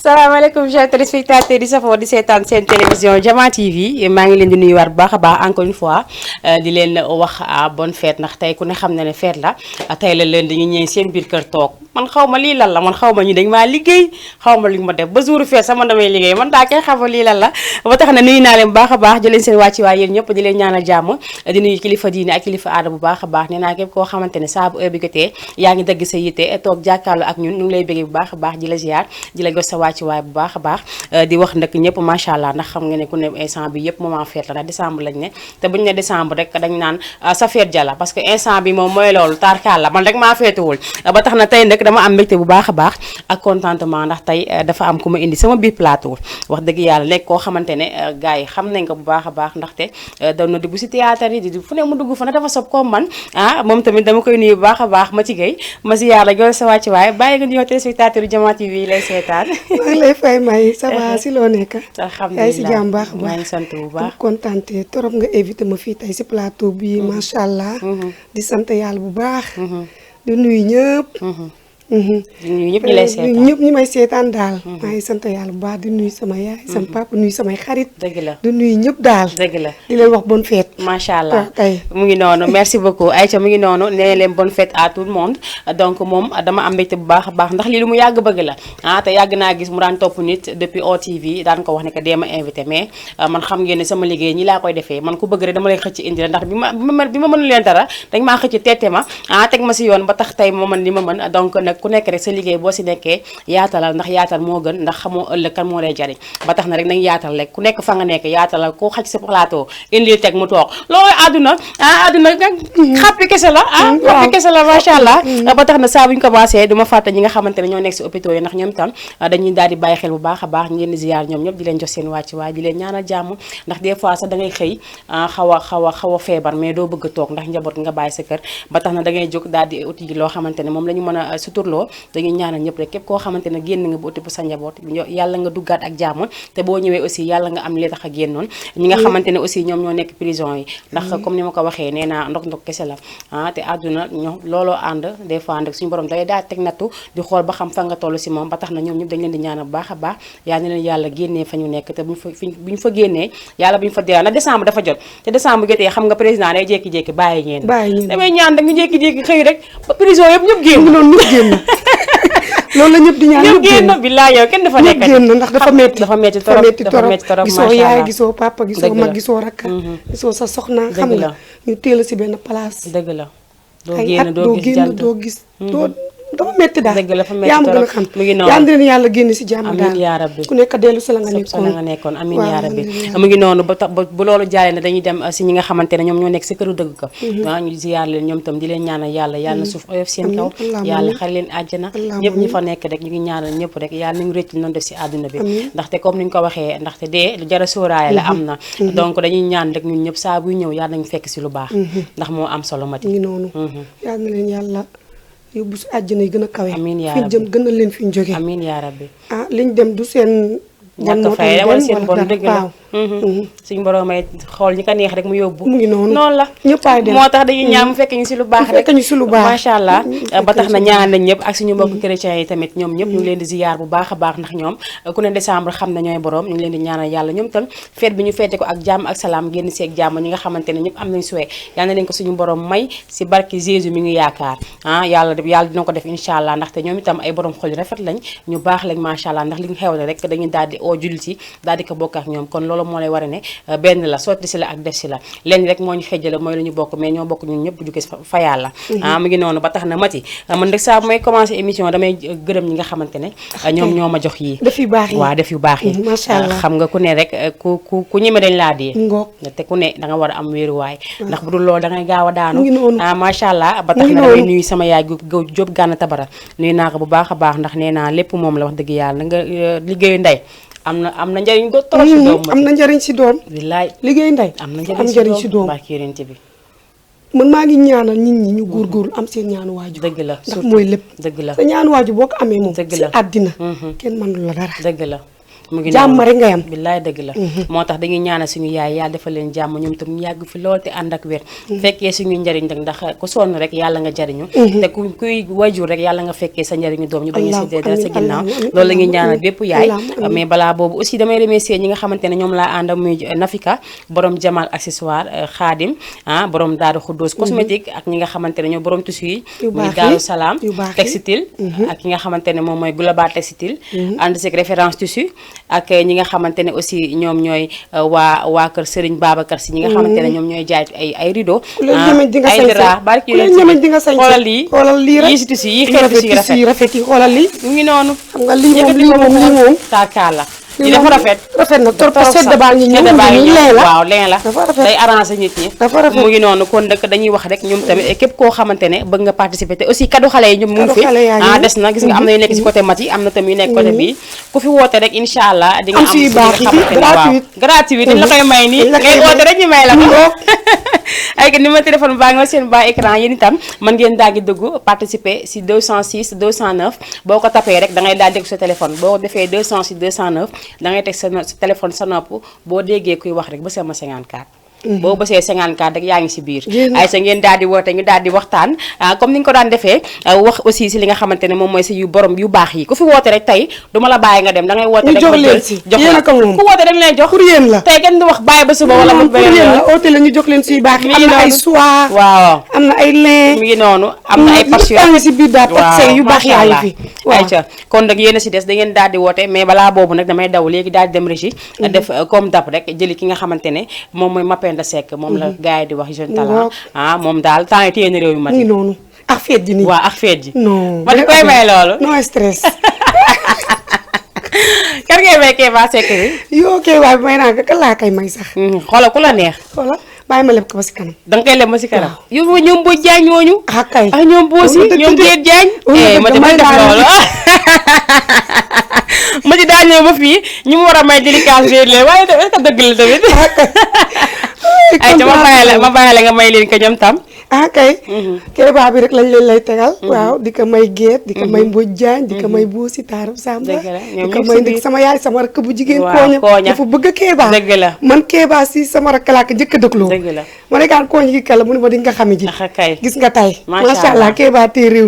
salaamaaleykum chers téléspectateurs di safoo di seetaan seen télévision Diama TV maa ngi leen di nuyuwaat bu baax a baax encore une fois di leen wax bonne fête ndax tey ku ne xam na ne fête la tey la leen dañu ñëw seen biir kër toog man xaw ma lii lan la man xaw ma ñu dañ maa liggéey xaw ma lu ma def ba jour fête sama damay liggéey man daa koy xamal lii lan la ba tax na nuyu naa leen bu baax a baax di leen seen wàcci waay yéen ñëpp di leen ñaanal jàmm di nuyu kilifa diine ak kilifa aada bu baax a baax nee naa képp koo xamante ne saa bu heure bi jotee yaa ngi dëgg sa yitte toog jàkkaarloo ak ñun ñu ngi lay bëggee bu baax a baax di la ziar di la gos sa wàcci waay bu baax a baax di wax nag ñëpp macha allah ndax xam nga ne ku ne instant bi yëpp moment fête la ndax décembre lañ ne te buñu ne décembre rek dañ naan sa fête jala parce que instant bi moom mooy loolu tarkaal la man rek maa feetuwul ba tax na tey nag dama am mbégte bu baax a baax ak contentement ndax tey dafa am ku ma indi sama biir plateau wax dëgg yàlla nekk koo xamante ne gars yi xam nañ ko bu baax a baax ndaxte doon na dugg si théâtre yi di fu ne mu dugg fa ne dafa sob comme man moom tamit dama koy nuyu bu baax a baax ma ci gay ma si yàlla gol sa wàcc waaye bàyyi nga nuyoo téléspectateur yu Diama TV yi lay seetaan maa ngi lay fay may ça va si loo nekk alhamdulilah yaay si jàmm baax a baax maa ngi sant bu baax kontaante torop nga invité ma fii tey si plateau bi macha allah di sant yàlla bu baax di nuyu ñëpp ñëpp ñu lay seetaan ñëpp ñi may seetaan daal maa ngi sant yàlla bu baax di nuyu sama yaay sama papa nuyu samay xarit dëgg la di nuyu ñëpp daal dëgg la di leen wax bonne fête macha allah kay mu ngi noonu merci beaucoup Aïcha mu ngi noonu nee leen bonne fête à tout le monde donc moom dama am mbégte bu baax a baax ndax lii lu mu yàgg bëgg la te yàgg naa gis mu daan topp nit depuis OTV daan ko wax ne que dee ma invité mais man xam ngeen ne sama liggéey ñi laa koy defee man ku bëgg rek dama lay xëcc indi la ndax bi ma mënu leen dara dañ maa xëcc teete ma teg ma si yoon ba tax tey ma mën li ma mën donc nag ku nekk rek sa liggéey boo si nekkee yaatalal ndax yaatal moo gën ndax xamoo ëllëg kan moo lay jariñ ba tax na rek nañ yaatal rek ku nekk fa nga nekk yaatalal koo xaj sa plateau indi teg mu toog loolu àdduna àdduna xappi kese la xappi kese la macha allah ba tax na saa bu ñu commencé duma fàtte ñi nga xamante ne ñoo nekk si hôpitaux yi ndax ñoom itam dañuy daal di bàyyi xel bu baax a baax ñu leen di ziar ñoom ñëpp di leen jox seen wàcc waay di leen ñaanal jàmm ndax des fois sax da ngay xëy xaw a feebar mais doo bëgg a toog ndax njaboot nga bàyyi sa kër ba tax na da ngay jóg daal di uti loo xamante ne moom la ñu mën a suturloo dañuy ñaanal ñëpp rek képp koo xamante ne génn nga bu uti bu sa njaboot yàlla nga duggaat ak jàmm te boo ñëwee aussi yàlla nga am li tax a génnoon ñi nga xamante ne aussi ñoom ñoo nekk prison yi ndax comme ni ma ko waxee nee naa ndok kese la te àdduna ñoo looloo ànd des fois nag suñu borom day daal teg nattu di xool ba xam fa nga toll si moom ba tax na ñoom ñëpp dañ leen di ñaanal bu baax a baax yaa ne leen yàlla génnee fa ñu nekk te bu ñu fa génnee yàlla bu ñu fa dee na décembre dafa jot te décembre jotee xam nga président day jékki-jékki bàyyi ngeen damay ñaan rek ñu jékki-jékki xëy rek ba prison yëpp ñëpp génn noonu ñëpp génn loolu la ñëpp di ñaan ñëpp génn billaay yow kenn dafa nekk génn ndax dafa metti torop gisoo yaay gisoo papa gisoo mag gisoo rakk gisoo sa soxna xam nga ñu teel a si benn place dëgg la doo ay génn at doo gis jant doo gis doo dafa metti daal dëgg la dafa metti yaa ma gën a torop xam mu ngi noonu yaa ngi leen yàlla génn si jàmm amiin daal yaa rabbi ku nekk dellu si la nga sa la nga nekkoon nekkoon amiin waaw, yaa rabbi amiin. mu ngi noonu ba tax bu loolu jaaree ne dañuy dem si ñi nga xamante ne ñoom ñoo nekk si këru dëgg ko ñu ziyaar leen ñoom tam di leen ñaanal yàlla yàlla na suuf oyof seen kaw Allahumma yàlla amiin. xar leen àjjana Allahumma ñëpp ñi amiin. fa nekk rek ñu ngi ñaanal ñëpp rek yàlla nañu rëcc noonu def si àdduna bi Amiin. ndaxte comme ni ñu ko waxee ndaxte dee lu jara sóoraale la am na donc dañuy ñaan rek ñun ñëpp saa buy ñëw yàlla nañu fekk si lu baax ndax moo am solo mati ñu ngi noonu yal na leen yàlla yóbbu si àjjana yi gën a kawe Amiin yaa fi ñu rabbi. jëm gën a leen fi ñu jóge amiin yaa rabbi liñ dem du seen bon ñàkk moo tax fay ñu wala dem seen bon dara. dëgg la waaw suñu borom ay xool ñi ko neex rek mu yóbbu mu ngi noonu noonu la ñëppaay dem moo tax dañuy ñaan mu fekk ñu si lu baax rek fekk ñu si lu baax. macha allah fekk ba ñu tax si na lu ñaan nañ ñëpp ak suñu mbokk chrétiens yi tamit ñoom ñëpp ñu ngi leen di ziyaar bu baax a baax ndax ñoom ku ne décembre xam na ñooy borom ñu ngi leen di ñaanal yàlla ñoom tam fête bi ñu feete ko ak jàmm ak salaam génn si ak jàmm ñi nga xamante ne ñëpp am nañ suwee yal na leen ko suñu borom may si barki Jésus mi ngi yaakaar yàlla dina ko def incha allah ndaxte ñoom itam ay borom xol yu rafet lañ ñu baax lañ macha allah ndax li ñu xew la rek dañuy daal di oo jullit yi daal di ko bokk ak ñoom kon loolu moo lay war a ne benn la sotti si la ak def si la leen rek moo ñu xejjale mooy lu ñu bokk mais ñoo bokk ñun ñëpp jóge fa yàlla mu ngi noonu ba tax na Mati man rek saa bu may commencé émission damay gërëm ñi nga xamante ne ñoom ñoo ma jox yi def yu baax yi waaw def yu baax yi macha allah xam nga ku ne rek ku ñeme dañ laa dee ngoog te ku ne da nga war a am wéeruwaay ndax bu dul loolu da ngay gaaw a daanu mu ngi noonu macha allah ba tax na damay nuyu sama yaay gu Jóob Gànna Tabara nuyu naa ko bu baax a baax ndax nee naa lépp moom la wax dëgg yàlla nga liggéeyu ndey am na njëriñ do trop si doom am na njëriñ si doom billaay liggéey ndey am na njëriñ si doom barke yonent bi man maa ngi ñaanal nit ñi ñu góorgóorlu am seen ñaanu waaju dëgg la ndax mooy lépp dëgg la sa ñaanu waaju boo ko amee moom dëgg si la àddina kenn mënul la dara dëgg la mu ngi jàmm rek nga yam billaay dëgg la moo tax dañuy ñaanal suñu yaay yàlla defal leen jàmm ñoom tam ñu yàgg fi lool te ànd ak wér fekkee suñu njariñ rek ndax ku sonn rek yàlla nga jariñu te kuy wajur rek yàlla nga fekkee sa njariñu doom ñu bañ a séddee dara sa ginnaaw loolu la ñuy ñaanal bépp yaay mais balaa boobu aussi damay remercier ñi nga xamante ne ñoom laa ànd muy Nafika borom Jamal accessoire Khadim borom Daaru Xuddoos cosmétique ak ñi nga xamante ne ñoo borom tissu yi muy Daaru Salaam textile ak ki nga xamante ne moom mooy Global textile ànd si référence tissu ak ñi nga xamante ne aussi ñoom ñooy waa kër Serigne Babacar si ñi nga xamante ne ñoom ñooy jaay ay rideau ay dara barki xoolal lii rek yi si tissu yi xeetu si rafet yi xoolal lii mu ngi noonu xam nga lii moom taakaar la dafa rafet na trop sedd baa ngi ñëw waaw leen la day arrangé nit ñi mu ngi noonu kon nag dañuy wax rek ñoom tamit képp koo xamante ne bëgg nga participer te aussi cadeau xale yi ñoom mu ngi fi des na gis nga am na yu nekk si côté Mati am na tamit yu nekk côté bii ku fi woote rek incha allah di nga am si nga xamante ne waaw gratuit dañ la koy may nii ngay woote rek ñu may la ko ay numéro téléphone baa nga seen baa écran yéen itam mën ngeen daal di dugg participer si 206 209 boo ko tapee rek da ngay daal dégg sa téléphone boo defee 206 209 da ngay teg sa téléphone sa nopp boo déggee kuy wax rek ba sama 54 boo bësee 54 rek yaa ngi si biir ay sa ngeen daal di woote ñu daal di waxtaan comme ni nga ko daan defee wax aussi si li nga xamante ne moom mooy si yu borom yu baax yi ku fi woote rek tey duma la bàyyi nga dem da ngay woote rek jox leen si jox la ku woote dañ lay jox pour yéen la tey kenn du wax bàyyi ba suba wala mu beneen la oote la ñu jox leen suy baax am na ay soie waaw am na ay lin mi ngi noonu am na ay passion si biir daal taxe yu baax yaa ngi fi ayca kon nag yéen a si des da ngeen daal di woote mais balaa boobu nag damay daw léegi daal di dem régie def comme dap rek jëli ki nga xamante ne moom mooy Mapenda Seck moom la gars yi di wax jeune talent moom daal temps yi téye na réew mi Mati noonu ak feet ji nii waaw ak feet ji non ma di koy may loolu no stress kan ngay may Kéba Seck bi yoo Kéba bi may naa kan laa kay may sax xoola ku la neex xoola bàyyi ma leb ko ba si kanam danga koy leb ba si kanam yow ñoom Mbodj Diagne ñooñu kay ak ñoom Boosi ñoom Géet Diagne ma dama def loolu ma ci daa ñëw ba fii ñu mu war a may délicat géer leen waaye est-ce que dëgg la tamit ay ca ma bàyyi la nga may leen ko ñoom tam kay Kéba bi rek lañ leen lay tegal waaw di ko may Géet di ko may Mbodj Diagne di ko may Boosi Taarab Samba di ko may ndig sama yaay sama rakk bu jigéen kooña dafa bëgg Kéba dëgg la man Kéba si sama rakk laa ko njëkk a dëgloo dëgg la ma ne kaan kooñ gi kala mu ne ma di nga xami ji gis nga tay macha allah Kéba tey réew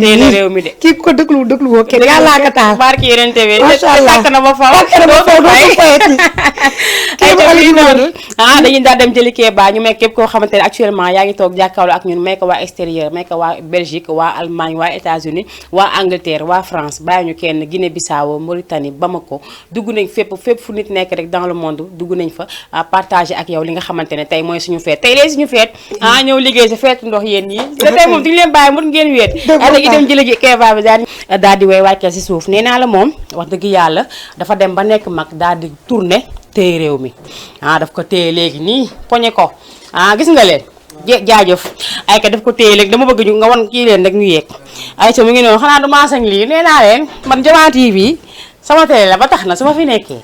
mi kii ko dëglu woo kenn yàllaa ko taal barki yeneen tv macha allah tàkk na ba faw doo ko fayati ay noonu dañuy daal dem jëli Kéba ñu may képp koo xamante ne actuellement yaa ngi toog jàkkaarloo ak ñun may ko waa extérieur may ko waa Belgique waa Allemagne waa États-Unis waa Angleterre waa France bàyyi ñu kenn Guinée Bissau Mauritanie Bamako dugg nañ fépp fu nit nekk rek dans le monde dugg nañ fa partager ak yow li nga xamante ne tey mooy suñu feet tey lee suñu feet ñëw liggéey sa feetu ndox yéen ñi te tey moom duñu leen bàyyi mut ngeen weet léegi dem jëli Kéba bi daal di way wàccee si suuf nee naa la moom wax dëgg yàlla dafa dem ba nekk mag daal di tourner téye réew mi daf ko téye léegi nii poñe ko gis nga leen jaajëf ay ka daf ko téye léegi dama bëgg ñu nga wan kii leen rek ñu yeeg ay ca mu ngi noonu xanaa du maasañ lii nee naa leen man Jamaa TV sama télé la ba tax na su ma fi nekkee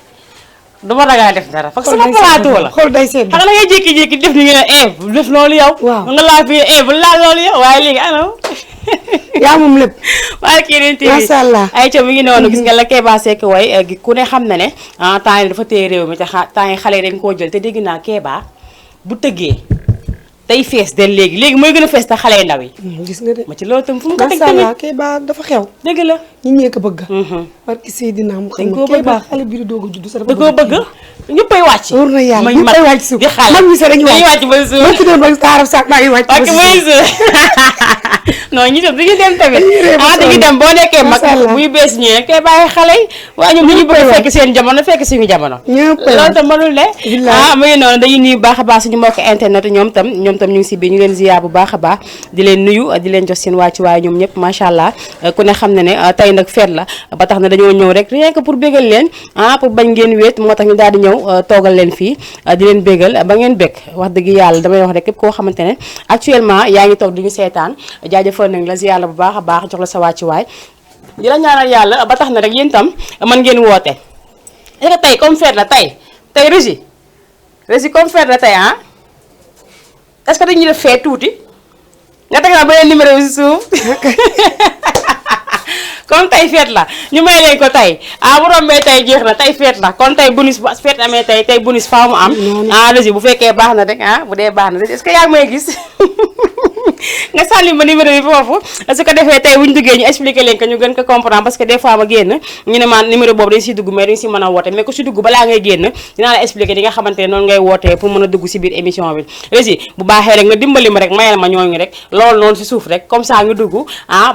du ma ragal def dara parce que sama plateau la xool day seet xam nga ngay jékki-jékki def ni ñu ne def loolu yow nga laa fi bu laal loolu yow waaye léegi ano yaa moom lépp waaye kii leen TV macha allah ay ca mu ngi noonu gis nga la Kéba Seck way ku ne xam na ne temps yi dafa téye réew mi te temps yi xale yi dañ koo jël te dégg naa Kéba bu tëggee tey fees del léegi mooy gën a fees te xale yu ndaw yi gis nga de ma ci loolu tam fu mu ko teg macha allah tamit Kéba dafa xew dëgg la ñi ñee ko bëgg barki Seydina mu xam ne Kéba xale bi di doog a judd sa da koo bëgg ñëppay wàcc wóor na yàlla mañ ñëppay wàcc suuf di xale mag ñi sa dañuy wàcc ba suuf ma ci doon ba Taarab sax maa ngi wàcc ba suuf non ñi tam dañuy dem tamit dañuy dem boo nekkee mag buy bees ñëwee kay bàyyi xale yi waaye ñoom dañuy bëgg fekk seen jamono fekk suñu jamono loolu tam mënul ne mu ngi noonu dañuy nuyu baax a baax suñu mbokk internet ñoom tam ñu ngi si biir ñu leen ziar bu baax a baax di leen nuyu di leen jox seen wàccu waaye ñoom ñëpp macha allah ku ne xam ne ne tey nag feet la ba tax na dañoo ñëw rek rien que pour bégal leen pour bañ ngeen wéet moo tax ñu daal di ñëw toogal leen fii di leen bégal ba ngeen bég wax dëgg yàlla damay wax rek képp koo xamante ne actuellement yaa ngi toog di ñu seetaan jaajëfal nañ la si yàlla bu baax a baax jox la sa wàccuwaay di la ñaanal yàlla ba tax na rek yéen tam mën ngeen woote est-ce que tey comme fête la tey Régie comme fête la tey est-ce que dañuy def fête tuuti nga teg naa beneen numéro bi si suuf comme tey fête la ñu may leen ko tey bu rombee tey jeex na tey fête la kon tey bonus bu fête amee tey bonus faaw mu am Régie bu fekkee baax na rek bu dee baax na rek est-ce que yaa ngi may gis nga sànni ma numéro bi foofu su ko defee tey bu ñu duggee ñu expliqué leen que ñu gën ko comprendre parce que des fois ma génn ñu ne ma numéro boobu dañ siy dugg mais dañ si mën a woote mais ku si dugg balaa ngay génn dinaa la expliqué di nga xamante ne noonu ngay wootee pour mën a dugg si biir émission bi Régie bu baaxee rek nga dimbali ma rek mayal ma ñooñu rek loolu noonu si suuf rek comme ça nga dugg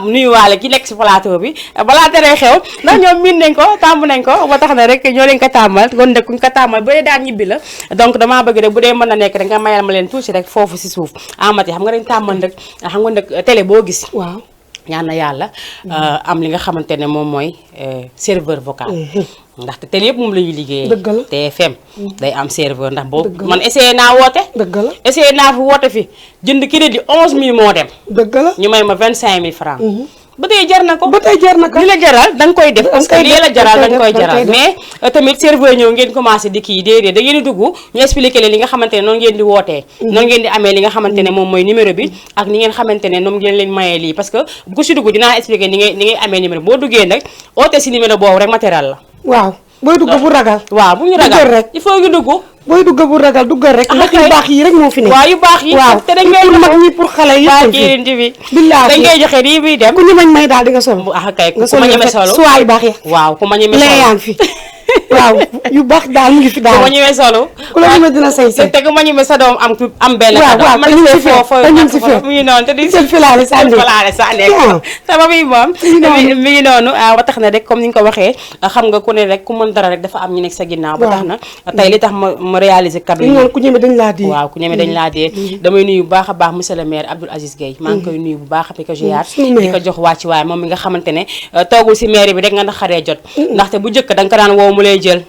nuyuwaale ki nekk si plateau bi balaa teree xew ndax ñoom miin nañ ko tàmm nañ ko ba tax na rek ñoo leen ko tàmmal kon nag kuñ ko tàmmal ba dee daan ñibbi la donc damaa bëgg rek bu dee mën na nekk rek nga mayal ma leen tuuti rek foofu si suuf amati xam nga dañ tàmmal rek xam nga nag télé boo gis waaw ñaan na yàlla am li nga xamante ne moom mooy serveur vocal ndaxte télé yëpp moom la ñuy liggéeyee dëgg la TFM day am serveur ndax boobu man essayé naa woote dëgg la essayé naa fi woote fi jënd crédit 11000 moo dem dëgg la ñu may ma 25000 francs ba tey jar na ko ba tey jar na ko li la jaral da nga koy def parce que lii la jaral da nga koy jaral mais tamit serveur ñëw ngeen commencé di kii déedéet da ngeen di dugg ñu expliqué leen li nga xamante ne noonu ngeen di wootee noonu ngeen di amee li nga xamante ne moom mooy numéro bi ak ni ngeen xamante ne noonu ngeen leen mayee lii parce que bu ko si dugg dinaa expliqué ni ngay amee numéro boo duggee nag oote si numéro boobu rek matériel la waaw booy dugg bu ragal waaw bu ñu ragal rek il faut ñu dugg booy dugg bu ragal duggal rek ndax yu baax yi rek moo fi ne waaw yu baax yi te dañ ngay pour mag ñi pour xale yi yëpp bi billaahi dañ ngay joxe rii biy dem ku ñu may daal di nga sol kay nga ku ma ñeme solo suwaay baax ya waaw ku ma ñeme solo leeyaan fi waaw yu baax daal mu ngi fi daal ku ma ñeme solo ku la ñeme dina say say te ku ma ñeme sa doom am benn waaw man ñu ngi fi mu ngi noonu te di seen filaale sa nekk sama bi moom mi ngi noonu ba tax na rek comme ni nga ko waxee xam nga ku ne rek ku mën dara rek dafa am ñu nekk sa ginnaaw ba tax na tey li tax ma réaliser kaddu yi ku ñeme dañ laa dee waaw ku ñeme dañ laa dee damay nuyu bu baax a baax monsieur le maire Abdoul Aziz Gueye maa ngi koy nuyu bu baax di ko ziar di ko jox wàcc waaye moom mi nga xamante ne toogul si maire bi rek nga xaree jot ndaxte bu njëkk da nga ko daan woo mu lay jël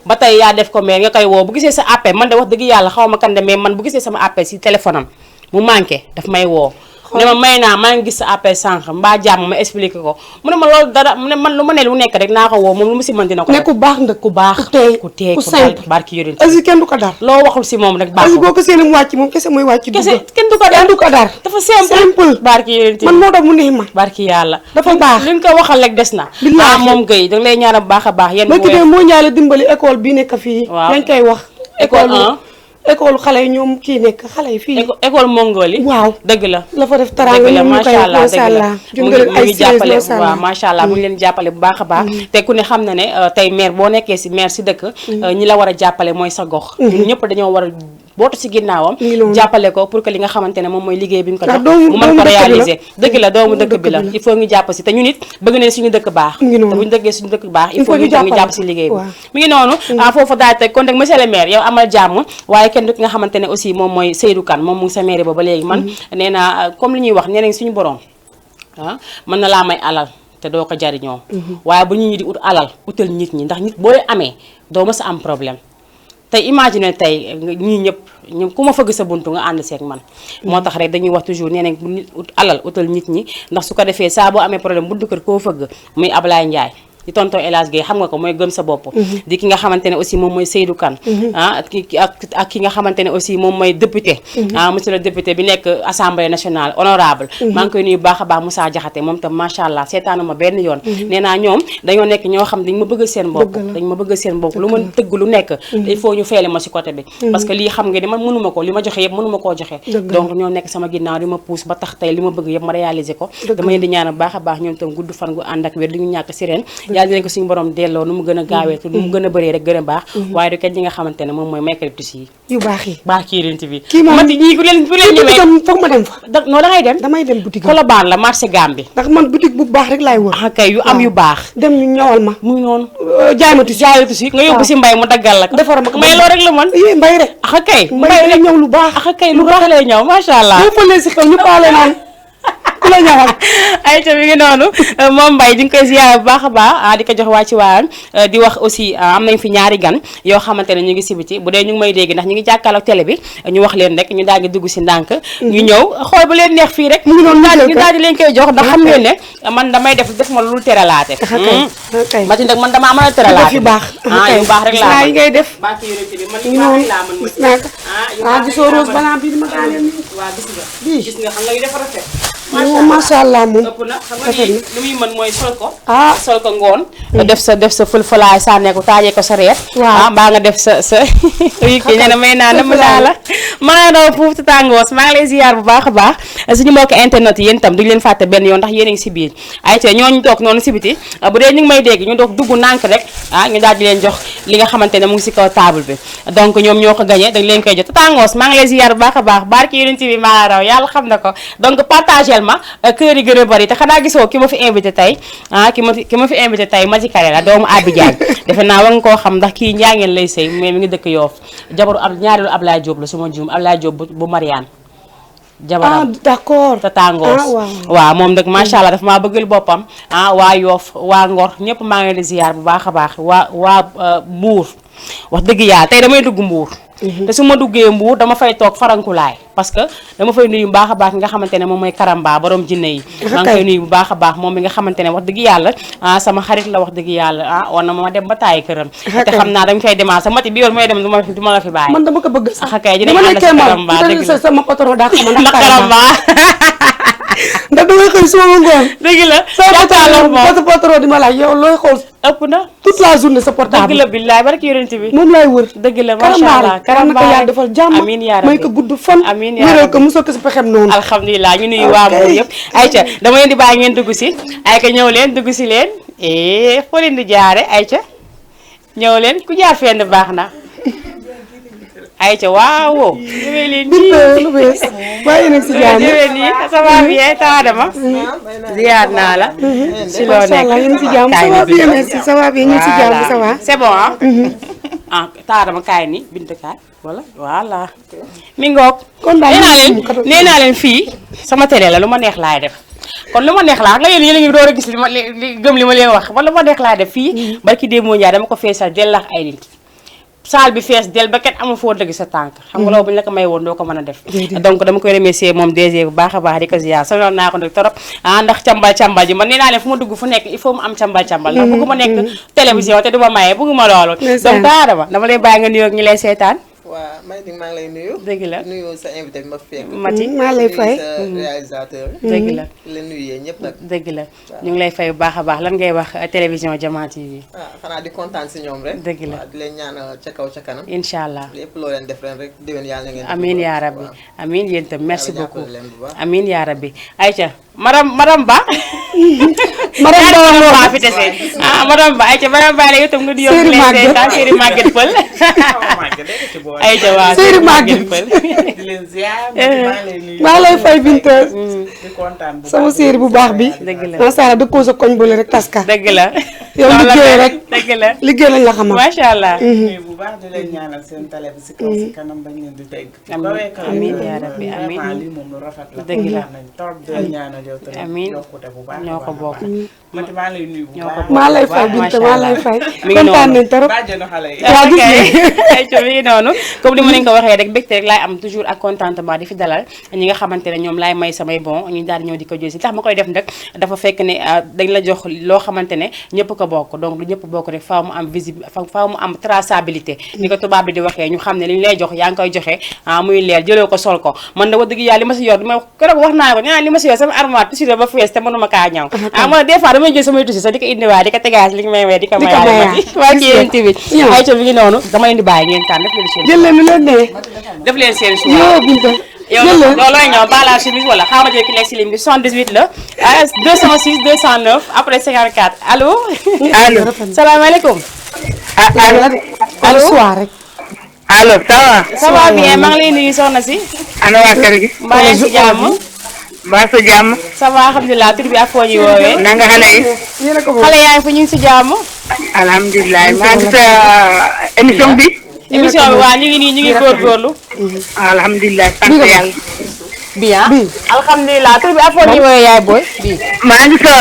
ba tey yaa def ko maire nga koy woo bu gisee sa appel man de wax dëgg yàlla xaw ma kan de mais man bu gisee sama appel si téléphone am mu manqué daf may woo ne ma may naa maa ngi gis sa appel sànq mbaa jàmm ma expliqué ko mu ne ma loolu dara mu ne man lu ma ne lu nekk rek naa ko woo moom lu mu si mën dina ko ne ku baax ndëkk ku baax ku teey ku simple barki yonent Aziz kenn du ko dar loo waxul si moom rek baax Aziz boo ko seen mu wàcc moom kese mooy wàcc kese kenn du ko dar dafa simple barki yonent man moo tax mu neex ma barki yàlla dafa baax li nga ko waxal rek des na moom Gueye danga lay ñaanal bu baax a baax yéen ba tuddee moo ñaale dimbali école bi nekk fii lañ koy wax école xale yi ñoom kii nekk xale yi fii école Mongoli waaw dëgg la fa def taranga ñu macha allah dëgg la mu ngi jàppale waaw waaw macha allah mu ngi leen jàppale bu baax a baax te ku ne xam na ne tey maire boo nekkee si maire si dëkk ñi la war a jàppale mooy sa gox ñun ñëpp dañoo war a bootu si ginnaawam jàppale ko pour que li nga xamante ne moom mooy liggéey bi ñu ko jox mu mën ko réaliser dëgg la doomu dëkk bi la il faut ñu jàpp si te ñun it bëgg nañ suñu dëkk baax te buñu dëggee suñu dëkk baax il faut ñu jàpp si liggéey bi mi ngi noonu foofu daal teg kon nag monsieur le maire yow amal jàmm waaye kenn du ki nga xamante ne aussi moom mooy Seydou Kane moom mu ngi sa mairie ba léegi man nee naa comme li ñuy wax nee nañ suñu borom mën na laa may alal te doo ko jariñoo waaye bu ñu ñi di ut alal utal nit ñi ndax nit booy amee doo mës a am problème tey imagine tey ñii ñëpp ku ma fëgg sa buntu nga ànd seeg man moo tax rek dañuy wax toujours nee nañ bu nit ut alal utal nit ñi ndax su ko defee saa boo amee problème buntu kër koo fëgg muy Ablaye Ndiaye di tonton El Hadj Gueye xam nga ko mooy gëm sa bopp di ki nga xamante ne aussi moom mooy Seydou Kane ak ki nga xamante ne aussi moom mooy député monsieur le député bi nekk assemblée nationale honorable maa ngi koy nuyu baax a baax Moussa Diakhaté moom tam macha allah seetaanuma benn yoon nee naa ñoom dañoo nekk ñoo xam dañ ma bëgg seen bopp lu ma tëgg lu nekk il faut ñu feele ma si côté bi parce que lii xam nga ni man mënuma ko li ma joxe yëpp mënuma koo joxe donc ñoo nekk sama ginnaaw di ma pousse ba tax tey li ma bëgg yëpp ma réaliser ko dama leen di ñaanal baax a baax ñoom tam gudd fan gu ànd ak wér li ñu ñàkk si ren yàlla dinañ ko suñu borom delloo nu mu gën a gaawee te nu mu gën a bëree rek gën a baax waaye du kenn ñi nga xamante ne moom mooy maykale tissu yi yu baax yi baax kii rent bi kii moom mati ñii ku leen ñëwee foog ma dem fa non da ngay dem damay dem boutique Colobane la marché Gambie ndax man boutique bu baax rek laay wër kay yu am yu baax dem ñu ñëwal ma muy noonu jaay ma tissu nga yóbbu si mbay mu daggal la ko defar ma ko may loo rek la man mbay rek kay mbay rek ñëw lu baax kay lu baax lay ñëw macha allah boo fëlee si kaw ñu paale naan ku la ñawal ay ta mi ngi noonu moom Mbaye di nga koy ziar bu baax a baax di ko jox waa ci waayam di wax aussi am nañ fi ñaari gan yoo xamante ne ñu ngi si biti bu dee ñu ngi may dégg ndax ñu ngi jàkkaarloog télé bi ñu wax leen rek ñu daal di dugg si ndànk ñu ñëw xool ba leen neex fii rek ñu daal di leen koy jox ndax xam ngeen ne man damay def ma lu teralaate mati nag man damaa mën a teralaate yu baax yu baax rek laa yi ngay def baax yonent bi man yu baax laa mën gisoo rose banaa bi ma gaa leen waa gis nga xam nga yu dafa rafet macha allah moom ëpp na xam nga ni lu muy mën mooy sol ko ngoon def sa fël-fëlaay sànnee ko taajee ko sa reer mbaa nga def sa yi kii nee na may naa ma daa la maa daw foofu tàngoos maa ngi lay ziar bu baax a baax suñu mbokk internet yi yéen itam duñu leen fàtte benn yoon ndax yéen a ngi si biir ay te ñooñu toog noonu si biti bu dee ñu ngi may dégg ñu doog dugg nànk rek ñu daal di leen jox li nga xamante ne mu ngi si kaw table bi donc ñoom ñoo ko gagné dañ leen koy jox tàngoos maa ngi lay ziar bu baax a baax barki yonent bi maa raw yàlla xam na ko donc partagel ma kër yi gën a bari te xanaa gisoo ki ma fi invité tey ki ma fi invité tey Mati Kare la doomu Abi Diagne defe naa war nga koo xam ndax kii Njàngeen lay sëy mais mi ngi dëkk Yoof jabaru ñaareelu Ablaye Diop la suma juum Ablaye Diop bu Mariane jabaram d'accord te tàngoos waaw moom nag macha allah dafa maa bëggal boppam waa Yoof waa Ngor ñëpp maa ngi leen di ziar bu baax a baax waa Mbuur wax dëgg yàlla tey damay dugg Mbuur te su ma duggee Mbuur dama fay toog farankulaay parce que dama fay nuyu bu baax a baax ki nga xamante ne moom mooy Karamba borom jinne yi maa ngi koy nuyu bu baax a baax moom mi nga xamante ne wax dëgg yàlla sama xarit la wax dëgg yàlla war na ma dem ba tàyyi këram te xam naa dañ koy demaat sa mati bi yoon mooy dem du ma la fi bàyyi man dama ko bëgg sax kay dinañ ànd si Karamba dëgg la sama patron daa xam ndax Karamba ndax damay xëy suba ba ngoon dëgg la jàkkaarloo moom sa patron di ma laaj yow looy xool ëpp na toute la journée sa portable dëgg la billaay barki yonent bi moom laay wër dëgg la macha allah Karamba ko yàlla defal jàmm amiin yaa rabbi may ko gudd fan amiin yaa wéral ko mosoo ko si pexem noonu alhamdulilah ñu nuyu waa Mbour yëpp ayca dama leen di bàyyi ngeen dugg si ayca ñëw leen dugg si leen foo leen di jaare ayca ñëw leen ku jaar fenn baax na ayca waaw ñëwee leen nii lu bees waaye nag si jàmm ñëwee nii ça va bien taadama ziar naa la si loo nekk yéen si jàmm ça va bien merci ça va bien ñu si jàmm ça va c'est bon taadama kaay ni bint kaay wala voilà mi ngoog kon daal nee naa leen fii sama télé la lu ma neex laay def kon lu ma neex laa nga yéen a ngi door a gis li gëm li ma leen wax wala lu ma neex laay def fii barki démb Ndiaye dama ko feesal dellax ay nit saal bi fees del ba kenn amul foo dëgg sa tànk xam nga loolu bu ñu la ko may woon doo ko mën a def donc dama koy remercier moom DG bu baax a baax di ko ziar sonal naa ko nag trop ndax càmbal ji man nee naa leen fu ma dugg fu nekk il faut mu am càmbal ndax bëgguma nekk télévision te du ma maye bëgguma loolu donc dama lay bàyyi nga nuyoo ak ñi lay seetaan waaw maa ngi lay nuyu. dëgg la nuyu sa invité bi ma fekk. Mati maa lay fay sa réalisateur. dëgg la leen nuyu yéen ñëpp nag. dëgg la ñu ngi lay fay bu baax a baax lan ngay wax télévision Diama TV. xanaa di kontaan si ñoom rek. dëgg la di leen ñaanal ca kaw ca kanam. incha allah lépp loo leen def ren rek déwén yàlla na ngeen. amiin yaa rabbi amiin yéen itam merci beaucoup amiin yaa rabbi Aïcha madame Ba. madame Ba fi dese madame Ba Aïcha madame Ba la yow itam nga di yóbbu leen seetaan Séri Maguette Pël. Aïcha waaw Séri Maguette Pël. maa lay fay Binta. di kontaan bu sama séeri bu baax bi. dëgg la macha allah dëkkoo sa koñ bële rek taska. dëgg la. yow liggéey rek dëgg la liggéey lañ la xamal. macha allah. bu baax di leen ñaanal seen télé bi si kaw si kanam bañ leen di dégg. amiin yaa rabbi amiin vraiment lii moom lu rafet la. dëgg la nañ trop di leen ñaanal yow tamit. amiin yokkute bu baax ñoo ko bokk. Mati maa lay nuyu bu baax. maa lay fay Binta maa lay fay. mi ngi noonu kontaan nañ trop. bàjjenu xale yi. waaw gis nga mi ngi noonu comme ni ma leen ko waxee rek mbégte rek laay am toujours ak contentement di fi dalal ñi nga xamante ne ñoom laay may samay bon ñu daal di ñëw di ko jël si tax ma koy def nag dafa fekk ne dañ la jox loo xamante ne ñëpp ko bokk donc lu ñëpp bokk rek faaw mu am visible faaw mu am traçabilité ni ko tubaab bi di waxee ñu xam ne li ñu lay jox yaa ngi koy joxe muy leer jëloo ko sol ko man da wax dëgg yàlla li ma si yor ma keroog wax naa ko nee naa li ma si yor sama armoire tissu ba fees te mënuma kaa ñaw man des fois damay jël samay tissu sax di ko indiwaay di ko tegaas li may may di ko mayaale waa kii yéen tamit ay co mi ngi noonu dama leen di bàyyi ngeen tànn def leen seen jël leen lu leen nee. def leen seen choix yoo Binta yow loolooy ñëw balaa chemise wala xaaral ma jël ki nekk si ligne bi 78 la 206 209 après 54 allo. allo salaamaaleykum. allo soir rek. allo ça va. ça va bien maa ngi lay nuyu soxna si. ana waa kër gi. mbaa yaa ngi si jàmm. mbaa sa jàmm. ça va alhamdulilah tur bi ak foo ñuy woowee. na nga xale yi. xale yaa ngi fa ñu ngi si jàmm. alhamdulilah maa ngi sa émission bi. émission bi waa ñu ngi nii ñu ngi góorgóorlu. alhamdulilah sant yàlla. bien alhamdulilah tur bi ak foo ñuy woowee yaay booy. bii maa ngi sa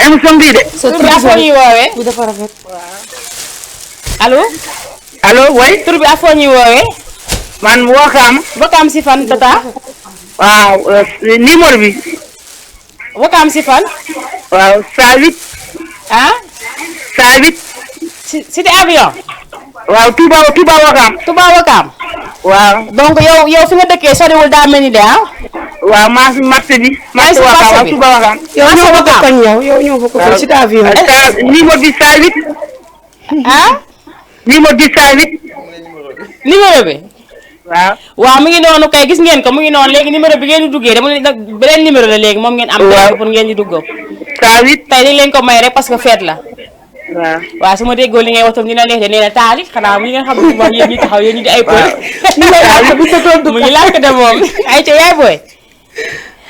émission bi de. tur bi ak foo ñuy woowee. bi dafa rafet. allo. allo way. tur bi ak foo ñuy woowee. man Wakaam. Wakaam si fan tata. waaw numéro bi. Wakaam si fan. waaw 108. ah. 108. cité avion. waaw Touba Wakaam. Touba Wakaam. waaw. donc yow fi nga dëkkee soriwul daa mel ni de ah. waaw maa si marché bi. marché Wakaam waaw Touba Wakaam. yow ñoo bokk koñ yow ñoo bokk koñ ci avion. numéro bi 108. ah. numéro bi 108. numéro bi. waaw mu ngi noonu kay gis ngeen ko mu ngi noonu léegi numéro bi ngeen di duggee dama ne beneen numéro la léegi moom ngeen am. waaw pour ngeen di duggoo. 108. tey dañ leen ko may rek parce que fête la. waaw. waaw su ma déggoo li ngay wax tam dina neex de nee na taali xanaa bu ngeen xam ne wax yéen ñi taxaw yéen ñi di ay pël. mu ngi làkk de moom ay ca yaay booy.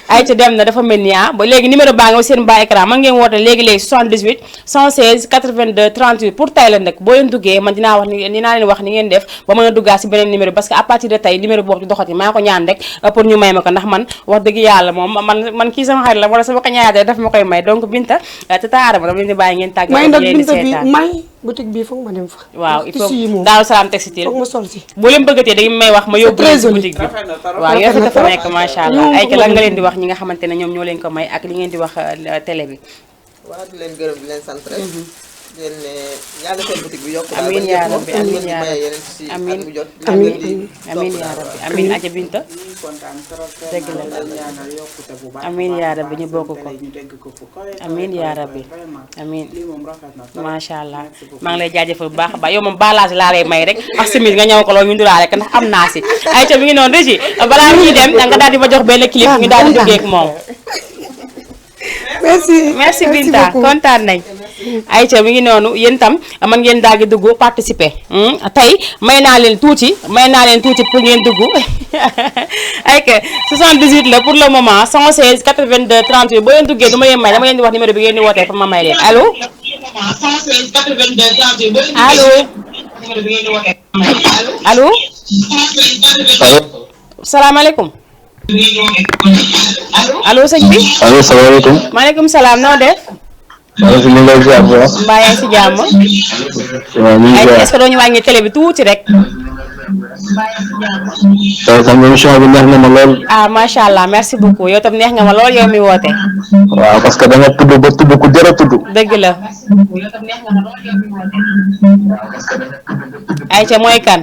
ay ca dem na dafa mel ni ba léegi numéro baa nga seen bas écran man ngeen woote léegi-léegi 78 116 82 38 pour tay la nag boo leen duggee man dinaa leen wax ni ngeen def ba mën a duggaat si beneen numéro parce que à partir de tey numéro boobu di doxati maa ko ñaan rek pour ñu may ma ko ndax man wax dëgg yàlla moom man kii sama xarit la wala sama kañaade daf ma koy may donc Binta Tata Adama dama leen di bàyyi ngeen tàgg may nag Binta bi may boutique bi foog ma dem fa. waaw il faut Daaru Salaam Textile foog ma sol si. boo leen bëggatee da ngeen may wax ma yóbbu boutique bi waaw yoo dafa nekk macha allah ay ca lan nga leen di wax ñi nga xamante ne ñoom ñoo leen ko may ak li ngeen di wax télé bi. waaw di leen gërëm di leen sant rek. di leen ne yàlla seen boutique bi yokk. amiin yaa rabbi amiin yaa rabbi amiin amiin yaa rabbi amiin aja Binta. dëgg la amiin yaa rabbi ñu bokk ko amiin yaa rabbi amiin macha allah maa ngi lay jaajëfal bu baax a baax yow moom balage laa lay may rek ak chemise nga ñëw ko loolu ñu nduraale rek ndax am naa si ay ca mi ngi noonu Régie balaa ñuy dem nga daal di ma jox benn clip ñu daal di duggee ak moom. merci Binta kontaan nañ. ayca mi ngi noonu yéen tam man ngeen daal di dugg participer tey may naa leen tuuti pour ngeen dugg ayca 78 la pour le moment 116 82 38 boo leen duggee dama leen may dama leen di wax numéro bi ngeen di wootee pour ma may leen allo. 116 82 38 allo. allo. salaamaaleykum. allo sëñ bi. allo salaamaaleykum. maaleykum salaam noo def. maa ngi lay ziar bu baax. mbaa yaa ngi si jàmm. waaw ñu ngi ziar est-ce que doo ñu wàññi télé bi tuuti rek. tey sama émission bi neex na ma lool. ah macha allah merci beaucoup yow tam neex nga ma lool yow mi woote. waaw parce que da nga tudd ba tudd ku jar a tudd. dëgg la. ayca mooy kan.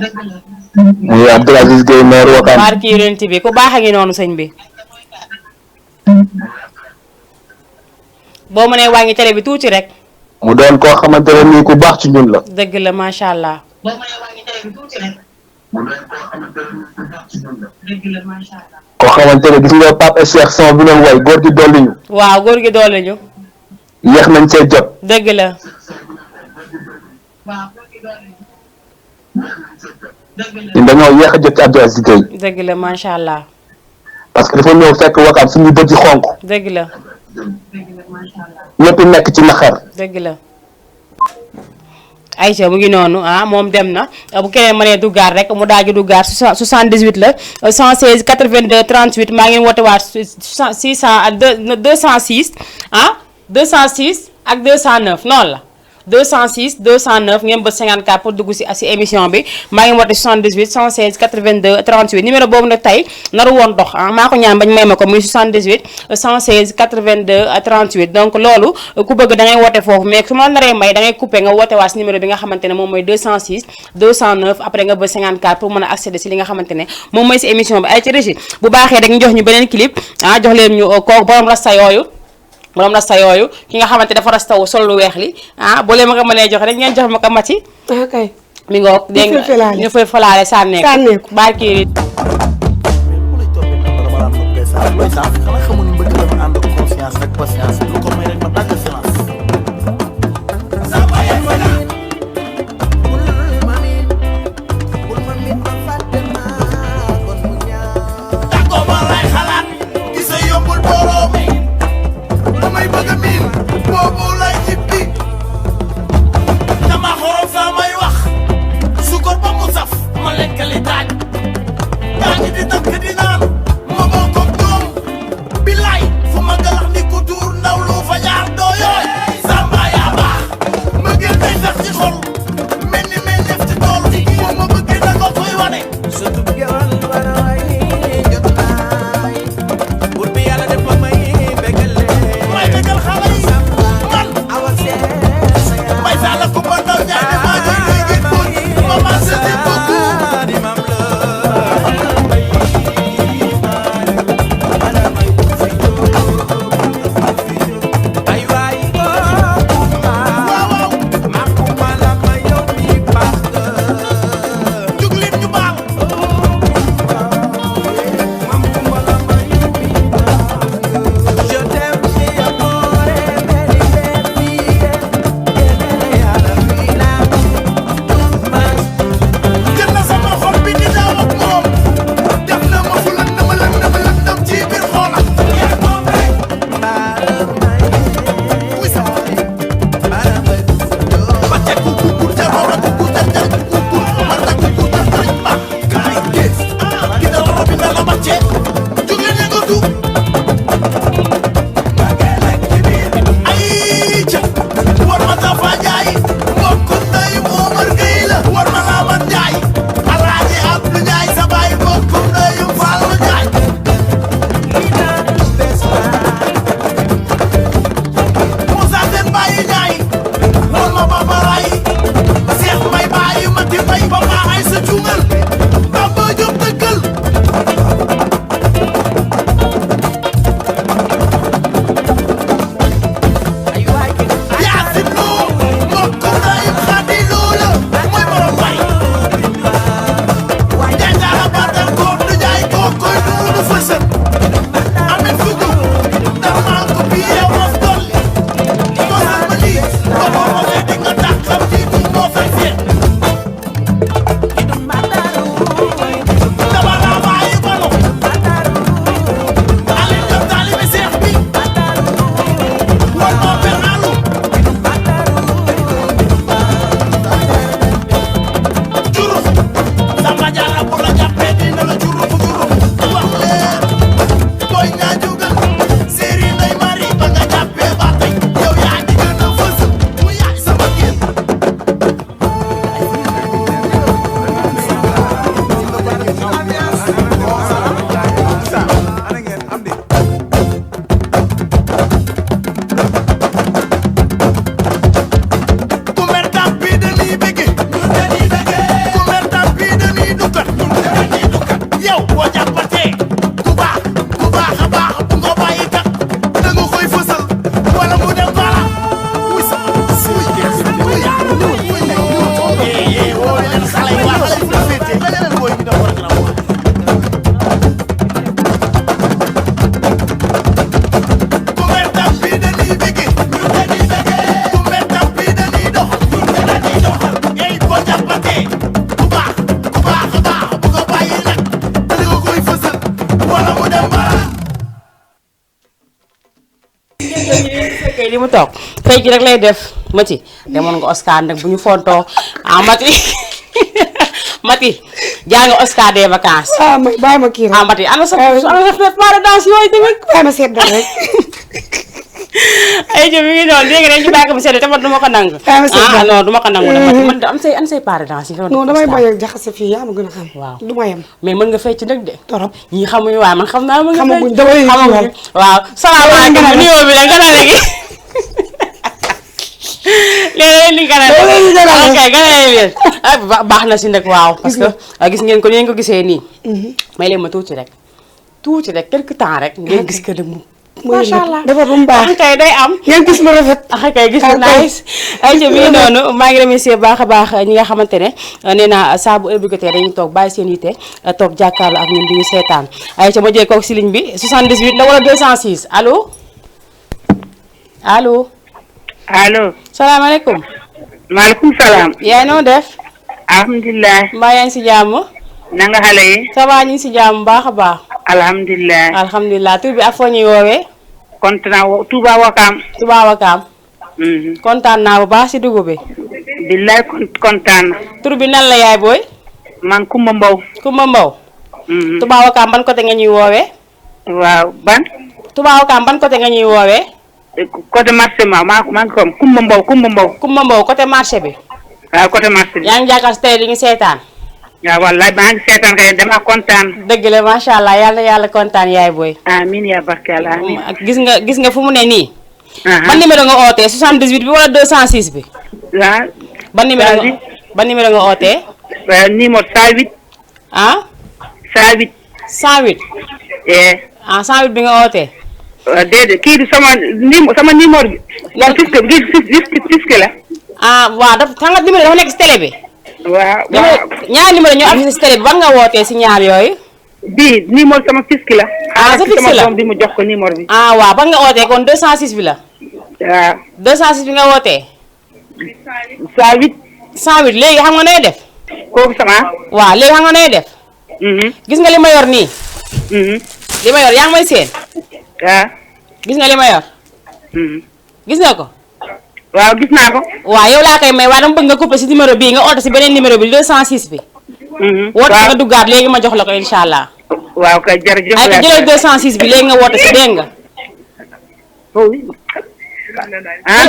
muy Abdoul Aziz Gueye maire Wakaam. barki yonent bi ku baax a ngi noonu sëñ bi. boo mënee wàññi télé bi tuuti rek. mu doon koo xamante ne nii ku baax ci ñun la. dëgg la macha allah. koo xamante ne gis nga Pape et Cheikh son bu leen way góor gi dolli ñu. waaw góor gi dolli ñu. yéex nañ see jot. dëgg la. ñun dañoo yéex a jot ci Abdoul Aziz Gueye. dëgg la macha allah. parce que dafa ñëw fekk Wakaam suñu bët yi xonk. dëgg la. ñëpp nekk ci naxar. dëgg la. Aïcha mu ngi noonu moom dem na bu keneen mënee duggaat rek mu daal di duggaat 78 la 116 82 38 maa ngi woote waat 600 ak 206 206 ak 209 noonu la 206 209 ngeen bës 54 pour dugg si émission bi maa ngi woote 78 116 82 38 numéro boobu nag tey naru woon dox maa ko ñaan bañ may ma ko muy 78 116 82 38 donc loolu ku bëgg da ngay woote foofu mais su ma naree may da ngay coupé nga woote waa si numéro bi nga xamante ne moom mooy 206 209 après nga bës 54 pour mën a accéder si li nga xamante ne moom mooy si émission bi ay ci Régie bu baaxee rek ñu jox ñu beneen clip jox leen ñu kooku borom rasta yooyu ki nga xamante dafa rastawu sol lu weex li boo leen ma ko mënee jox rek ngeen jox ma ko mati kay mi ngoog dégg nga ñu fay falaale sànneeku barki looy saaf xanaa xamu ni mbëgg dafa ànd ak conscience ak patience lu ko may rek ma dagg silence li mu toog fay ci rek lay def Mati demoon nga Oscar nag bu ñu fontoo Mati Mati jaa nga Oscar des vacances. may bàyyi ma kii rek. Mati ana sa para danse yooyu tamit. bàyyi ma seet rek. ay jëm mi ngi noonu léegi rek ñu bàyyi ko mu sedd te man du ma ko nangu. non du ma ko nangu man am say para danse yi. non damay bañ a jaxase fii yaa ma gën a xam. waaw du ma yem. mais mën nga fecc nag de. torop ñii xamuñu waaye man xam naa mën nga fecc. xamaguñ damay xamaguñ waaw salaamaaleykum nuyoo bi la nga naan léegi. léeg-léeg li nga naan ok gannaaw baax na si nag waaw. parce que gis ngeen ko ni ngeen ko gisee nii. may leen ma tuuti rek quelque temps rek ngeen gis que mu macha allah defar bu mu baax kay day am. ngeen gis lu rafet. kay gis lu nice. ay ca mi noonu maa ngi remercier baax a baax ñi nga xamante ne nee naa saa bu ëbbigotee dañuy toog bàyyi seen yite toog jàkkaarloo ak ñun di ñu seetaan ay ca ma jël kooku si ligne bi 78 la wala 206 allo allo. allo. salaamaaleykum. maaleykum salaam. yaay noo def. alhamdulilah. mbaa yaa ngi si jàmm. na nga xale yi. ça va ñu ngi si jàmm baax a baax. alhamdulilah. alhamdulilah tur bi ak foo ñuy woowee. kontaan Touba Wakaam. Touba Wakaam. kontaan naa bu baax si dugub bi. billaay kontaan na. tur bi nan la yaay booy. man Kumba Mbow. Kumba Mbow. Touba Wakaam ban côté nga ñuy woowee. waaw ban. Touba Wakaam ban côté nga ñuy woowee. côté marché ma maa ngi ko Kumba Mbow Kumba Mbow. Kumba Mbow côté marché bi. waaw côté marché bi. yaa ngi jàkkaar si tey di ñu seetaan. waaw wallaay maa ngi seetaan kay dama kontaan. dëgg la macha allah yàlla yàlla kontaan yaay booy. amiin yaa barke Yàlla amiin. gis nga fu mu ne nii. ban numéro nga ootee 78 bi wala 206 bi. waaw. ban numéro nga ootee. numéro 108. ah. 108. 108. 108 bi nga ootee. déedéet kii di sama numéro bi. waaw fisc la. waaw xam nga numéro dafa nekk si télé bi. waaw ñaari numéro ñoo affiché si télé bi ban nga wootee si ñaar yooyu. bii numéro sama fisc la. sa fisc la sama doom bi mu jox ko numéro bi. waaw ban nga ootee kon 206 bi la. waaw. 206 bi nga wootee. 108. 108 léegi xam nga nooy def. kooku sama. waaw léegi xam nga nooy def. gis nga li ma yor nii. li ma yor yaa ngi may seen. waaw. gis nga li ma yor. gis nga ko. waaw gis naa ko. waaw yow laa koy may waaye dama bëgg nga coupé si numéro bii nga oote si beneen numéro bi 206 bi. woote nga duggaat léegi ma jox la ko incha allah. waaw kay jërëjëf. ay ko jëlal 206 bi léegi nga woote si dégg nga.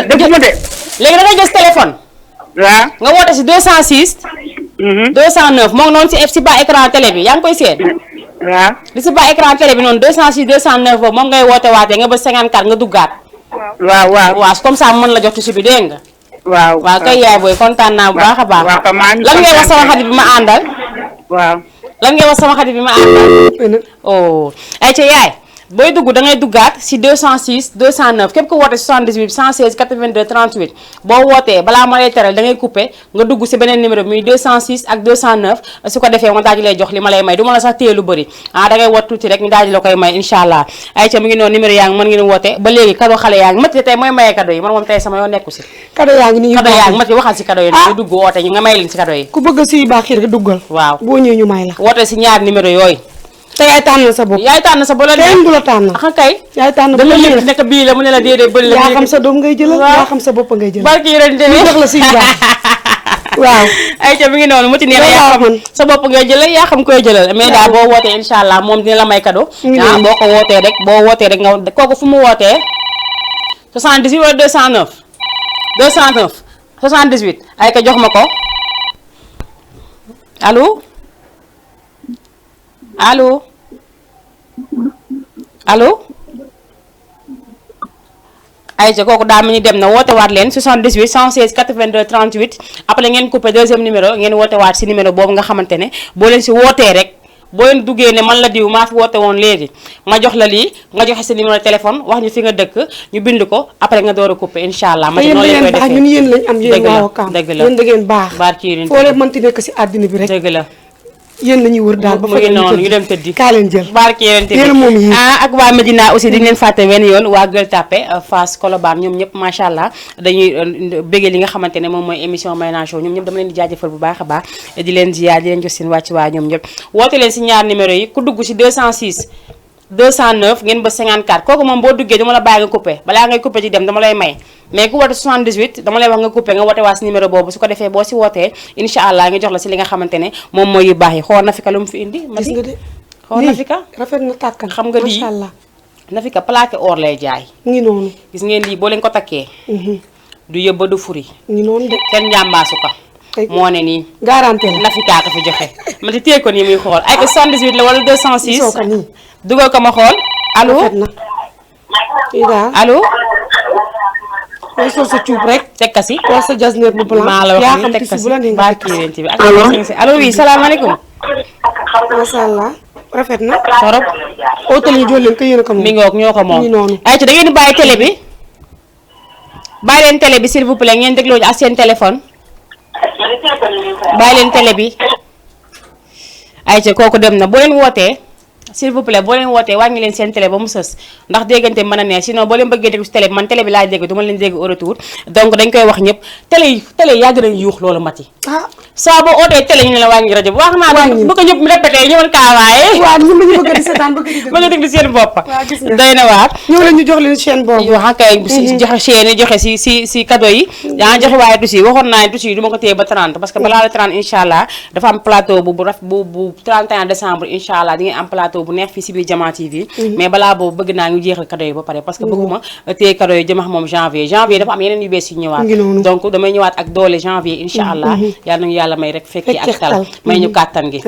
dëgguma de. léegi da ngay jël téléphone. waaw. nga woote si 206. 209 moo ngi noonu si bas écran télé bi yaa ngi koy seet. waaw. li si bas écran télé bi noonu 206 209 boobu moom ngay woote waatee nga ba 54 nga duggaat. waaw comme ça mën la jox tuuti bi dégg nga. waaw kay yaay booy kontaan naa bu baax a baax. lan ngay wax sama xarit bi ma àndal. lan ngay wax sama xarit bi ma àndal. ay ca yaay booy dugg da ngay duggaat si 206 209 képp ko woote 78 116 82 38 boo wootee balaa ma lay teral da ngay coupé nga dugg si beneen numéro bi muy 206 ak 209 su ko defee ma daal di lay jox li ma lay may du ma la sax téye lu bëri da ngay woot tuuti rek ñu daal di la koy may incha allah ay ca mi ngi noonu numéro yaa ngi mën ngeen woote ba léegi cadeau xale yaa ngi mati tey mooy maye cadeau yi man moom tey sama yoo nekku si cadeau yaa ngi nii cadeau yaa ngi mati waxal si cadeau yi ñu dugg woote ñu nga may leen si cadeau yi ku bëgg si baax yi rek duggal waaw boo ñëwee ñu may la woote si ñaar numéro yooyu te yaay tànn sa bopp yaay tànn sa bopp la kenn du la tànn kay yaay tànn dama léegi nekk bii la mu ne la déedéet bëri la yaa xam sa doom ngay jëlal yaa xam sa bopp ngay jëlal barki yéen ñu jox la si baax waaw ay ca mi ngi noonu muti nee na yaa xam sa bopp ngay jëlal yaa xam koy jëlal mais daal boo wootee incha allah moom dina la may cadeau boo ko wootee rek nga kooku fu mu wootee 78 wala 209 78 ay ka jox ma ko allo ayca kooku daa mel ni dem na woote waat leen 78 116 82 38 après ngeen coupé deuxième numéro ngeen woote waat si numéro boobu nga xamante ne boo leen si wootee rek boo leen duggee ne man la diw maa fi woote woon léegi ma jox la lii nga joxe sa numéro téléphone wax ñu fi nga dëkk ñu bind ko après nga door a coupé incha allah. ma noonu lañ koy defee ñun yéen lañ am yéen waa Wakaam dëgg la yéen da ngeen baax barki foo leen mënti nekk si àddina bi rek dëgg la yéen la ñuy wër daal ba fa ñu dem tëddi kaa leen jël barki yéen moom yi ak waa Medina aussi dañ leen fàtte wenn yoon waa Gueule Tapée Fass Colobane ñoom ñëpp macha allah dañuy bëggee li nga xamante ne moom mooy émission Mayna Show ñoom ñëpp dama leen di jaajëfal bu baax a baax di leen ziar di leen jox seen wàcc waa ñoom ñëpp woote leen si ñaar numéro yi ku dugg si 206 209 ngeen ba 54 kooku moom boo duggee dama la bàyyi nga coupé balaa ngay coupé ci dem dama lay may mais ku woote 78 dama lay wax nga coupé nga woote waa si numéro boobu su ko defee boo si wootee incha allah nga jox la si li nga xamante ne moom mooy yu baax yi xool Nafika lu mu fi indi gis nga de xool Nafika rafet na tàkkan xam nga lii macha allah Nafika plaqué or lay jaay ngi noonu gis ngeen lii boo leen ko takkee du yëbba du furi ngi noonu de kenn njàmbaasu ko moo ne nii garanté la Nafika ko fi joxe ma di téye ko nii muy xool ay ko 78 la wala 206 soo ko nii dugal ko ma xool allo allo mooy sol sa cuub rek teg ka si wala sa jasneer bu blanc maa la wax yaa ni xam teg ka ci bu la si neex barki yéen bi ak allo oui salaamaaleykum macha allah rafet na torop hôtel ñu jël leen ko yéen ko moom mi ngoog ñoo ko moom ay ci da ngeen di bàyyi télé bi bàyyi leen télé bi s'il vous plaît ngeen dégloo ak seen téléphone bàyyi leen télé bi ay ci kooku dem na boo leen wootee s'il vous plaît boo leen wootee wàññi leen seen télé ba mu sës ndax déggante mën a neex sinon boo leen bëggee déglu si télé bi man télé bi laay dégg du ma leen dégg au retour donc dañ koy wax ñëpp télé yi yàgg nañ yuux loolu mati saa boo ootee télé ñu ne la wàññi rajo bi wax naa bu ko ñëpp répété ñëwal kaawaaye waaw ñu bëgg di seetaan bëgg a déglu seen bopp doy na waar ñëw leen ñu jox leen chaîne boobu wax kay joxe chaîne yi joxe si cadeau yi yaa joxe waaye tusi waxoon naa tusi yi du ma ko téye ba 30 parce que balaa le 30 incha allah dafa am plateau bu 31 décembre incha allah di ngeen am plateau bu neex fii si biir Jama TV mais balaa boobu bëgg naa ñu jeexal cadeau yi ba pare parce que bëgguma téye cadeau yi jëmax moom janvier dafa am yeneen yu bees yu ñëwaat donc damay ñëwaat ak doole janvier incha allah yàlla nañu yàlla may rek fekki ak tal may ñu kàttan gi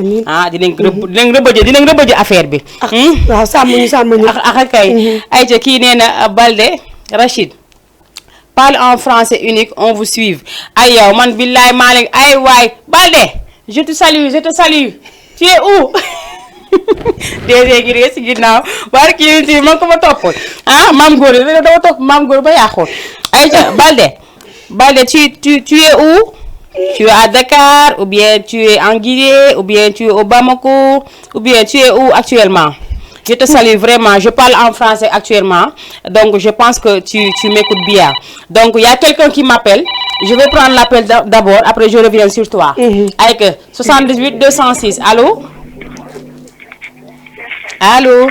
dinañ rëbëje affaire bi waaw sàmm ñu ak kay ay ca kii nee na Balde Rachid parle en français unique on vous suive ay yow man billaay maa leen ay waay Balde je te salue tu es où DG gi ree si ginnaaw barki yéen si man ko ma topp maam góor yi dama topp maam góor ba yàqu ay ca Balde tu es où? Tu es à Dakar ou bien tu es en Guinée ou bien tu es au Bamako ou bien tu es où actuellement? Je te salue vraiment, je parle en français actuellement, donc je pense que tu m'écoutes bien. Donc il y a quelqu'un qui m'appelle, je vais prendre l'appel d'abord, après je reviens sur toi. Avec 78 206, allô? Allô?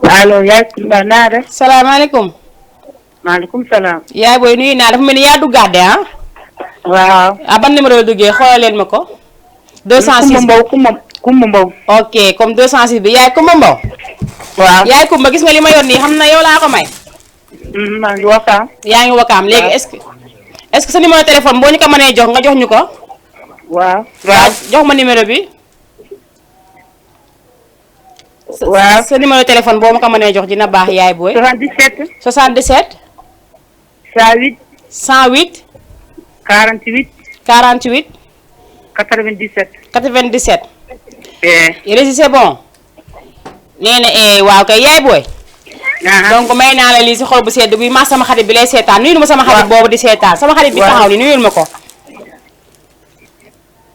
Allô, yaay Kumba naa def. Salaamaaleykum. maaleykum salaam. yaay booy nuyu naa dafa mel ni yaa duggaat waaw. ban numéro la duggee xoolal leen ma ko. 206 Kumba Mbow. ok comme 206 bi yaay Kumba Mbow. waaw yaay Kumba gis nga li ma yor nii xam na yow laa ko may. maa ngi Wakaam. yaa ngi Wakaam léegi est-ce que sa numéro téléphone boo ñu ko mënee jox nga jox ñu ko. waaw. jox ma numéro bi. waaw sa numéro téléphone boo ma ko mënee jox dina baax yaay booy. 77. 77. 108. 108. 48. 48. 97. 97. Rési c'est bon. nee na waaw kay yaay booy. donc may naa la lii si xol bu sedd bi ma sama xarit bi lay seetaan nuyul ma sama xarit boobu di seetaan sama xarit bi taxaw ni nuyul ma ko.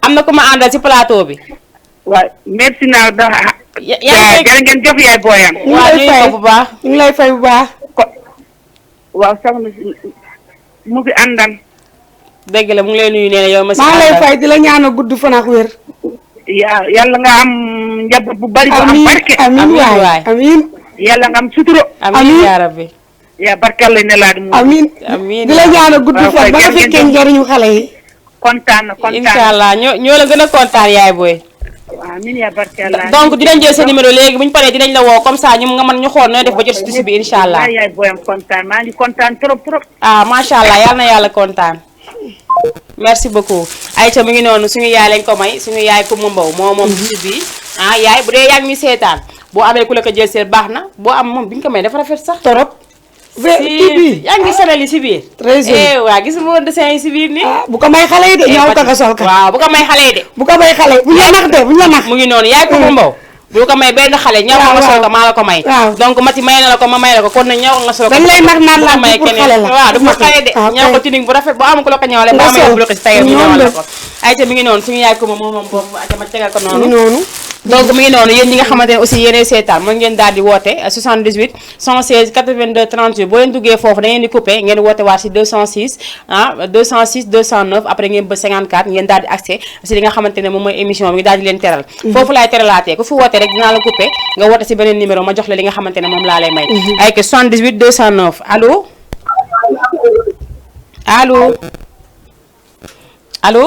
am na ku ma àndal si plateau bi. waaw merci naa da. yaa ngi ngeen jox yaay booyam. waaw nuyu ko bu baax ñu ngi lay fay bu baax. waaw soxna mu fi àndal. dëgg la mu ngi lay nuyu nee na yow ma si maa lay fay di la ñaanal gudd fan ak wér. yàlla nga am njaboot bu bari. bu am barke amiin waay amiin. yàlla nga am suturo. amiin yaa rabbi. yaa barkeel la ne laa di mu. amiin di la ñaanal gudd fan ba nga fekkee njëriñu xale yi. kontaan na incha allah ñoo la gën a kontaan yaay booy. waaw amiin yaa barkeel la. donc dinañ jël sa numéro léegi bu ñu paree dinañ la woo comme ça ñu nga mën ñu xool nooy def ba jot si tissu bi incha allah. yaay booyam kontaan maa ngi kontaan trop. macha allah yal na yàlla kontaan. merci beaucoup Aïcha mu ngi noonu suñu yaay lañ ko may suñu yaay Kumba Mbow moom tissu bi yaay bu dee yaa ngi ñu seetaan boo amee ku la ko jël seet baax na boo am moom bi ñu ko may dafa rafet sax torop. si yaa ngi sonal yi si biir. très bien waaw gis nga woon dessin yi si biir nii. bu ko may xale yi de ñëw ko nga sol ka. waaw bu ko may xale yi de. bu ko may xale yi bu ñu la nax de bu ñu la nax. mu ngi noonu yaay Kumba Mbow. bu ko may benn xale ñaw nga sol ko maa la ko may. donc Mati may na la ko ma may la ko kon nag ñaw nga sol ko. dañ lay nax naan la pour xale la waaw du ma xale de. ñaw ko tuning bu rafet boo am ko la ko ñawale boo amee bloqué si tailleur bi ñawal la ko. Aïcha mi ngi noonu suñu yaay Kumba moom boobu Aïcha ma tegal ko noonu. donc mi ngi noonu yéen ñi nga xamante ne aussi yéenay seetaan mën ngeen daal di woote 78 116 82 38 boo leen duggee foofu da ngeen di coupé ngeen woote waat si 206 206 209 après ngeen ba 54 ngeen daal di accès si li nga xamante ne moom mooy émission bi daal di leen teral foofu laay teralaatee ku fi woote rek dinaa la coupé nga woote si beneen numéro ma jox la li nga xamante ne moom laa lay may ay que 78 209 allo allo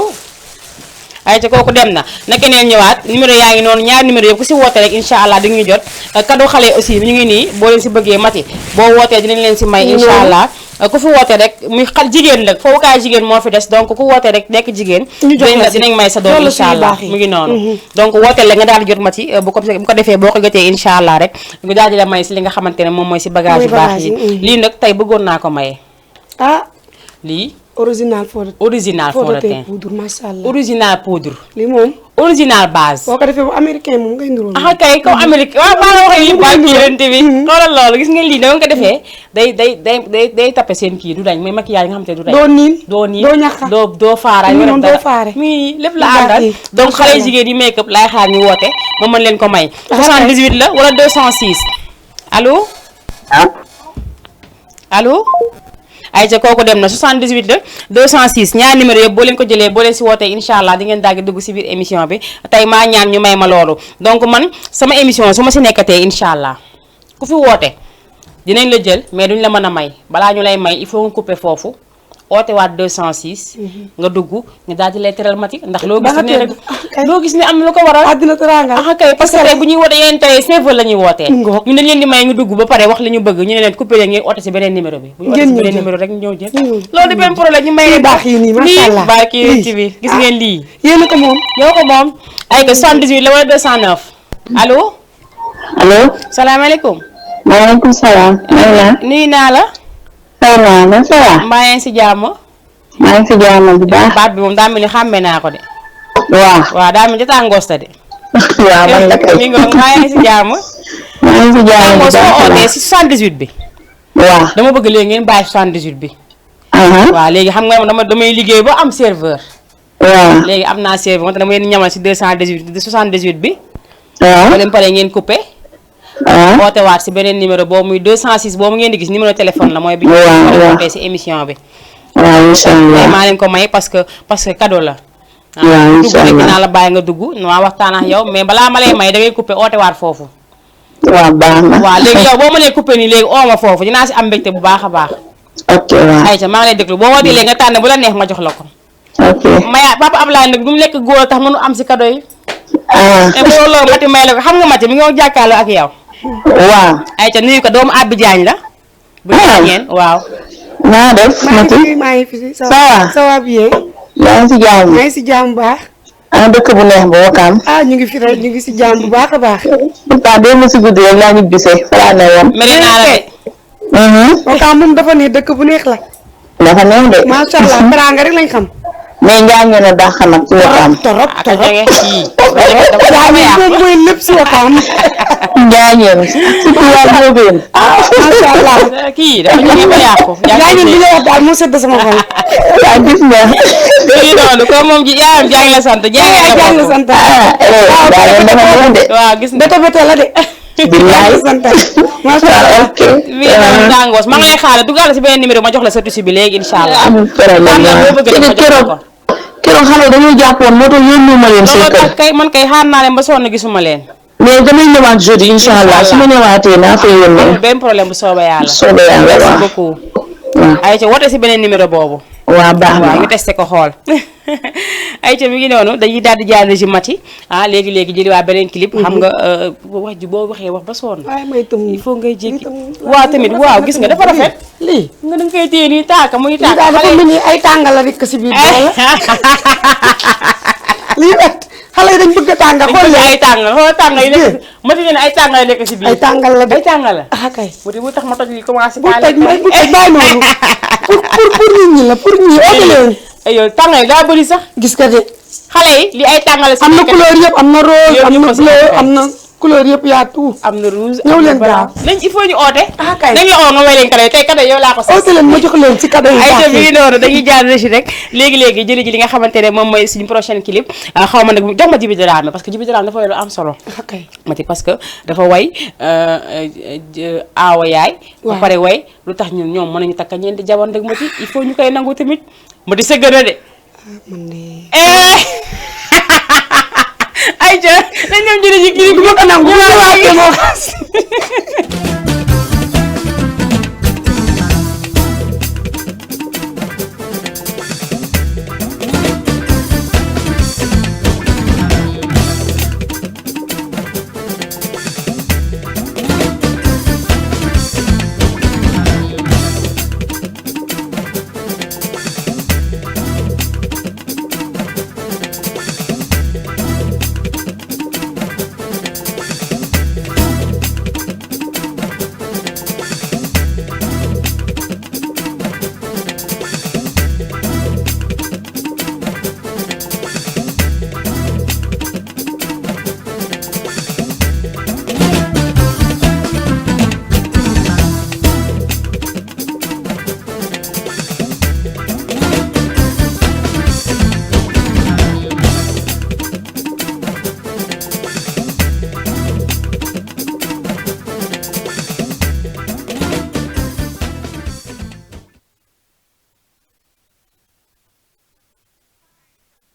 Aïcha kooku dem na keneen ñëwaat numéro yaa ngi noonu ñaari numéro yëpp ku si woote rek incha allah di ñu jot cadeau xale aussi ñu ngi nii boo leen si bëggee Mati boo wootee dinañ leen si may incha allah ku fi woote rek muy jigéen la foofukaay jigéen moo fi des donc ku woote rek nekk jigéen dinañ may sa doom incha allah mu ngi noonu donc woote la nga daal di jot Mati bu ko defee boo ko jotee incha allah rek ñu daal di la may si li nga xamante ne moom mooy si bagage yu baax yi lii nag tey bëggoon naa ko maye lii original fond de teint poudre macha allah original poudre lii moom original base. boo ko defee bu américain moom ngay nduróo. ah kay comme Amérique waaw maa la waxee lii baa kii yonent bi xoolal loolu gis nga lii da nga ko defee day tappe seen kii du dañ mooy maquillage nga xam te du dañ. doo niin doo ñaxa doo faara ñu doo faare mi lépp la àndal donc xale jigéen yi make up laay xaar ñu woote ma mën leen ko may 78 la wala 206 allo allo ayca kooku dem na 78 la 206 ñaar numéro yëpp boo leen ko jëlee boo leen si wootee incha allah di ngeen daal di dugg si biir émission bi tey maa ñaan ñu may ma loolu donc man sama émission su ma si nekkatee incha allah ku fi woote dinañ la jël mais duñ la mën a may balaa ñu lay may il faut nga couper foofu oote waat 206. nga dugg ñu daal di lay teral mati ndax loo gis ne rek loo gis ne am na lu ko waral àddina teraanga kay parce que tey bu ñuy woote yeneen tey serveur la ñuy wootee ñu dañ leen di may ñu dugg ba pare wax li ñu bëgg ñu ne leen coupé leen ngeen oote si beneen numéro bi bu ñu oote si beneen numéro rek ñëw jël loolu di benn problème ñu may leen baax yi nii macha allah baax kii ci bi gis ngeen lii yéen ko moom ñoo ko moom ay ko 78 la wala 209 allo salaamaaleykum maaleykum salaam. nuyu naa la ça va. mbaa yaa ngi si jàmm. maa ngi si jàmm bu baax. baat bi moom daa mel ni xàmme naa ko de. waaw daa mel ni tàngoosta de. waaw man la kay. mi ngi mbaa yaa ngi si jàmm. maa ngi si jàmm bu baax soo ootee si 78 bi. waaw dama bëgg léegi ngeen bàyyi 78 bi. waaw léegi xam nga damay liggéey ba am serveur. waaw léegi am naa serveur moo tax dama leen ñamal si 218 78 bi. waaw ba leen pare ngeen coupé. oote waat si beneen numéro boobu muy 206 boobu ngeen di gis numéro téléphone la mooy bi ñu wootee si émission bi. waaw incha allah maa leen ko may parce que cadeau la. waaw incha allah dugg dinaa la bàyyi nga dugg ma waxtaan ak yow mais balaa ma lay may da ngay coupé oote waat foofu. waaw baax na. waaw léegi yow boo ma nee coupé nii léegi oo ma foofu dinaa si am mbégte bu baax a baax. ok waaw ayca maa ngi lay déglu boo wootee léegi nga tànn bu la neex ma jox la ko. ok maya papa Ablaye nag bu mu nekk góor tax mënu am si cadeau yi. ah te boo loolu Mati may la ko xam nga Mati mi ngi jàkkaarloo ak yow. waaw. ayca nuyu ko doomu Abbi Diagne la. bu ñu waaw. naa def Mati. maa ngi fi ça va ça va bien. yaa ngi si jàmm. maa ngi si jàmm bu baax. dëkk bu neex ba Wakaam. ñu ngi fi rek ñu ngi si jàmm bu baax a baax. pourtant démb si guddi rek laa ñu gisee fa laa ne woon. mere naa la de. Wakaam moom dafa ne dëkk bu neex la. dafa neex de. macha allah teraanga rek lañ xam. mais njaa ngeen a dàq nag ci Wakaam. torop moom mooy lépp si Wakaam. njaa ngeen surtout waa Ndiobène. macha allah. kii dafa jógee ba yàqu. yaa ngi li nga wax daal moo sedd sama xol. waaw gis nga. léegi noonu ko moom ji yaayam Diagne la sant Diagne la sant. waaw gis nga bete la de. billaay sant macha allah. ok. bii noonu tàngoos maa ngi lay xaaral dugal si beneen numéro ma jox la sa tusi bi léegi incha allah. amul problème keroog xale dañuy jàppoon moo tax yónnu ma leen seen kër. kay man kay xaar naa leen ba sonn gisuma leen. mais damay ñëwaat jeudi incha allah su ma ñëwaatee naa fa yónnee. benn problème bu soobee yàlla. soobee yàlla waaw merci beaucoup. ayca woote si beneen numéro boobu. waaw baax na waaw ñu testé ko xool. ayca mi ngi noonu dañuy daal di jaar ci Mati léegi jëli waa beneen clip. xam nga wax ji boo waxee wax ba sonn. waaye may tam il faut ngay jékki. waaw tamit waaw gis nga dafa rafet. lii nga da nga koy téye nii taaka muy taaka. daal dafa mel ni ay tàngal la rek si biir boole. lii wet xale yi dañ bëgg a tàngal xool leen ay tàngal xool tàngal yi nekk Mati ne ay tàngal yi nekk si biir. ay tàngal la de ay tàngal la. kay. bu tax ma toj li commencé. bu toj bàyyi noonu pour nit ñi la pour ñi oote leen. yow tàngal yi daa bëri sax. gis nga de. xale yi li ay tàngal si am na couleur yëpp am na rose am na bleu am na couleur yëpp yaa tout. am na rouge ñëw leen gaaw nañ il faut ñu oote. kay nañ la oo nga may leen cadeau tey cadeau yow laa ko sax. oote leen ma jox leen ci cadeau yi ay baax te bii noonu dañuy jaar régi rek léegi jëli ji li nga xamante ne moom mooy suñu prochaine clip xaw ma nag jox ma Djiby Dramé parce que Djiby Dramé dafa way lu am solo. kay Mati parce que dafa way aawa yaay. ba pare way lu tax ñun ñoom mën nañu takk ñeenti jabar rek Mati il faut ñu koy nangu tamit Mati sëgg na de. ay ca dañ ñoom jëli ji clip bi ko nangu moo xas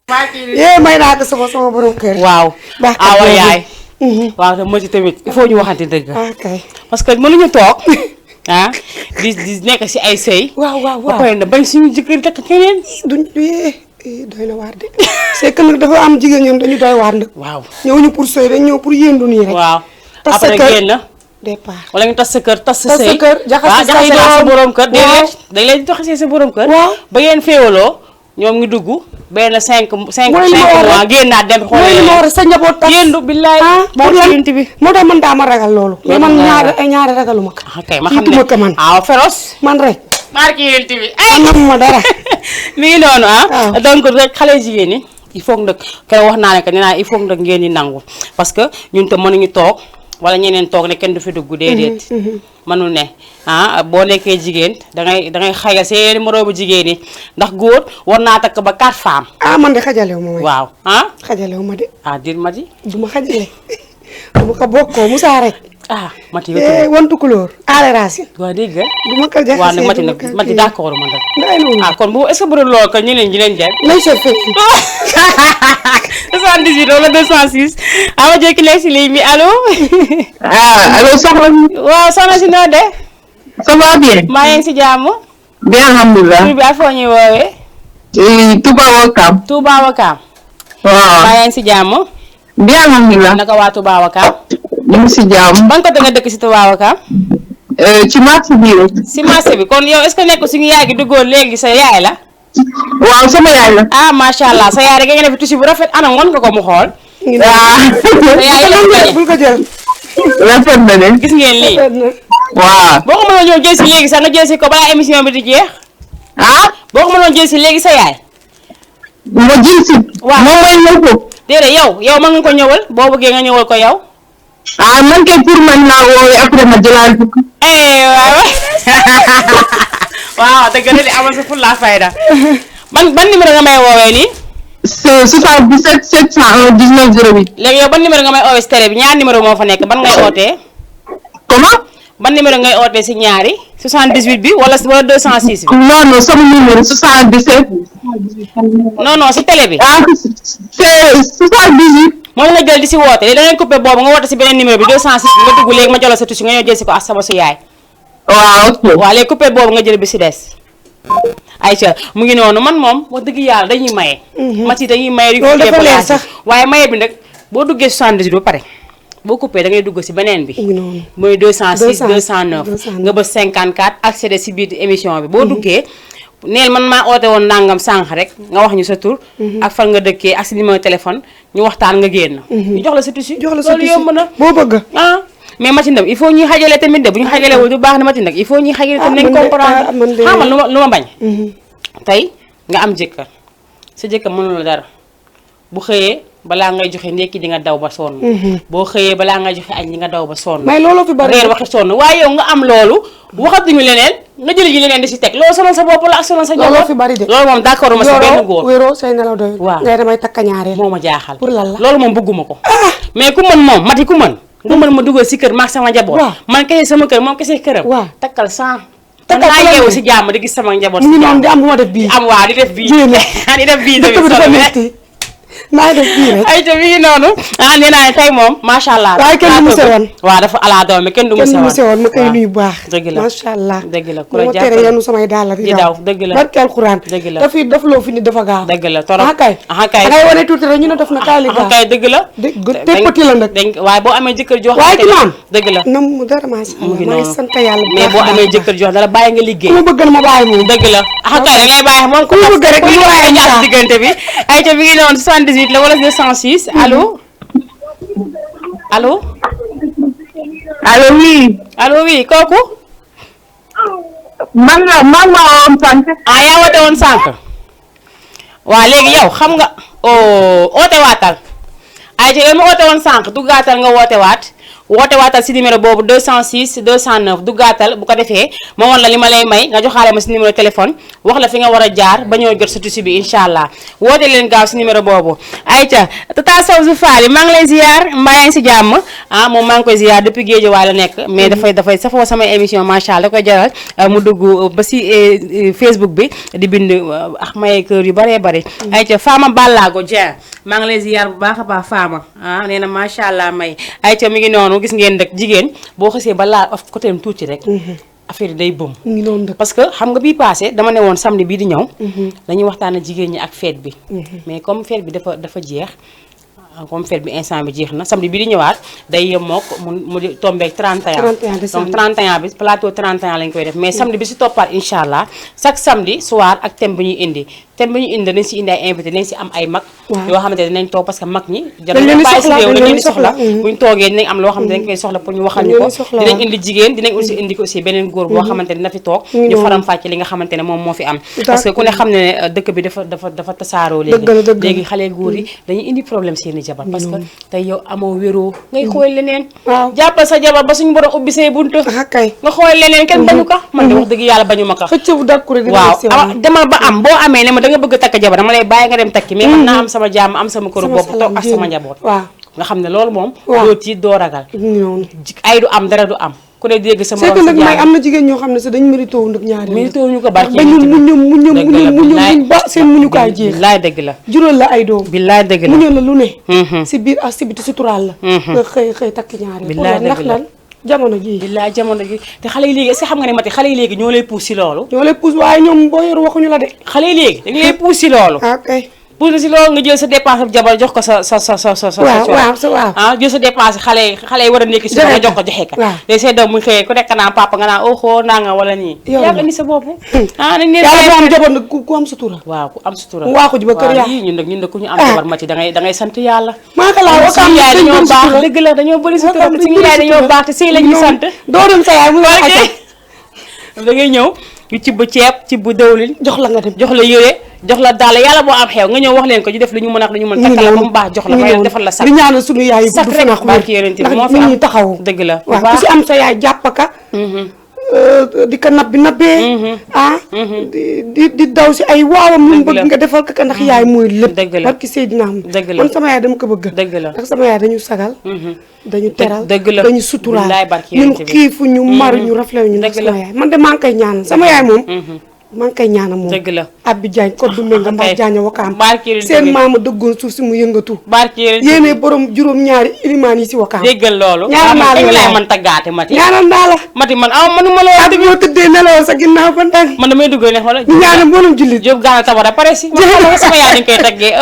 may naa ko sama borom kër. waaw. awa yaay. waaw te ma ci tamit il faut ñu waxante dëgg. ok parce que mënuñu toog di nekk si ay sëy. waaw ba pare na bañ suñu jëkkër takk keneen. doy na waar de c'est que nag dafa am jigéen ñoom dañu doy waar nag. waaw ñëwuñu pour sëy dañ ñëw pour yëndu nii rek. waaw tas sa après kër génn. départ wala ñu tas sa kër tas sa sëy. jaxase say sa doom borom kër. dañ leen jaxase sa borom kër. waaw ba ngeen féewaloo ñoom ñu dugg benn 5 mois génnaat dem. mooy li ma war a sa njaboot tas yéendu billaay. moo tax man daa ma ragal loolu. mais man ñaari ragaluma ko. kay ma xam ne féroce. man rek. marqué yéen bi ma dara. mi ngi noonu donc rek xale jigéen ñi il faut nag keroog wax naa ne que nee naa il faut nag ngeen di nangu parce que ñun te mënuñu toog wala ñeneen toog ne kenn du fi dugg déedéet. mënul ne boo nekkee jigéen dangay xayal seeni moroomu jigéen ñi ndax góor war naa takk ba 4 femmes. man de xajalewu ma. waaw xajalewu ma de. dir ma di. du ma xajale. du ma ko bokkoo Moussa rek. Mati wantu couleur aale racine. waaw dégg nga. du ma ko jaxasee waaw nag Mati d'accord man nag. ndaay noonu. kon bu est-ce que bu dul loolu que ñeneen ñi leen jaay. nañ seet fekk. 78 wala 206. ama jekki léegi si ligne bi allo. allo soxna. waaw soxna si noo de. ça va bien. maa ngi si jàmm. bien alhamdulilah. tur bi ak foo ñuy woowee. Touba Wakam. Touba Wakam. waaw. maa ngi si jàmm. bien alhamdulilah. naka waa Touba Wakam. ñu ngi si jàmm. ban côté nga dëkk si Touba Wakam. ci marché bi rek. si marché bi kon yow est-ce que nekk suñu yaay gi duggoon léegi sa yaay la. waaw sama yaay la. macha allah sa yaay rek nga def tuuti bu rafet anam wan nga ko mu xool. waaw. sa yaay bul ko jël. rafet na de. gis ngeen lii. waaw. boo ko mënoon ñëw jël si léegi sax nga jël si ko balaa émission bi di jeex. boo ko mënoon jël si léegi sa yaay. ma jël si. waaw moom mooy ñëw ko. déedéet yow mën nga ko ñëwal boo bëggee nga ñëwal ko yow. man kay pour man naa woowee après ma jëlaat ko. waaw dëgg la di amal sa fulla fayda. ban numéro nga may woowee nii. c'est 77 701 19 08. léegi yow ban numéro nga may woowee si télé bi ñaar numéro moo fa nekk ban ngay ootee. comment. ban numéro ngay ootee si ñaari 78 bi wala 206 bi. non sama numéro 77. non si télé bi. c'est 78. moom nga jël di si woote léegi da ngay coupé boobu nga woote si beneen numéro bi 206 bi nga dugg léegi ma jëlal sa tuuti nga ñëw jël si ko ak sama su yaay. waaw ok. waaw léegi coupé boobu nga jël bi si des. Aïcha mu ngi noonu man moom wax dëgg yàlla dañuy maye. Mati dañuy maye. loolu dafa leer sax waaye maye bi nag boo duggee 78 ba pare boo coupé da ngay dugg si beneen bi. mooy 206 209 nga bës 54 accéder si biir émission bi boo duggee. neel man maa oote woon nangam sànq rek nga wax ñu sa tur. ak fan nga dëkkee ak si numéro téléphone ñu waxtaan nga génn. ñu jox la sa tissu. loolu yomb na boo bëgg. mais Mati Ndam il faut ñuy xajale tamit de bu ñu xajalewul du baax na Mati Ndam il faut ñuy xajale tamit nañ comprendre xamal lu ma bañ. tey nga am jëkkër sa jëkkër mënul la dara bu xëyee balaa ngay joxe ndekki di nga daw ba sonn. boo xëyee balaa ngay joxe añ di nga daw ba sonn. mais loolu fi bari reer waxi sonn waaye yow nga am loolu waxatuñu leneen nga jëli ji leneen di si teg loolu sonal sa bopp la ak sonal sa njaboot. loolu fi bari de loolu moom d'accord ma si benn góor. wéeroo say nelaw doy. waaw ngay damay takka ñaareel. moo ma jaaxal. pour lan la loolu moom bëgguma ko. mais ku mën moom Mati ku mën. nga mën ma dugal si kër maag sama njaboot. man kese sama kër moom kese këram. takkal 100. takkal naa yeewu si jàmm di gis sama njaboot. mu ngi noonu di am bu ma def bii. am waa di def bii. di def bii tamit dafa metti maa def bii rek. ay te mi ngi noonu. nee naa ne tey moom macha allah. waaye kenn du mu sewoon. waaw dafa ala doome kenn du mu sewoon. ma koy nuyu baax. dëgg la macha allah. dëgg la ku la ma tere yenu samay daal di daw dëgg la barke alxuraan. dëgg la dafi daf loo fi nit dafa gaaw. dëgg la torop kay dangay wane tuuti rek ñu ne def na kaay li gaaw kay dëgg la. teppati la nag. waaye boo amee jëkkër jox. waaye ki naan dëgg la. nam mu dara macha allah maa ngi sant yàlla bu mais boo amee jëkkër jox dala bàyyi nga liggéey. ku ma bëgg na ma bàyyi moom. dëgg la kay da ngay bàyyi moom. ku ma bëgg rek ñu waaye ñaar diggante bi. ay te mi ngi noonu 78 la wala 206 allo. allo. allo oui kooku. man la woon sànq. yaa woote woon sànq. waa léegi yow xam nga oote waatal. ay te yow mi oote woon sànq duggaatal nga woote waat woote waatal si numéro boobu 206 209 du gàttal bu ko defee ma woon la li ma lay may nga joxaale ma si numéro téléphone wax la fi nga war a jaar ba ñoo jot sa tissu bi incha allah woote leen gaaw si numéro boobu. ayca Tata Sowsu Fall maa ngi lay ziar mbaa yaa ngi si jàmm moom maa ngi koy ziar depuis Guédiawaye la nekk mais dafay safoo sama émission macha allah da koy jaral mu dugg ba si Facebook bi di bind ak maye kër yu baree bari. ayca Fama Ballago Dieng maa ngi lay ziar bu baax a baax Fama nee na macha allah may ayca mi ngi noonu gis ngeen rek jigéen boo xasee ba laal côté am tuuti rek. affaire yi day bëm. parce que xam nga bii passé dama ne woon samedi bii di ñëw. dañuy waxtaan jigéen ñi ak fête bi. mais comme fête bi dafa jeex. comme fête bi instant bi jeex na samedi bi di ñëwaat day yemook mu di tombeek 31 donc 31 bi plateau 31 lañ koy def mais samedi bi si toppaat incha allah chaque samedi soir ak thème bi ñuy indi dañ si indi ay invité dañ si am ay mag yoo xamante ne dinañ toog parce que mag ñi dañ leen di soxla buñ toogee dinañ am loo xamante dañ koy soxla pour ñu waxal ñu ko dinañ indi jigéen dinañ aussi indi ko aussi beneen góor boo xamante ne dina fi toog ñu faram fàcce li nga xamante ne moom moo fi am parce que ku ne xam ne dëkk bi dafa tasaaroo léegi xale góor yi dañuy indi problème seeni jabar parce que tey yow amoo wéroo ngay xool leneen jàppal sa jabar ba suñu borom ubbi say buntu nga xool leneen kenn bañu ko man de wax dëgg yàlla bañu ma ko waaw demal ba am boo amee ne ma da nga bëgg a takk jabar dama lay bàyyi nga dem takki mais man naa am sama jàmm am sama këru bopp toog ak sama njaboot nga xam ne loolu moom doo tiit doo ragal ay du am dara du am ku ne dégg sama c'est que nag may am na jigéen ñoo xam ne sax dañ mérité wu nag ñaari mérité wu ñu ko barke ba muñ ba seen muñukaay jeex billaay dëgg la jural la ay doom billaay dëgg la muñal la lu ne si biir ak si biti suturaal la nga xëy takk ñaari billaay ndax lan jamono ji billaay jamono ji te xale yi léegi est-ce que xam nga ne mati xale yi léegi ñoo lay pousse si loolu ñoo lay pousse waaye ñoom boo yor waxuñu la de xale yi léegi dañu lay pousse si loolu pour si loolu nga jël sa dépense ab jabar jox ko sa jël sa dépense xale yi war a nekk si nga jox ko joxe ka léegi say doom mu xëyee ku nekk naan papa nga naan oxoo naa nga wala nii yàlla ni sa bopp nañ leen yàlla moo am jabar nag ku am sutura waaw ku am sutura waaxu ji ba kër yii ñun nag ku ñu am jabar mati da ngay sant yàlla maaka laa suñu yaay dañoo baax dëgg la dañoo bëri sutura suñu yaay dañoo baax te sëy la ñuy sant doo dem sa yaay mu la da ngay ñëw ñu cibb ceeb cibb dëwlin jox la nga dem jox la yére jox la daal yàlla boo am xew nga ñëw wax leen ko ñu def lu ñu mën ak lu ñu mën takkal la ba mu baax jox la may defal la sax di ñaanal suñu yaay yi sax rek barki yonent bi moo fi am taxaw dëgg la waaw ku si am sa yaay jàppaka di ko nabbee di daw si ay waawam lu mu bëgg nga defal ko ndax yaay mooy lépp barki Seydina am man sama yaay dama ko bëgg ndax sama yaay dañu sagal dañu teral dañu suturaal ñun xiifu ñu maru ñu rafle ñu ndax sama yaay man de maa ngi koy ñaan sama yaay moom maa ngi koy ñaanal moom dëgg la Abbi Diagne code du Menga Mbaye Diagne Wakaam seen maama dëggoon suuf si mu yëngatu yéene borom juróom-ñaari ilimaan yi si Wakaam déggal loolu ñaanal naa la lay man taggaate mati ñaanal naa la mati man manuma loolu ak boo tëddee nelawoo sa ginnaaw ba ndànk man damay dugg ne xoolal ñu ñaanal mboolum jullit Jóob gaana tabara pare si sama yaay dañ koy taggee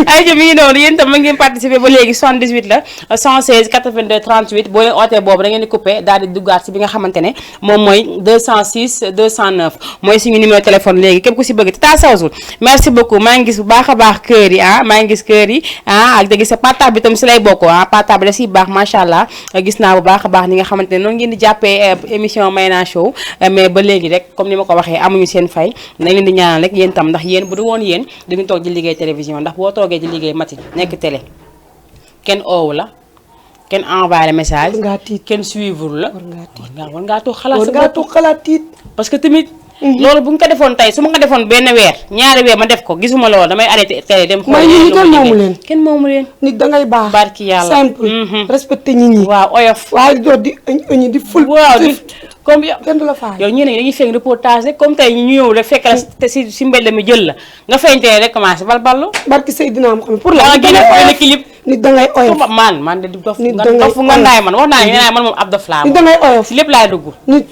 ay jë mi ngi noonu yéen tam ma ngeen participer ba léegi 78 la 116 82 38 boo leen ootee boobu da ngeen di coupé daal di duggaat si bi nga xamante ne moom mooy 206 209 mooy suñu numéro téléphone léegi képp ku si bëgg Tata Sowsu merci beaucoup maa ngi gis bu baax a baax kër yi maa ngi gis kër yi ak da gis sa partage bi tam si lay bokk partage bi da siy baax macha allah gis naa bu baax a baax ni nga xamante ne noonu ngeen di jàppee émission Mayna Show mais ba léegi rek comme ni ma ko waxee amuñu seen fay nañ leen di ñaanal rek yéen tam ndax yéen bu du woon yéen du ñu toog di liggéey télévision ndax boo toogee di liggéey mati nekk télé kenn oowu la kenn envoyé message kenn suivre la war ngaa toog xalaat tiit parce que tamit loolu bu nga ko defoon tey su ma ko defoon benn weer ñaari weer ma def ko gisuma loolu damay arrêté télé dem xool kenn moomu leen nit dangay baax barki yàlla simple respecté nit ñi waaw oyof waaye doo di ëñ di ful waaw di comme kenn du la faay yow ñeneen ñi dañuy feeñ reportage rek comme tey ñu ñëw rek fekk la te si mbedd mi jël la nga feeñ tey rek commencé balballu barki Seydina am xam pour la génne clip nit dangay oyof man de dof nga ndaay man wax naa ne man moom ab dof laa nit dangay oyof si lépp laay dugg nit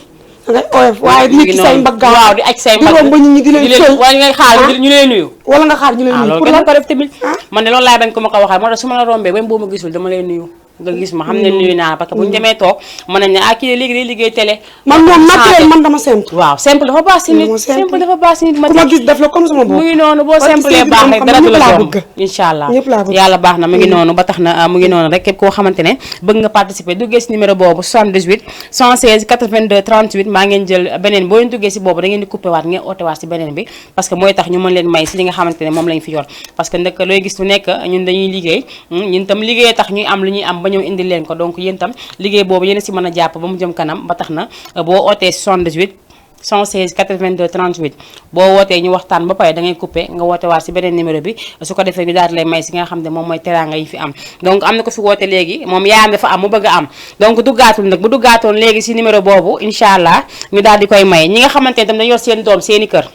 dangay oyof waaye nit ki say mbagg waaw di aj say mbagg di romb nit ñi di leen fël waaye ngay xaar ñu lay nuyu wala nga xaar ñu lay nuyu loolu kenn ko def tamit man de loolu laay bañ ko ma ko waxee moo tax su ma la rombee ba boo ma gisul dama lay nuyu nga gis ma xam ne nuyu naa parce que bu ñu demee toog mën nañ ne ah kii léegi day liggéey télé. man moom naturel man dama simple. waaw simple dafa baax si nit. simple dafa baax si nit ma gis def la comme sama bopp. mu ngi noonu boo simple baax rek dara du la jom incha allah yàlla baax na mu ngi noonu ba tax na mu ngi noonu rek képp koo xamante ne bëgg nga participer duggee si numéro boobu 78 116 82 38 maa ngeen jël beneen boo leen duggee si boobu da ngeen di coupé waat ngeen oote waat si beneen bi parce que mooy tax ñu mën leen may si li nga xamante ne moom lañ fi yor parce que nag looy gis lu nekk ñun dañuy liggéey ñun tam liggéey tax ñuy am lu ñuy am ba ñëw indi leen ko donc yéen tam liggéey boobu yéen a si mën a jàpp ba mu jëm kanam ba tax na boo ootee 78 116 82 38 boo wootee ñu waxtaan ba pare da ngay coupé nga woote waat si beneen numéro bi su ko defee ñu daal di lay may si nga xam ne moom mooy teraanga yi fi am donc am na ko fi woote léegi moom yaayam dafa am mu bëgg a am donc duggaatul nag bu duggaatoon léegi si numéro boobu incha allah ñu daal di koy may ñi nga xamante ne tam dañu yor seen doom seeni kër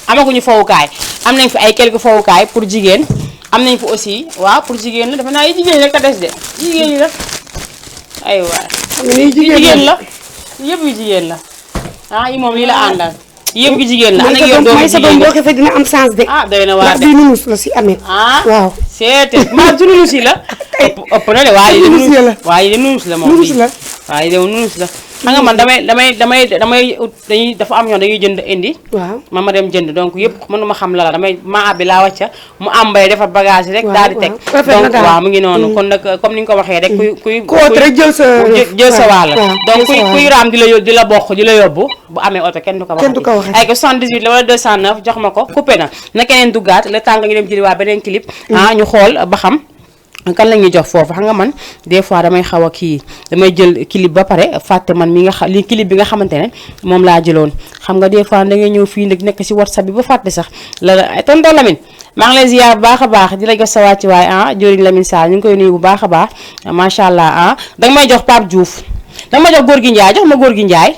amaguñu fowukaay am nañ fi ay quelques fowukaay pour jigéen am nañ fi aussi waaw pour jigéen la dafa naa yi jigéen rek a des de jigéen ñi rek ay waay jigéen la yëpp yu jigéen la ah yi moom lii la àndal yëpp gi jigéen la. am na yow doomu jigéen boo ko fekk dina am chance de. ah doy na waar de ndax bii nunus la si amee. ah waaw. c'est maa du nunus yi la. ëpp na de waaye de nunus la waaye de nunus la moom. nunus la waaye de nunus la. xam nga man damay dañuy dafa am ñoom dañuy jënd indi. waaw ma dem jënd donc yëpp mënuma xam la damay maa bi laa wàcca mu ambay defar bagage rek. daal di teg donc waaw mu ngi noonu kon nag comme ni nga ko waxee rek. kuy rek jël sa wàll. donc kuy raam di la bokk di la yóbbu bu amee oto kenn du ko wax. ay ko 78 la wala 209 jox ma ko coupé na keneen duggaat le temps nga ñu dem jëli waa beneen clip. ñu xool ba xam. kan la ñuy jox foofu xam nga man des fois damay xaw a damay jël clip ba pare fàtte man mi nga li clip bi nga xamante ne moom laa jëloon xam nga des fois da ngay ñëw fii nag nekk si WhatsApp bi ba fàtte sax la tonton Lamine maa ngi lay ziar bu baax a baax di la jox sa wàcc waay joriñ Lamine Sall ñu ngi koy nuyu bu baax a baax macha allah danga may jox Pape Diouf danga may jox góor gi Ndiaye jox ma góor gi Ndiaye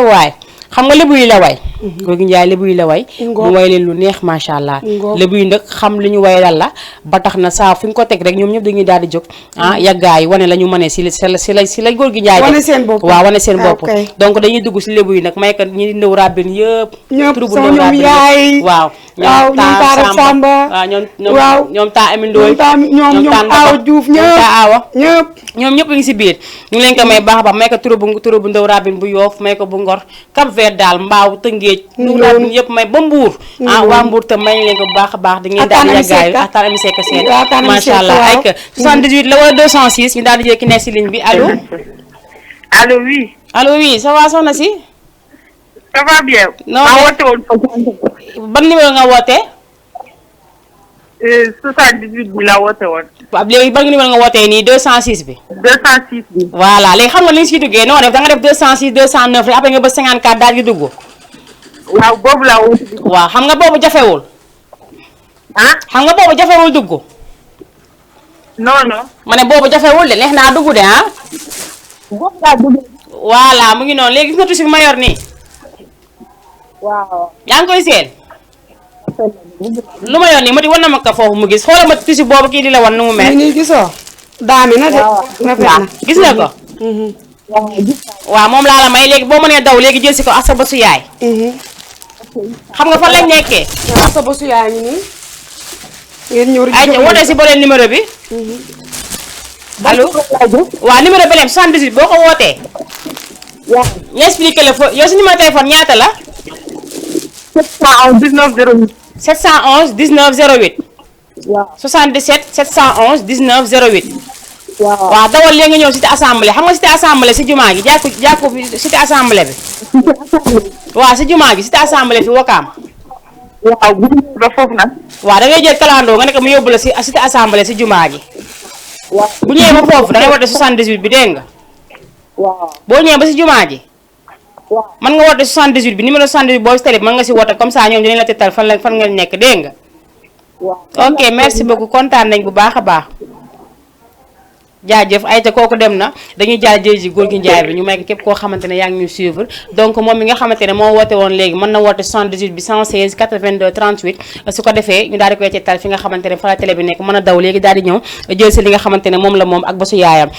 waay xam nga lébu yi la way góor gi Njaay lébu yi la way mu way leen lu neex macha allah lébu yi nag xam li ñu way dal la ba tax na saa fu ñu ko teg rek ñoom ñëpp dañuy daal di jóg yàggaay wane la ñu mënee si la góor gi Njaay wane seen bopp waaw wane seen bopp donc dañuy dugg si lébu yi nag may ka ñi ndaw rabin yëpp turu bu ndaw ñoom yaay waaw ñoom Taara Samba waaw ñoom taa Ami Ndooy ñoom Awa Diouf ñoom ñëpp ngi si biir ñu ngi leen ko may baax a baax may ko turu bu ndaw rabin bu Yoof may ko bu Ngor Cap Vert daal Mbaaw Tëngéej ñu rabin yëpp may ba Mbuur waa Mbuur te may leen ko bu baax a baax da ngeen daal di yàggaayu ataan ami sekk seen macha allah ay que 78 la wala 206 ñu daal di jël ki nekk si ligne bi allo allo oui ça va soxna si ça va bien. non ban numéro nga wootee 78 bi la woote woon. waaw léegi ban numéro nga wootee nii 206 bi. 206 bi. voilà léegi xam nga li nga siy duggee noo def da nga def 206 209 rek après nga ba 54 daal di dugg. waaw boobu laa woote. waaw xam nga boobu jafewul. xam nga boobu jafewul dugg. non. ma ne boobu jafewul de neex naa dugg de boobu laa dugg. voilà mu ngi noonu léegi gis nga tuuti bi ma yor nii. waaw. yaa ngi koy seen. lu ma yoon nii ma di wan na ma ko foofu mu gis xoolal ma tisi boobu kii di la wan nu mu mel. nii gisoo daami na de. waaw gis nga ko. waaw moom laa la may léegi boo mënee daw léegi jël si ko ak sa bësu yaay. xam nga fan lañ nekkee. ak sa bësu yaay ngi nii. ngeen ñëw rek ay wootee si beneen numéro bi. allo. waaw numéro beneen 78 boo ko wootee. waaw. ñu expliqué la yow si numéro téléphone ñaata la. 711 19 08. 711 19 08. waaw. 77 711 19 08. waaw. waaw dawal léegi nga ñëw cité assemblée xam nga cité assemblée si jumaa gi jàkku cité assemblée bi. waaw si jumaa gi cité assemblée fi Wakaam. waaw bu ñu ba foofu nag. waaw da ngay jël kalandoo nga ne ko mu yóbbu la si cité assemblée si jumaa gi. waaw. bu ñëwee ba foofu da ngay woote 78 bi dégg nga. waaw. boo ñëwee ba si jumaa ji. waaw. mën nga woote 78 bi numéro 78 boobu si télé bi mën nga si woote comme ça ñoom dinañ la tettal fan nga nekk dégg nga. waaw. ok merci beaucoup kontaan nañ bu baax a baax. jaajëf ayta kooku dem na dañuy jaar jëy ji góor gi Njaay bi ñu may ko képp koo xamante ne yaa ngi ñuy suivre donc moom mi nga xamante ne moo woote woon léegi mën na woote 78 bi 116 82 38 su ko defee ñu daal di koy tettal fi nga xamante ne fa la télé bi nekk mën a daw léegi daal di ñëw jël si li nga xamante ne moom la moom ak ba su yaayam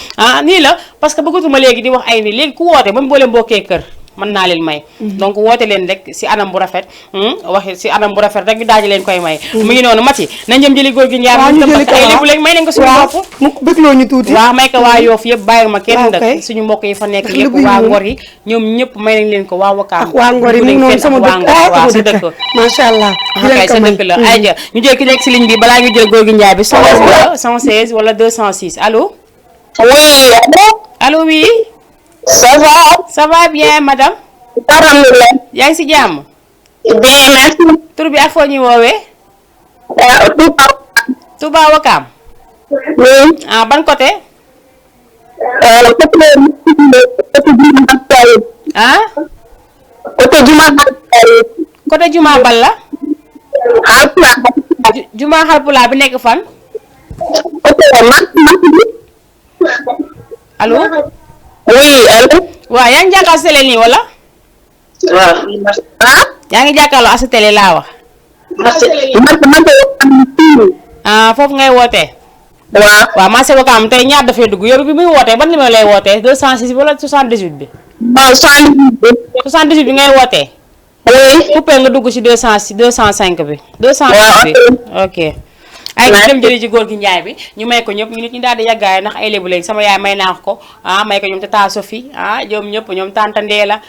nii la parce que bëggatuma léegi di wax ay ni léegi ku woote ba mu boole mbokkee kër mën naa leen may donc woote leen rek si anam bu rafet waxi si anam bu rafet rek ñu daal di leen koy may mu ngi noonu Mati nañ jëm jëli góor gi Njaay ay lébu léegi may leen ko suñu bopp mu bëggloo ñu tuuti waaw may ko waa Yoof yëpp bàyyi ma kenn nag suñu mbokk yi fa nekk yëpp waa Ngor yi ñoom ñëpp may nañ leen ko waa Wakaam ak waa Ngor yi mu noonu sama dëkk waaw sa dëkk macha allah kay sa dëkk la ay ja ñu jël ki nekk si ligne bi balaa ñu jël góor gi Njaay bi 116 wala 206 allo Oui, allo oui ça va bien madame alhamdulillah. yaa ngi si jàmm Bien, merci. tur bi ak foo ñuy woowee Touba Wakaam Oui. ah ban côté ah côté Juma Bal la Juma Xalpula bi nekk fan allo Oui, allo. waaw yaa ngi jàkkaarloo sa télé nii wala yaa ngi jàkkaarloo sa télé laa wax ah foofu ngay wootee waaw marché Wakaam tey ñaar dafay dugg yow bi muy wootee ban numéro lay wootee 206 wala 78 bi 78 bi ngay wootee coupé nga dugg ci 205 bi 205 bi ok ay dem jëli ci góor gi Njaay bi ñu may ko ñëpp ñu nit ñu daal di yàggaay ndax ay lébu léegi sama yaay may naa ko may ko ñoom tata Sophie ñoom ñëpp ñoom tanta Ndeela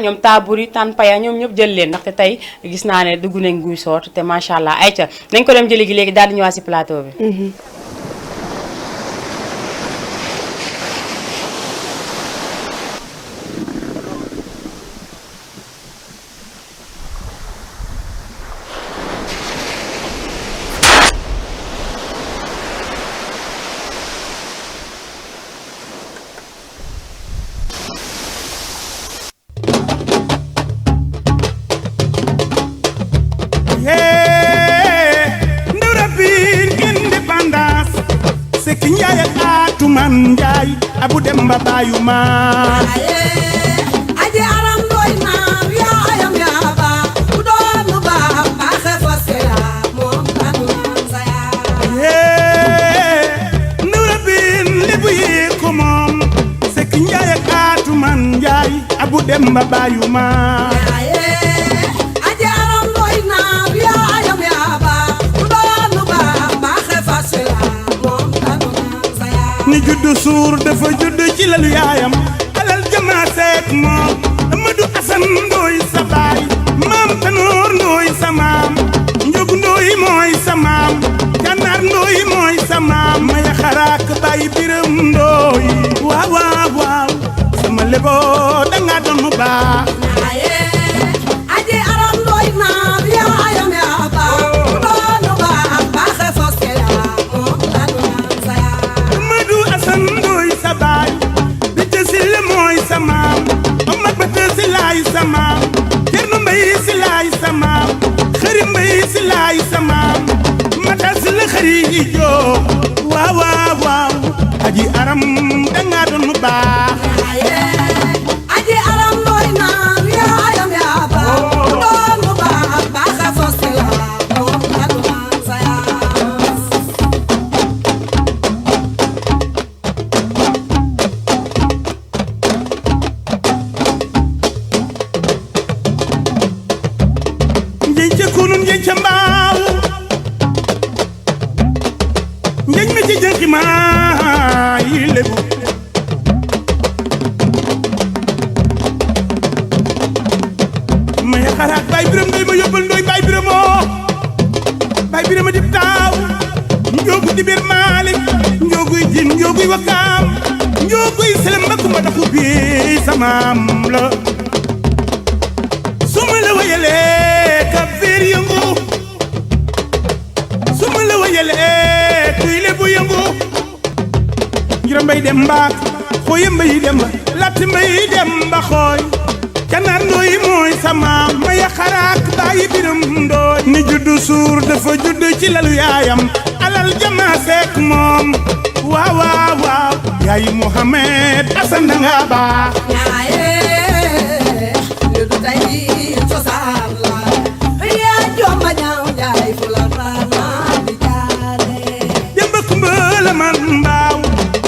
ñoom ta Buri tan Paya ñoom ñëpp jël leen ndaxte tey gis naa ne dugg nañ guy soot te macha allah ayca nañ ko dem jëli gi léegi daal di ñëwaat si plateau bi Njaay Abu Demba Bayu ma aje aram doy na yaayam yaaba ku doon lu baax baaxe fasela moom tanu saya Nura bin lebu yi ko moom Sekk Njaay ak Atuman Njaay Abu Demba Bayu ma aje aram doy na yaayam yaaba ku doon lu baax baaxe fasela ni juddu suur dafa judd ci lalu yaayam alal jamaa seek moom Amadou Asan Ndooy sa baay maam Tanoor Ndooy sa maam Njogu Ndooy mooy sa maam Gànnaar Ndooy mooy sa maam Maya Xaraak Baay Biram Ndooy waaw waaw waaw sama lebo danga doon mu baax aje aram doy na yaayam yaaba ku doon lu baax baaxe fasela moom tanu saya Asan Ndooy sa baay bi jësil mooy sa maam Omar Bata si laay sa maam Cerno Mbay si laay sa maam Xëri Mbay si laay sa maam Mata si la xëri yi joo waaw waaw waaw aji aram danga doon mu baax aje aram doy na yaayam yaaba ku doon lu baax baaxe fasela moom tanu saya kunun njeñ ca mbaaw njeñ mi ci jënki maa yi lebu may xaraat Baay Biram Ndooy ma yóbbal Ndooy Baay Biramoo Baay Birama dib taaw njoogu dibir Maalik njooguy jin njooguy Wakaam njooguy selem ma kumba daxu bi samaam la suma la wayalee ka biir yëngu suma la wayalee kuy lebu yëngu njira mbay dem mbaak xooya mbay dem latti mbay dem ba xooy Gànnaar Ndooy mooy sama Maya Xaraak Baay Biram Ndooy ni juddu suur dafa judd ci lalu yaayam alal jama seek moom waaw waaw waaw yaayi Muhammad Asan danga baax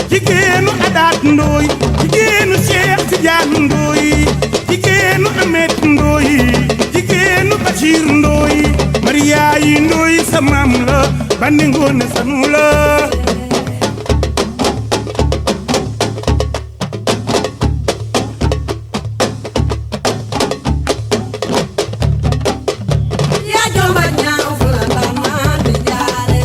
jigéenu Adaat Ndooy jigéenu Cheikh Tijaan Ndooy jigéenu bandi ngoone sanu la yaa jomba ñaaw fu la ndaanaan di jaare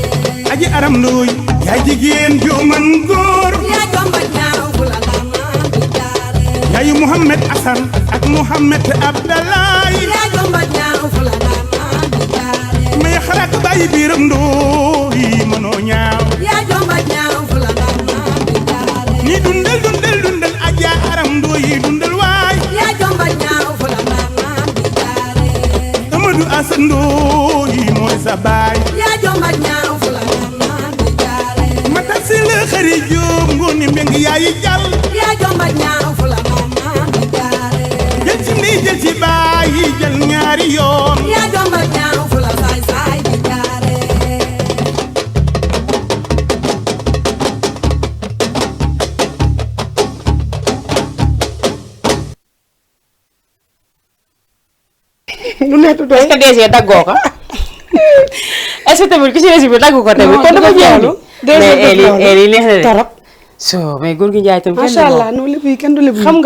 aji aram ndoy yaay jigéen ju man góor yaa jomba ñaaw fu la ndaanaan di jaare yaayu Mouhamed Assane ak Mouhamed Abdalaay yaa jomba ñaaw fu la ndaanaan di jaare may xarak bàyyi biiram ndoy mënoo ñaaw yaa jomba ñaaw fu la ndaanaan di jaare ni dundal dundal dundal aja aram ndoy dundal waay yaa jomba ñaaw fu la ndaanaan di jaare Amadou Assane ndoy mooy sa baay yaa jomba ñaaw fu la ndaanaan di jaare mata si la xari jóob ngoone mbeng yaayi jàll yaa jomba ñaaw fu la ndaanaan di jaare jël ci ndey jël ci baay jël ñaari yoon yaa jomba ñaaw fu la saay saay di jaare lu nettu doy. est-ce que DG daggoo ko est-ce que tamit ki ci rési bi daggu ko tamit kon dafa jeexlu mais eli neex na de torop so mais góor gi Njaay tam kenn macha allah non lébu yi kenn du lébu. xam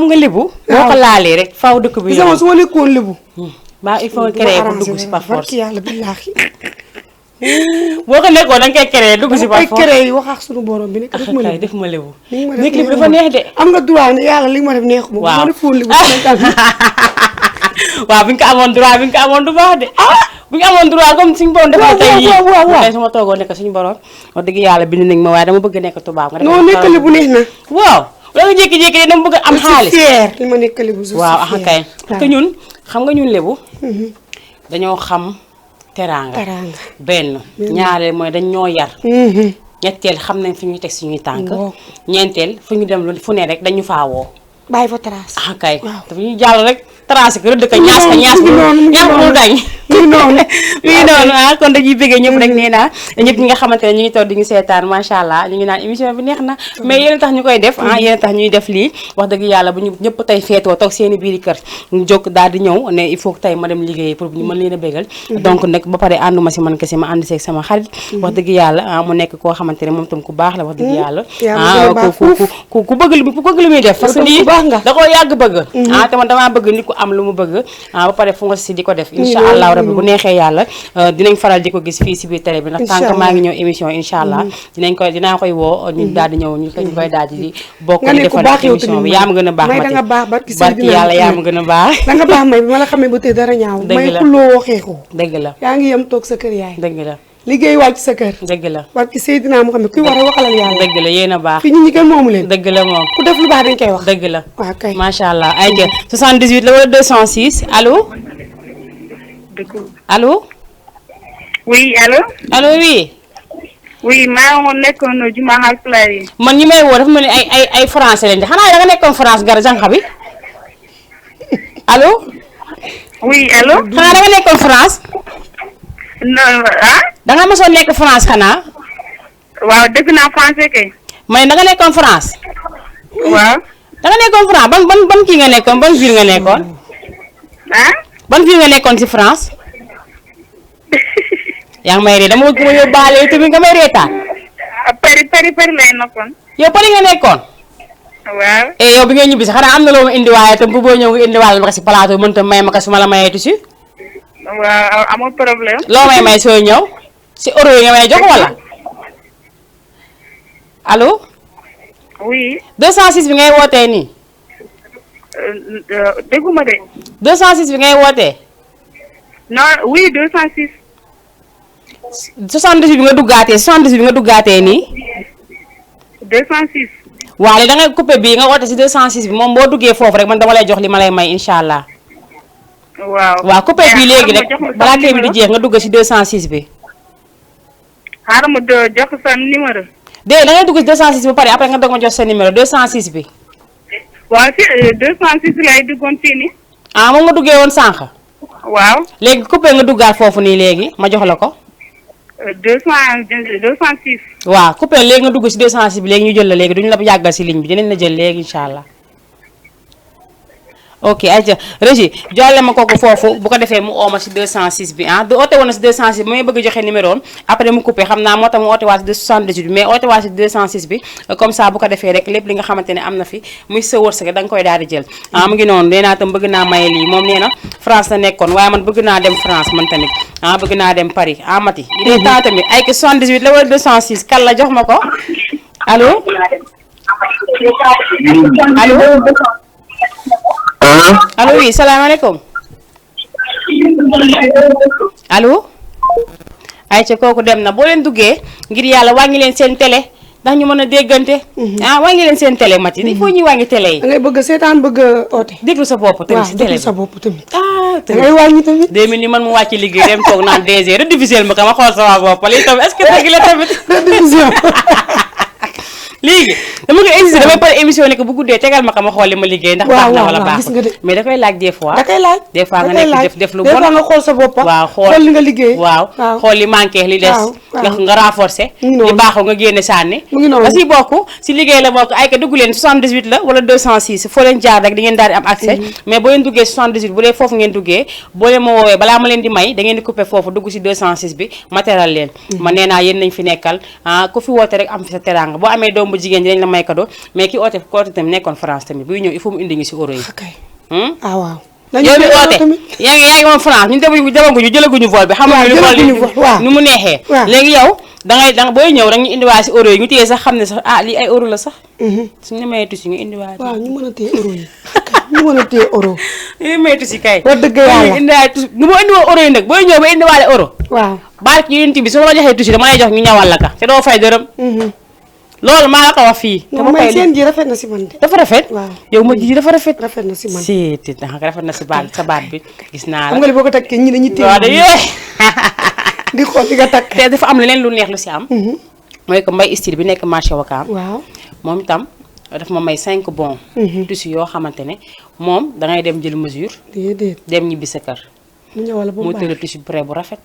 nga lébu boo ko laalee rek faaw dëkk bi sama su ma nekkoon lébu. ba il faut nga créer ko dugg si par force barki yàlla billaahi. boo ko nekkoon da nga koy créer dugg si par dama force koy créer wax ak sunu borom bi nekk def ma kay lébu. def ma lébu li nga ma nekk def lébu dafa neex de am nga droit ne yàlla li nga ma def neexuma. waaw bu ma defoon lébu waaw bi nga ko amoon droit bi nga ko amoon du baax de bu nga amoon droit comme suñu borom defal tey yii tey su ma toogoo nekk suñu borom wax dëgg yàlla bind nañ ma waaye dama bëgg nekk tubaab nga non nekk lébu neex na. waaw loolu jékki-jékki de dama bëgg am xaalis fier li ma nekk lébu waaw axa kay parce que ñun xam nga ñun lébu dañoo xam teraanga benn ñaareel mooy dañ ñoo yar ñetteel xam nañ fi ñuy teg suñuy tànk ñeenteel fu ñu dem lu fu ne rek dañu faawoo bàyyi fa trace. ah kay dafa ñuy jàll rek tracé ko rëdd ka ñaas bi ñaas bu dañ mi noonu ah kon dañuy bëggee ñëpp rek nee naa ñëpp ñi nga xamante ne ñu ngi toog di ñu seetaan macha allah ñu ngi naan émission bi neex na mais yéen tax ñu koy def ah yéen tax ñuy def lii wax dëgg yàlla bu ñu ñëpp tey feetoo toog seen i biiri kër ñu jóg daal di ñëw ne il faut que tey ma dem liggéey pour ñu mën leen a bégal donc nag ba pare ànduma si man kese ma ànd seeg sama xarit wax dëgg yàlla ah mu nekk koo xamante ne moom tam ku baax la wax dëgg yàlla ah ku bëgg lu muy def parce que lii da koo yàgg bëgg ah te man damaa bëgg nit ku am lu mu bëgg ah ba pare fu nga si di ko def incha allah rabbi bu neexee yàlla dinañ faral di ko gis fii si biir télé bi ndax tant que maa ngi ñëw émission incha allah dinaa koy woo ñu daal di ñëw ñu koy daal di bokk di defal émission bi yaa ma gën a baax may da nga baax barki yàlla yaa ma gën a baax da nga baax may bi ma la xamee ba tey dara ñaaw may xuloo waxeexoo dëgg la yaa ngi yem toog sa kër yaay dëgg la liggéey wàcc sa kër dëgg la barki Seydina mu xam ne kuy war a waxalal yàlla dëgg la yéen a baax fi nit ñi kenn moomu leen dëgg la moom ku def lu baax dañ koy wax dëgg la waaw kay macha allah ay jë 78 la wala 206 allo allo oui allo allo oui oui maa ngi nekkoon juma Haalpulaar yi man ñi may woo dafa mel ni ay français lañ de xanaa da nga nekkoon France gara jànq bi allo oui allo xanaa da nga nekkoon France non ah da nga mësoon nekk France xanaa waaw dëgg naa français kay ma ne da nga nekkoon France waaw da nga nekkoon France ban kii nga nekkoon ban ville nga nekkoon ah ban ville nga nekkoon ci France yaa ngi may ree dama bëgg ma yóbbaale yow tamit nga may reetaan Paris lay nekkoon yow Paris nga nekkoon waaw yow bi nga ñibbi si xanaa am na loo ma indi waaye tam bu boo ñëw nga indi waale ma ko si plateau mënta may ma ko su ma la mayee si waaw amul problème loo may sooy ñëw si euro yi nga may jox wala allo oui 206 bi ngay wootee nii dégguma de 206 bi ngay wootee non oui 206 78 bi nga duggaatee nii 206 waaw léegi da ngay coupé bii nga woote si 206 bi moom boo duggee foofu rek man dama lay jox li ma lay may incha allah waaw coupé bii léegi rek balaa kay bi di jeex nga dugg si 206 bi xaaral ma jox sa numéro da ngay dugg si 206 ba pare après nga doog ma jox sa numéro 206 bi waaw si 206 lay duggoon fii nii ah moom nga duggee woon sànq waaw léegi coupé nga duggaat foofu nii léegi ma jox la ko 206 waaw coupé léegi nga dugg si 206 bi léegi ñu jël la léegi duñu la yàggal si ligne bi dinañ la jël léegi incha allah ok ayca Régie jolle ma kooku foofu bu ko defee mu ooma si 206 bi ah du oote woon na si 206 bi may bëgg joxe numéro am après mu coupé xam naa moo tax mu oote waat si 78 bi mais oote waat si 206 bi comme ça bu ko defee rek lépp li nga xamante ne am na fi muy sa wërsëg da nga koy daal di jël mu ngi noonu nee naa tam bëgg naa maye lii moom nee na France la nekkoon waaye man bëgg naa dem France man tamit bëgg naa dem Paris Mati il est temps tamit ay que 78 la wala 206 kan la jox ma ko allo allo oui salaamaaleykum allo ayca kooku dem na boo leen duggee ngir yàlla wàññi leen seen télé ndax ñu mën a déggante wàññi leen seen télé Mati il faut ñuy wàññi télé yi da ngay bëgg seetaan bëgg a oote déglu sa bopp tamit si télé bi sa bopp tamit da ngay wàññi tamit 2000 ni man mu wàcc liggéey dem toog naan DG rediffuser ma ka ma xool sama bopp lii tamit est-ce que dëgg la tamit rediffusion léegi dama ko insisté damay pare émission ne que bu guddee tegal ma ko ma xool li ma liggéey ndax baax na wala baaxul mais da koy laaj des fois da koy laaj des fois nga nekk def lu bon des fois nga xool sa bopp waaw xool li nga liggéey waaw xool li manqué li des nga renforcer li baaxul nga génne sànni da si bokk si liggéey la bokk ay ka dugg leen 78 la wala 206 foo leen jaar rek di ngeen daal di am accès mais boo leen duggee 78 bu dee foofu ngeen duggee boo leen ma woowee balaa ma leen di may da ngeen di couper foofu dugg si 206 bi matériel leen man nee naa yéen nañ fi nekkal ku fi woote rek am fi sa teranga boo amee doom bu jigéen dañ la may cadeau mais ki oote ko oote tamit nekkoon France tamit buy ñëw il faut mu indi ñu si euro yi waaw yow mi oote yaa ngi moom France ñun demaguñu jëlaguñu vol bi xamuñu lu vol nu mu neexee léegi yow danga booy ñëw rek ñu indiwaale si euro yi ñu téye sax xam ne sax lii ay euro la sax suñu la mayee tusi nga indiwaale waaw ñu mën a téye euro yi ñu mën a téye euro ñu mayee tusi kay wax dëgg yàlla indiwaale tusi nu ma indiwoo euro yi nag booy ñëw ba indiwaale euro waaw barke yonent bi su ma la joxee tusi dama lay jox ñu ñawal la ka te doo fay dërëm loolu maa la ko wax fii. dama koy seen ji rafet na si man de. dafa rafet. waaw yow ma ji dafa rafet. rafet na si man si te rafet na si baat sa baat bi gis naa la. xam nga li boo ko takkee ñi dañuy téye. waaw de di xool di nga takk. te dafa am leneen lu neex lu si am. mooy que mbay style bi nekk marché Wakaam. waaw moom itam daf ma may 5 bons. tissu yoo xamante ne moom dangay dem jël mesure. déedéet dem ñibbi sa kër. mu ñëwal ba mu baax mu tëral tissu prêt bu rafet.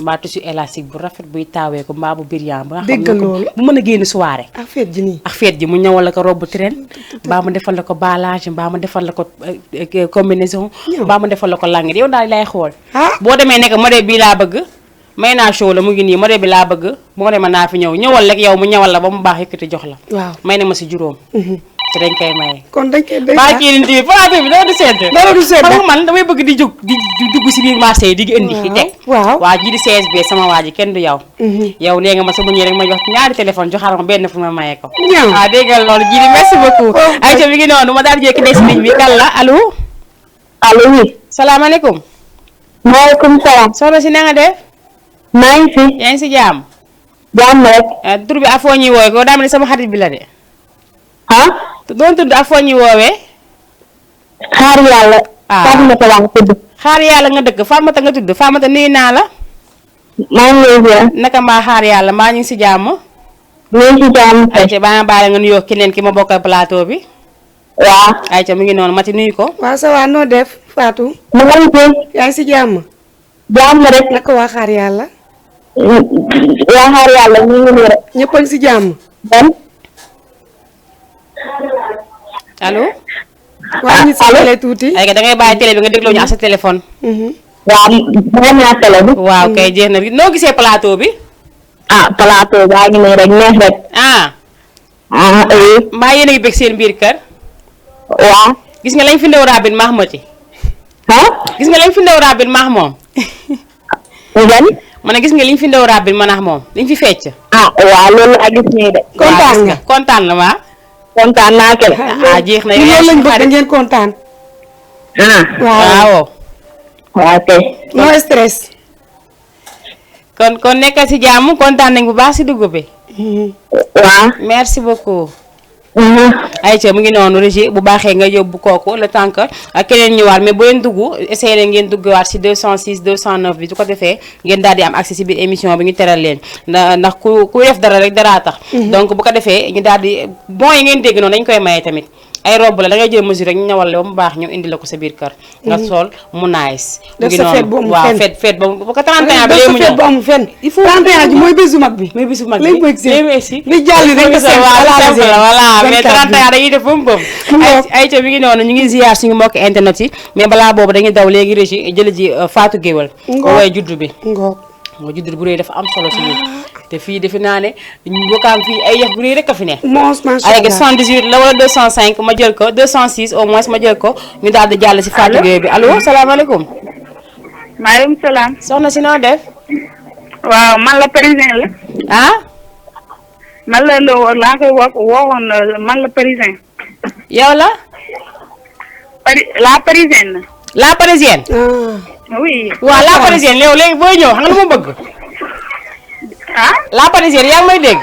mbaa tissu élastique bu rafet buy taawee ko mbaa bu brillant ba nga xam dégg loolu bu mën a génn soirée. ak feet ji nii. ak feet ji mu ñëwal la ko robe traîne mbaa mu defal la ko balage mbaa mu defal la ko combinaison mbaa mu defal la ko langue yow daal lay xool. boo demee nekk modèle bii laa bëgg may naa show la mu ngi nii modèle bi laa bëgg moo demee naa fi ñëwal rek yow mu ñëwal la ba mu baax yëkkati jox la. waaw may na ma si juróom. te dañ koy maye. kon dañ koy baa kii nii plateau bi dara du sedd. dara du sedd xam nga man damay bëgg di jóg di dugg si biir marché yi di indi. di teg waaw waa ji di CSB sama waa ji kenn du yow. yow nee nga ma sama ñëwee rek ma jox ñaari téléphone joxaat ma benn fu ma maye ko. waaw dégg nga loolu ji di merci beaucoup. ayca mi ngi noonu ma daal di jékki des ligne bi kan la allo. allo oui. salaamaaleykum. maaleykum salaam. soxna si na nga def. maa ngi fi. yaa ngi si jàmm. jàmm rek. tur bi afoo ñuy woowee ko daa mel ni sama xarit bi la de. doon tudd ak foo ñuy woowee. xaar yàlla. Faatumata laa nga tudd. xaar yàlla nga dëkk Faatumata nga tudd Faatumata nuyu naa la. maa ngi lay ziar. naka mbaa xaar yàlla mbaa ñu ngi si jàmm. ñu ngi si jàmm. ayca baa nga baale nga nuyoo keneen ki ma bokkal plateau bi. waaw. ayca mi ngi noonu Mati nuyu ko. waaw ça va noo def Fatou. ma ngi fi. yaa ngi si jàmm. jàmm rek. naka waa xaar yàlla. waa xaar yàlla ñu ngi nii rek. ñëpp a ngi si jàmm. allo. waaw ñu si télé tuuti. ay da ngay bàyyi télé bi nga dégloo ñu ak sa téléphone. waaw bàyyi naa télé bi. waaw kay jeex na noo gisee plateau bi. plateau baa ngi nii rek neex rek. mbaa yéen a ngi bëgg seen biir kër. waaw. gis nga lañ fi ndew rabin maax mati. gis nga lañ fi ndew rabin maax moom. ma ne gis nga liñ fi ndew rabin manax moom liñ fi fecc. waaw loolu laa gis nii de. kontaan nga kontaan na waa. kontaan naa kenn. jeex na loolu lañ bëgg ngeen kontaan. waaw. waaw kay. no stress. kon nekkal si jàmm kontaan nañ bu baax si dugub bi. waaw. merci beaucoup. ayca mu ngi noonu Régie bu baaxee nga yóbbu kooku le temps que keneen ñëwaat mais bu leen dugg essayé leen ngeen duggaat si 206 209 bi su ko defee ngeen daal di am accès si biir émission bi ñu teral leen ndax ku def dara rek daraa tax. donc bu ko defee ñu daal di bon yi ngeen dégg noonu dañ koy maye tamit ay robe la da ngay jël mesure rek ñu ñawal la ba mu baax ñëw indi la ko sa biir kër nga sol mu nice def sa fête bu amul waaw fenn fête ba ko 31 bi lay mu ñëw bu amul fenn il faut 31 ji mooy bésu mag bi mooy bisu mag lay bi bëgg si lay merci li jàll rek nga seet voilà mais 31 dañuy def ba mu bëm ay ca mi ngi noonu ñu ngi ziar suñu mbokk internet yi mais balaa boobu dañuy daw léegi régie jël ji Fatou Guewel waaye juddu bi nga juddu bu rëy dafa am solo si ñun te fii defe naa ne bokkaam fii ay yax bu rëy rek a fi ne ay 78 la wala 205 ma jël ko 206 au moins ma jël ko ñu daal di jàll si Fatou Guewel bi allo salaamaaleykum maaleykum salaam. soxna si noo def waaw man la parisien la. ah man la laa koy woowoon man la parisien. yow la la parisienne. la parisienne oui. waaw la parisienne yow léegi booy ñëw xam nga lu ma bëgg ah la parisienne yaa ngi may dégg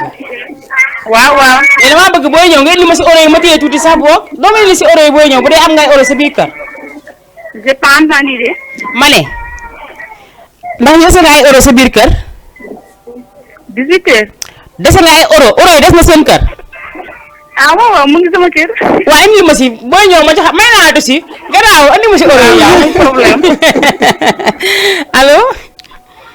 waaw waaw. mais damaa bëgg booy ñëw nga indi ma si euro yi ma téye tuuti sax boog doo ma indi si euro yi booy ñëw bu dee am ngay euro sa biir kër. j'ai pas entendu de. ma ne ndax dese nga ay euro sa biir kër. 18h. dese nga ay euro yi des na seen kër. ah waaw waaw mu ngi sama kër. waaw indi ma si booy ñëw ma jox may naa la si gannaaw indi ma si euro yi. amul problème. allo.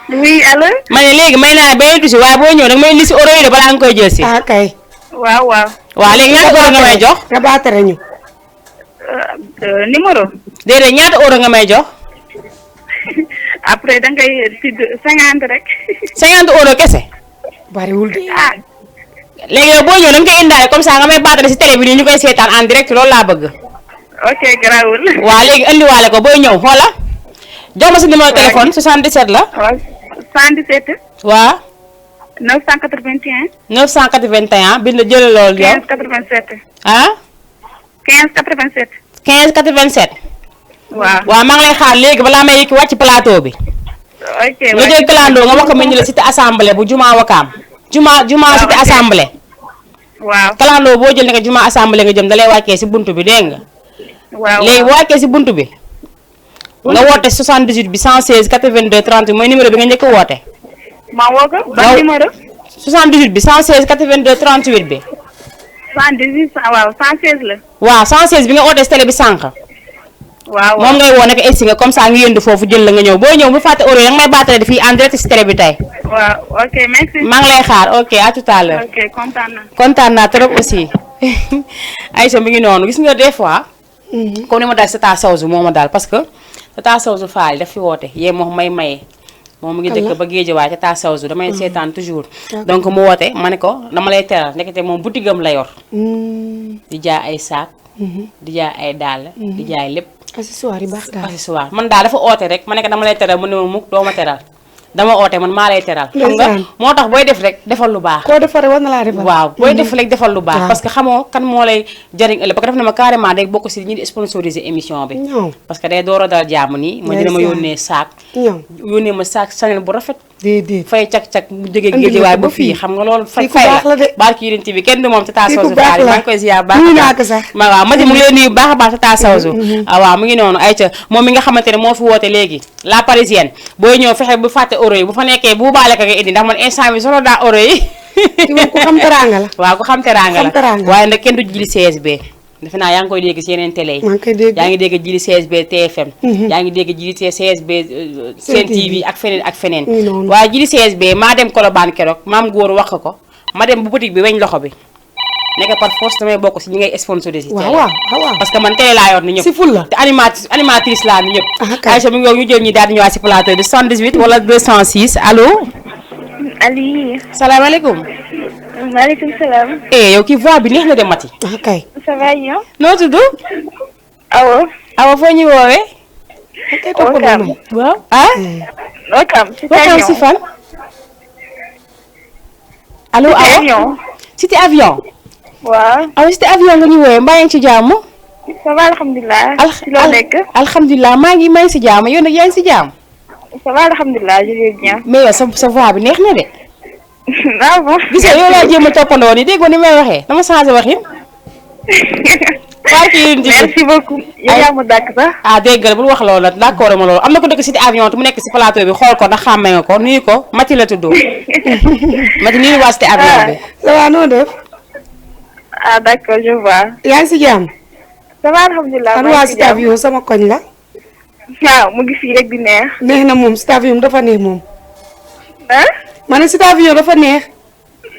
oui allo. ma ne léegi may naa la benn tuuti waaye booy ñëw nag may indi si euro yi de balaa nga koy jël si. ah kay. waaw waaw. waaw léegi ñaata euro nga may jox. nga baatare ñu. numéro. déedéet ñaata euro nga may jox. après da ngay ci 50 rek. 50 euro kese. bariwul de. ah. léegi yow boo ñëw da nga koy indaale comme ça nga may baatale si télé bi nii ñu koy seetaan en direct loolu laa bëgg. ok garaawul. waaw léegi indiwaale ko booy ñëw xoola jox ma sa numéro téléphone 77 la. waaw 117. waaw. 981. 981 bind jëlee loolu yow. 1587. ah. 1587. 1587. waaw waaw maa ngi lay xaar léegi balaa may yëkki wàcc plateau bi. ok nga jël clando nga wax ko mel ni la cité assemblée bu Juma Wakaam. Juma cité assemblée. waaw clando boo jël ne nga Juma assemblée nga jëm dalay wàccee si buntu bi dégg nga. waaw léegi boo wàccee si buntu bi. nga woote 78 bi 116 82 30 mooy numéro bi nga njëkk a woote. ma woo ko ban numéro. 78 bi 116 82 38 bi. 118 waaw 116 la. waaw 116 bi nga oote si télé bi sànq. waaw moom ngay woo nekk egsi nga comme ça nga yëndu foofu jël la nga ñëw boo ñëw bu fàtte euro yi danga may baatale fii en direct si télé bi tey. waaw ok merci. maa ngi lay xaar ok à tout à l'heure. ok kontaan naa. kontaan naa trop aussi Aïcha mi ngi noonu gis nga des fois. comme ni ma daal Tata Sawzu moo ma daal parce que Tata Sawzu Fall daf fi woote yee moom may maye. moom mu ngi dëkk ba Géejawaay Tata Sawzu damay seetaan toujours. donc mu woote ma ne ko dama lay teral ndekete moom boutique am la yor. di jaay ay saak. di jaay ay dàll. di jaay lépp. accessoire yi baax daal accessoire man daal dafa oote rek ma ne ko dama lay teral mu ne ma mukk doo ma teral dama oote man maa lay teral. xam nga moo tax booy def rek defal lu baax. koo defal rek war na laa defal. waaw booy def rek defal lu baax. parce que xamoo kan moo lay jariñ ëllëg parce que def na ma carrément day bokk si ñi di sponsoriser émission bi. parce que day door a dal jàmm nii. ma dina ma yónnee saak. yónnee ma saak Chanel bu rafet. déedéet fay cak-cak mu jógee Géejawaay ba fii xam nga loolu fay la de barki yénent bi kenn du moom Tata Sawzu Fall maa ngi koy ziar baax naa sax waaw ma di mu ngi leen nuyu baax a baax Tata Sawzu waaw mu ngi noonu Aïcha moom mi nga xamante ne moo fi woote léegi la parisienne booy ñëw fexe bu fàtte euro yi bu fa nekkee bu baale ka nga indi ndax man instant bi solo daa euro yi ku xam teranga la waaw ku xam teranga la waaye nag kenn du jili CSB defe naa yaa ngi koy dégg si yeneen télé yi yaa ngi dégg jili CSB TFM yaa ngi dégg jili CSB Sen TV ak feneen ak feneen waaye jili CSB maa dem Colobane keroog maam góor wax ko ma dem bu boutique bi weñ loxo bi nekk par force damay bokk si ñi ngay sponsorisé si télé parce que man télé laa yor ni ñëpp si ful la te animatrice laa ni ñëpp Aïcha mi ngi ñu jël ñi daal di ñëwaat si plateau bi 78 wala 206 allo Aliou. salaamaaleykum. maaleykum salaam. yow kii voix bi neex na de Mati. kay. ça va yow. noo tudd. Awa. Awa foo ñuy woowee. Wakam. waaw ah. Wakam si fan. allo Awa. cité avion. waaw. Awa cité avion nga ñuy woowee mbaa yaa ngi ci jàmm. ça va alhamdulilah. ci loo nekk. alhamdulilah maa ngi si jàmm yow nag yaa ngi si jàmm. ça va alhamdulilah je vais bien. mais yow sa voix bi neex na de. ah bon. gis nga yow laa jéem a toppandoo ni déggoo ni may waxee dama changé waxin. merci beaucoup. yow yaa ma dàkk sax. ah dégg nga bul wax loolu la d'accord ma loolu am na ko dëkk cité avion te mu nekk si plateau bi xool ko ndax xàmmee nga ko nuyu ko Mati la tuddoo. Mati nuyu waa cité avion bi. ça va noo def. ah d'accord je vois. yaa ngi si jàmm. ça va alhamdulilah. an waa Cité Avion sama koñ la. waaw mu ngi fii rek di neex. neex na moom Cité Avion dafa neex moom. ah. ma ne Cité Avion dafa neex.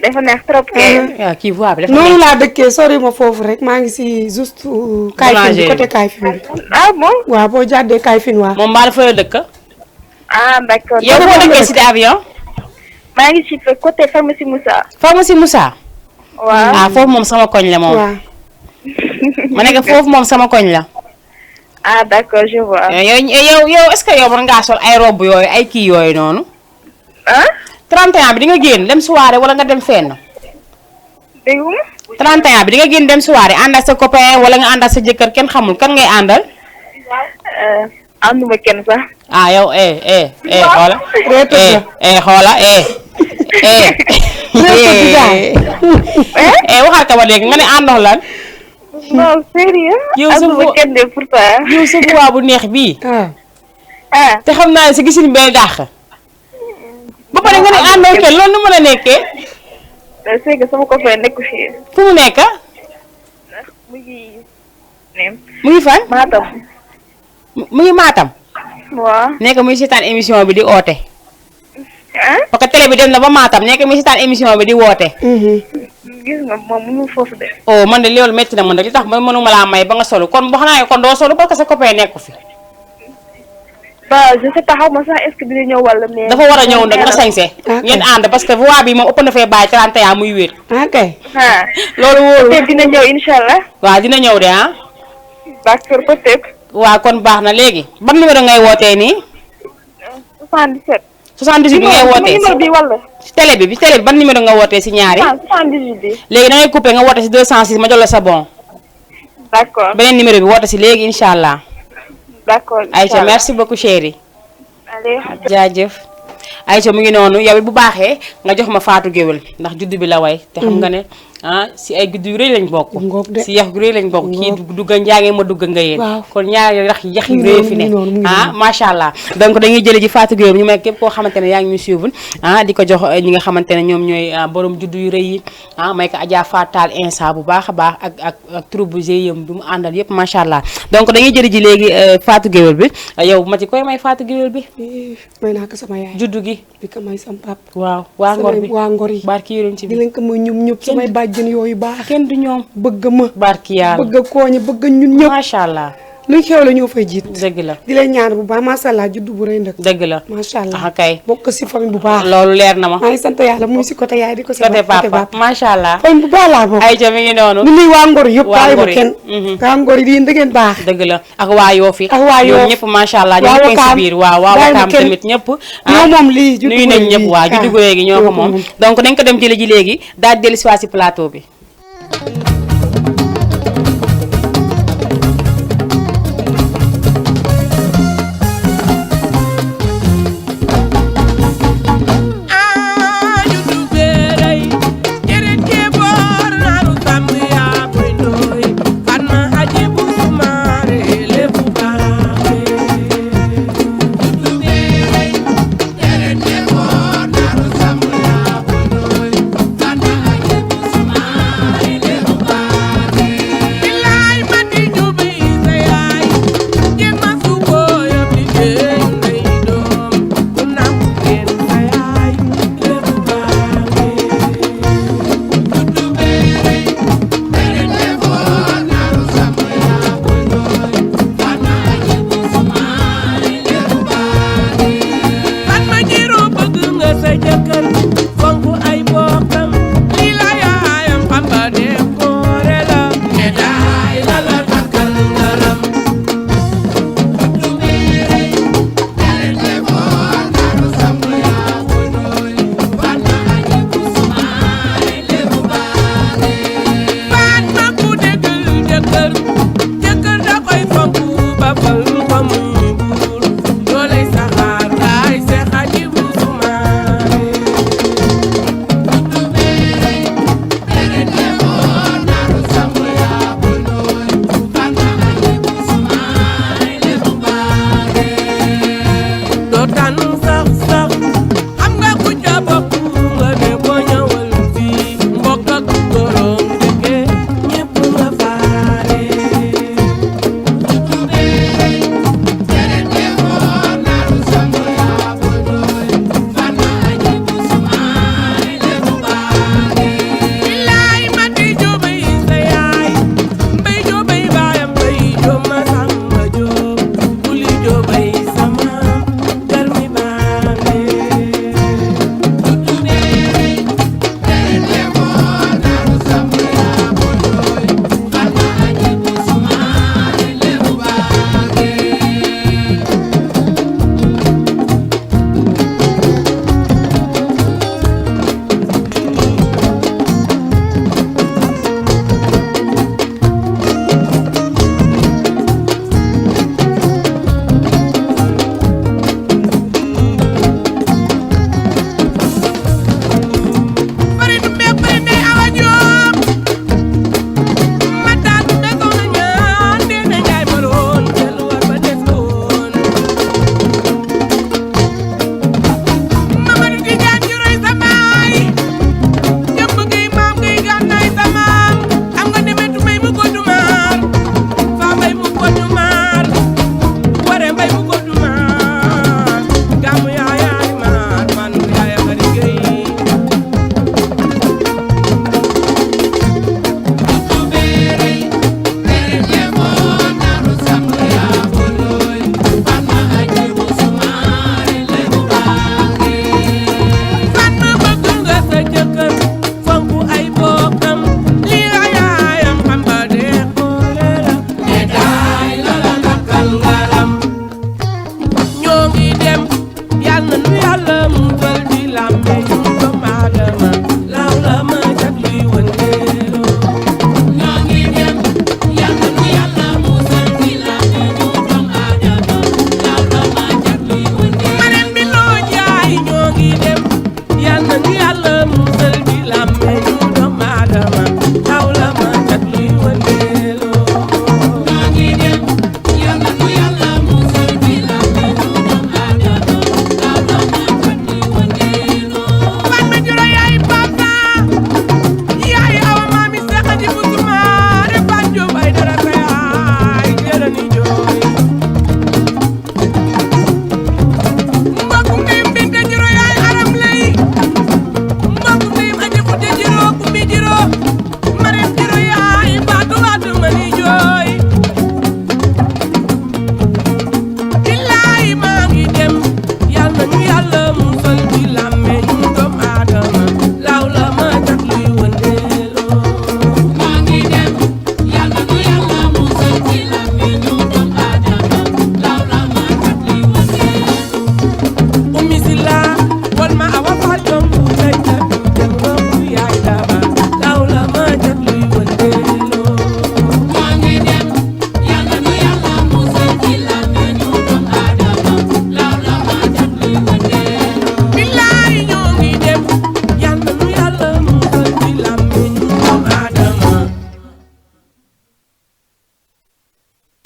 dafa neex trop kay. waaw kii voix bi dafa noonu laa dëkkee sori ma foofu rek maa ngi si juste. Kayfin bi côté Kayfin bi. ah bon. waaw boo jàddee Kayfin waa. moom maa dafa la dëkk. ah d'accord. yow foo dëkkee Cité Avion. maa ngi ci côté pharmacie Moussa. pharmacie Moussa. waaw ah foofu moom sama koñ la moom. waaw. ma ne ko foofu moom sama koñ la. ah d'accord je vois. yow est-ce que yow mën ngaa sol ay robe yooyu ay kii yooyu noonu. ah. 31 bi di nga génn dem soirée wala nga dem fenn. dégg nga. 31 bi di nga génn dem soirée ànd ak sa copain wala nga ànd ak sa jëkkër kenn xamul kan ngay àndal. ànduma kenn sax. ah yow xoola. xoola waxal ka ba léegi nga ne àndox lan. non sérieux. yow sa ànduma kenn de pourtant. yow sa voix bu neex bii. ah. te xam naa ne sa gisin bee dàq. ba pare nga ne àndoo kenn loolu nu mën a nekkee. c'est que sama copain nekku fii. fu mu nekk. mu ngi. mu ngi fan. Matam. mu ngi Matam. waaw. nekk muy seetaan émission bi di oote. ah. parce que télé bi dem na ba Matam nekk muy seetaan émission bi di woote. gis nga moom mënul foofu de. oh man de loolu métti na man de li tax man mënuma laa may ba nga solu kon boo xanaa kon doo solu parce que sa copain nekku fi. ba je sais pas xaw ma sax est-ce que dina ñëw wala mais. dafa war a ñëw nag nga sañse. ngeen ànd parce que voix bi moom ëpp na fee bàyyi 31 muy wér. ok. ah. loolu wóorul. te dina ñëw incha allah. waaw dina ñëw de ah. d'accord peut-être. waaw kon baax na léegi ban numéro ngay wootee nii. 77. 78 bi ngay wootee numéro bi wala. si télé bi ban numéro nga wootee si ñaari. 78 bi. léegi da ngay coupé nga woote si 206 ma jox la sa bon. d'accord. beneen numéro bi woote si léegi incha allah. d'accord Aïcha merci beaucoup chérie. allez. jaajëf Aïcha mu ngi noonu yow it bu baaxee nga jox ma Fatou Guewel ndax juddu bi la way te xam nga ne si ay juddu yu rëy lañ bokk. si yax yu rëy lañ bokk kii dugga njaangee ma dugga nga yéen. kon ñaar yax yu rëy fi ne macha allah. donc dañuy jële ji Fatou Guewel ñu may képp koo xamante ne yaa ngi ñu suivre di ko jox ñi nga xamante ne ñoom ñooy borom juddu yu rëy yi may ko Adja Fatal Insa bu baax a baax ak troupe GIEM bi mu àndal yëpp macha allah donc dañuy jële ji léegi Fatou Guewel bi yow ma ci koy may Fatou Guewel bi. may naa ko sama yaay juddu gi. di ko may sam pap waaw waa ngor bi waa ngor yi. barki yoroon ci bi di leen ko may ñoom ñëpp samay bàjjen yooyu baax. kenn du ñoom bëgg ma. barki yàlla bëgg kooñi bëgg ñun ñëpp. macha allah. luñ xew la ñoo fay jiit. dëgg la di leen ñaan bu baax macha allah juddu bu rëy nag. dëgg la macha allah kay bokk si famille bu baax. loolu leer na ma. maa ngi sant yàlla muy si côté yaay di ko si côté papa macha allah. famille bu baax laa bokk. Aïcha mi ngi noonu. ñu nuy waa ngor yëpp. waa ngor yi kenn. waa ngor yi di ngeen baax. dëgg la ak waa Yoff yi. ak waa Yoff ñoom ñëpp macha allah. ñoo ngi si biir waaw waa Wakaam tamit ñëpp. ñoo moom lii juddu nuyu nañ ñëpp waa juddu léegi ñoo ko moom. donc nañ ko dem jële ji léegi daal di dellu si waa si plateau bi.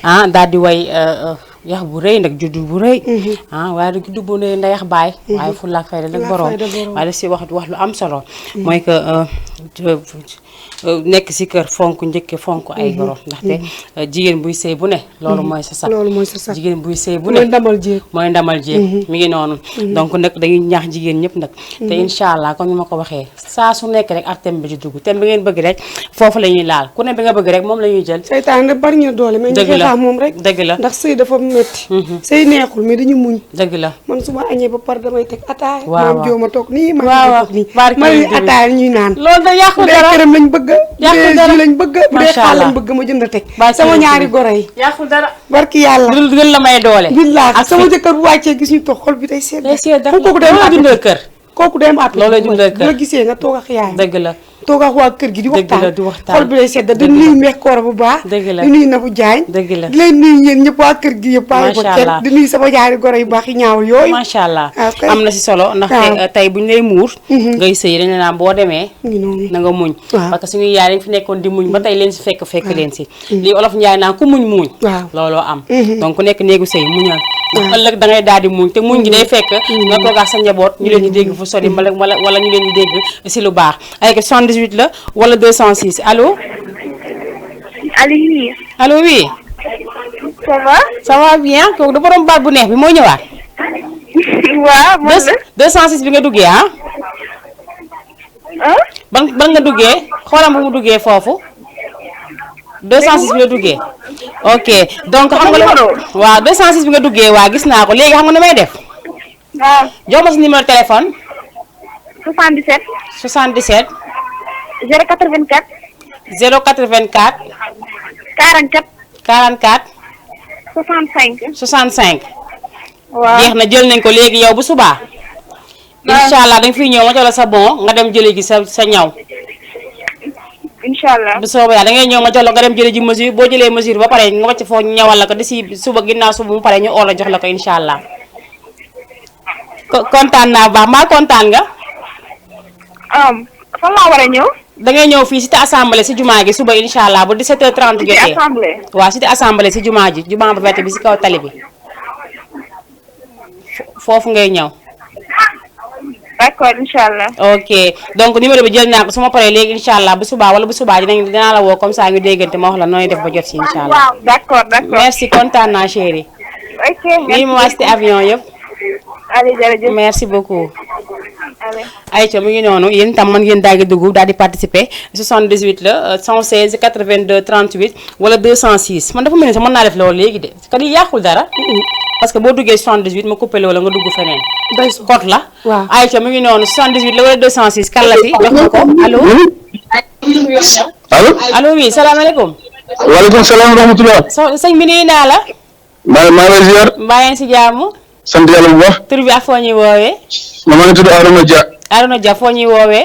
ah daal di way yax bu rëy nag juddu bu rëy waaye da juddu bu rëy ndayax baay waaye fu laak fayda nag borom waaye da si wax lu am solo mooy que nekk si kër fonk njëkke fonk ay borom ndaxte jigéen buy sëy bu ne loolu mooy sa sax jigéen buy sëy bu ne mooy ndamal jéeg mi ngi noonu donc nag dañuy ñaax jigéen ñëpp nag te incha allah comme ni ma ko waxee saa su nekk rek ak thème bi ci dugg thème bi ngeen bëgg rek foofu la ñuy laal ku ne bi nga bëgg rek moom la ñuy jël seytaan nag bari ñu doole mais ñu xeexaa moom rek dëgg la ndax sëy dafa metti sëy neexul mais dañu muñ dëgg la man su ma añee ba par damay teg ataaya waaw maam jooma toog nii waaw toog nii ma ataaya ñuy naan loolu da yàqu dara këram lañ bëgg yàqu dara lañ bëgg bu dee xaal lañ bëgg ma jënd teg sama ñaari goro yi yàqu dara barki yàlla gën la may doole billaahi sama jëkkër bu wàccee gis ñu toog xol bi day sedd kooku day am dundal kër kooku day am at loolu dundal kër bu la gisee nga toog ak yaay dëgg la toog ak waa kër gi di waxtaan xol bi day sedd di nuyu meex koor bu baax dëgg la di nuyu Nabou Diagne dëgg la di leen nuyu yéen ñëpp waa kër gi yëpp bàyyi ko kenn di nuyu sama ñaari goro yu baax yi ñaawul yooyu macha allah am na si solo ndaxte tey buñ lay muur ngay sëy dañ naan boo demee na nga muñ parce que suñuy yaay dañ fi nekkoon di muñ ba tey leen si fekk leen si lii olof Njaay naan ku muñ muñ looloo am donc ku nekk néegu sëy muñal ëllëg da ngay daal di muñ te muñ gi day fekk nga toog ak sa njaboot ñu leen di dégg fu sori wala ñu leen di dégg si lu baax ay 78 la wala 206 allo. allo oui. ça va. ça va bien kooku da borom baat bu neex bi moo ñëwaat. waaw man la 206 bi nga duggee ah. ban nga duggee xoolam bu mu duggee foofu. 206 bi nga duggee. ok donc xam nga la waaw 206 bi nga duggee waa gis naa ko léegi xam nga nu may def. waaw jox ma sa numéro téléphone. 77. 77. 084. 084. 44. 44. 65. 65. waaw jeex na jël nañ ko léegi yow bu subaa. incha allah da nga fiy ñëw ma jox la sa bon nga dem jëlee ji sa ñaw. incha allah bu soobee da ngay ñëw ma jox la nga dem jëlee ji mesure boo jëlee mesure ba pare nga wàcc foo ñawal la ko d'ici suba ginnaaw suba mu pare ñu oo la jox la ko incha allah. kontaan naa baax maa kontaan nga. fan laa war a ñëw. da ngay ñëw fii cité assemblée si jumaa gi suba incha allah bu 17h30 jotee. cité assemblée. waaw cité assemblée si jumaa ji jumaa bu verte bi si kaw tali bi foofu ngay ñëw. d'accord incha allah. ok donc numéro bi jël naa ko su ma paree léegi incha allah bu subaa wala bu subaa dinaa la woo comme ça ñu déggante ma wax la nooy def ba jot si incha allah. waaw d'accord d'accord. merci kontaan naa chérie. ok merci nii ma wàcc avion yëpp. allez jërëjëf merci beaucoup. allez. ayca mu ngi noonu yéen tam man ngeen daal di dugg daal di participer 78 la 116 82 38 wala 206 man dafa mel ni sax mën naa def loolu léegi de kat yi yàqul dara. parce que boo duggee 78 ma coupé wala nga dugg feneen. day code la. waaw ayca mu ngi noonu 78 la wala 206 kan la fi jox ma ko allo. allo. allo oui salaamaaleykum. waaleykum salaam wa rahmatulah. sëñ bi nuyu naa la. maa lay ziar. mbaa ngeen si jàmm. sant yàlla bu baax. tur bi ak foo ñuy woowee. maa ngi tudd Arona Dia. Arona Dia foo ñuy woowee.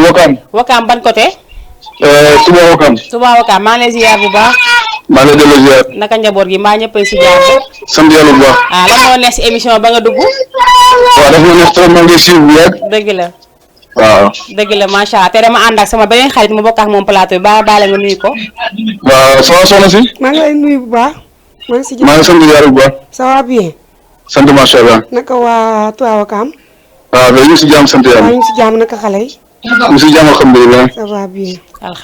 Wakam. Wakam ban côté. Touba Wakam. Touba Wakam maa ngi lay ziar bu baax. maa ngi lay delloo ziar. naka njaboot gi mbaa ñëpp si jàmm. sant yàlla bu baax. ah lan moo neex si émission ba nga dugg. waaw dafa ma neex trop maa ngi suivre bu yàgg. dëgg la. waaw. dëgg la macha allah te dama ànd ak sama beneen xarit mu bokk ak moom plateau bi baale nga nuyu ko. waaw soxna si. maa ngi lay nuyu bu baax. maa ngi si maa ngi sant yàlla bu baax. ça va bien. sant macha allah. naka waa Touba Wakam. waaw mais ñu ngi si jàmm sant yàlla. waaw ñu ngi si jàmm naka xale yi. ñu ngi si jàmm alhamdulilah. ça va bien.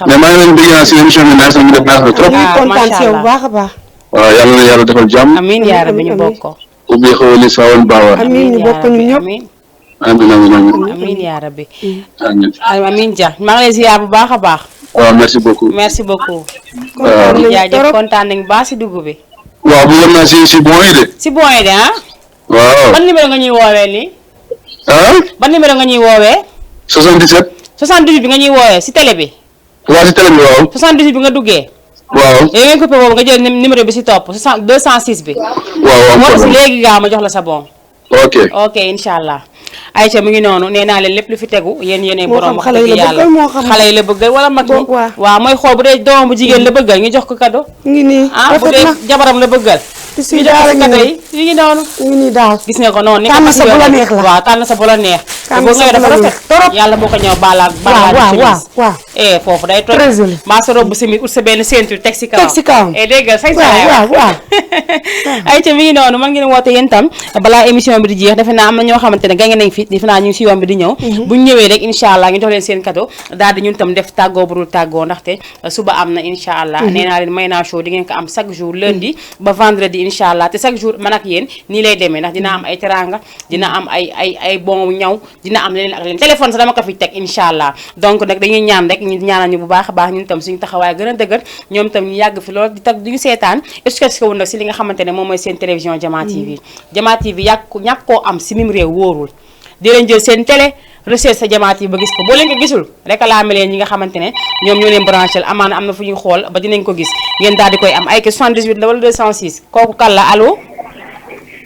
mais maa ngi leen dégg naa si émission bi naaj na mu def naaj na trop. ñu ngi kontaan si yow bu baax a baax. waaw yàlla na yàlla defal jàmm. amiin yaa rabbi ñu bokk ko. ubbi xaw li sawal baawaan. amiin ñu bokk ñun ñëpp. amiin amiin. amiin yaa rabbi. amiin. amiin Dia maa ngi lay ziar bu baax a baax. waaw merci beaucoup. merci beaucoup. kontaan nañu jaajëf trop kontaan nañu baax si dugub bi. waaw bu yem naa si bon yi de. si bon yi de ah. waaw. ban numéro nga ñuy woowee nii. ah. ban numéro nga ñuy woowee. 77. 78 bi nga ñuy woowee si télé bi. waaw si télé bi waaw. 78 bi nga duggee. waaw. léegi ngeen coupé boobu nga jël numéro bi si topp 206 bi. waaw moo tax léegi gaaw ma jox la sa bon. ok. ok incha allah. Aïcha mu ngi noonu nee naa leen lépp lu fi tegu yéen borom xale yi la bëggal moo xam xale yi la bëggal wala mag ñi waaw mooy xool bu dee doomam bu jigéen la bëggal ñu jox ko cadeau. ngi nii ah bu dee jabaram la bëggal. ñu jox ko cadeau yi ñu ngi noonu. ngi nii daal gis nga ko noonu. tànn sa bu la neex la waaw tànn sa bu la neex. Kam boo sa nga dafa la rafet torop. yàlla moo ko ñëw balaak waaw. foofu day toj Très joli. maa sa robe simit ut sa benn ceinture teg si kawam Teg si kawam. déggal sañ waaw. ay ca mi ngi noonu man ngeen woote yéen tam balaa émission bi di jeex defe naa am na ñoo xamante ne gañe nañ fi defe naa ñu ngi si yoon bi di ñëw buñ ñëwee rek incha allah ñu jox leen seen cadeau daal di ñun tam def tàggoo bu dul tàggoo ndaxte suba am na incha allah nee naa leen may naa show di ngeen ko am chaque jour lundi ba vendredi incha allah te chaque jour man ak yéen nii lay demee ndax dina am ay teranga dina am ay bon ñaw dina am leneen ak leneen téléphone sa dama ko fi teg incha allah donc nag dañuy ñaan rek ñu ñaanal ñu bu baax a baax ñun tam suñu taxawaay gën a dëgër ñoom tam ñu yàgg fi lool di tag duñu seetaan est-ce que wu nag si li nga xamante ne moom mooy seen télévision Jama TV Jama TV ñàkk koo am si mim réew wóorul di leen jël seen télé recherche sa Jama TV ba gis ko boo leen ko gisul réclamé leen ñi nga xamante ne ñoom ñoo leen branché amaana am na fu ñuy xool ba dinañ ko gis ngeen daal di koy am ay 78 la wala 206 kooku kan la allo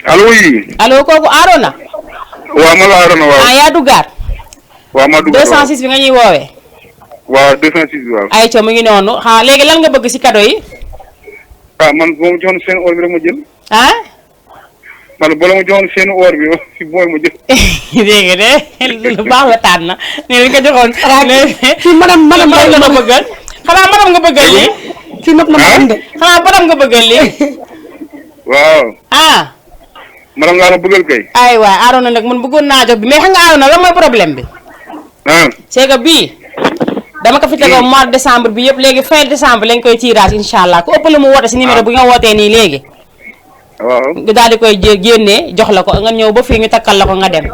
oui. allo kooku Arona waaw ma la Arona waaw. yaa duggaat waaw ma duggaat 206 bi nga ñuy woowee waaw 206 waaw. ay ca mu ngi noonu léegi lan nga bëgg si cadeau yi man boo ma joxoon seen or bi rek ma jël. man boo ma joxoon seen or bi si booy ma jël. dégg nga de lu baax la tànn ne li nga joxoon. kii madame la ma bëggal. xanaa madame nga bëggal lii. kii nopp na madame de. xanaa madame nga bëggal lii. waaw. madame laa ma bëggal kay. ay waay Arona nag man bëggoon naa jox bi mais xam nga Arona lan mooy problème bi. c'est que bii. dama ko fi tegoon mois de décembre bi yëpp léegi fin décembre lañ koy tirage incha allah ku ëpp lu mu woote si numéro bi nga wootee nii léegi. waaw nga daal di koy génnee jox la ko nga ñëw ba fii ñu takkal la ko nga dem.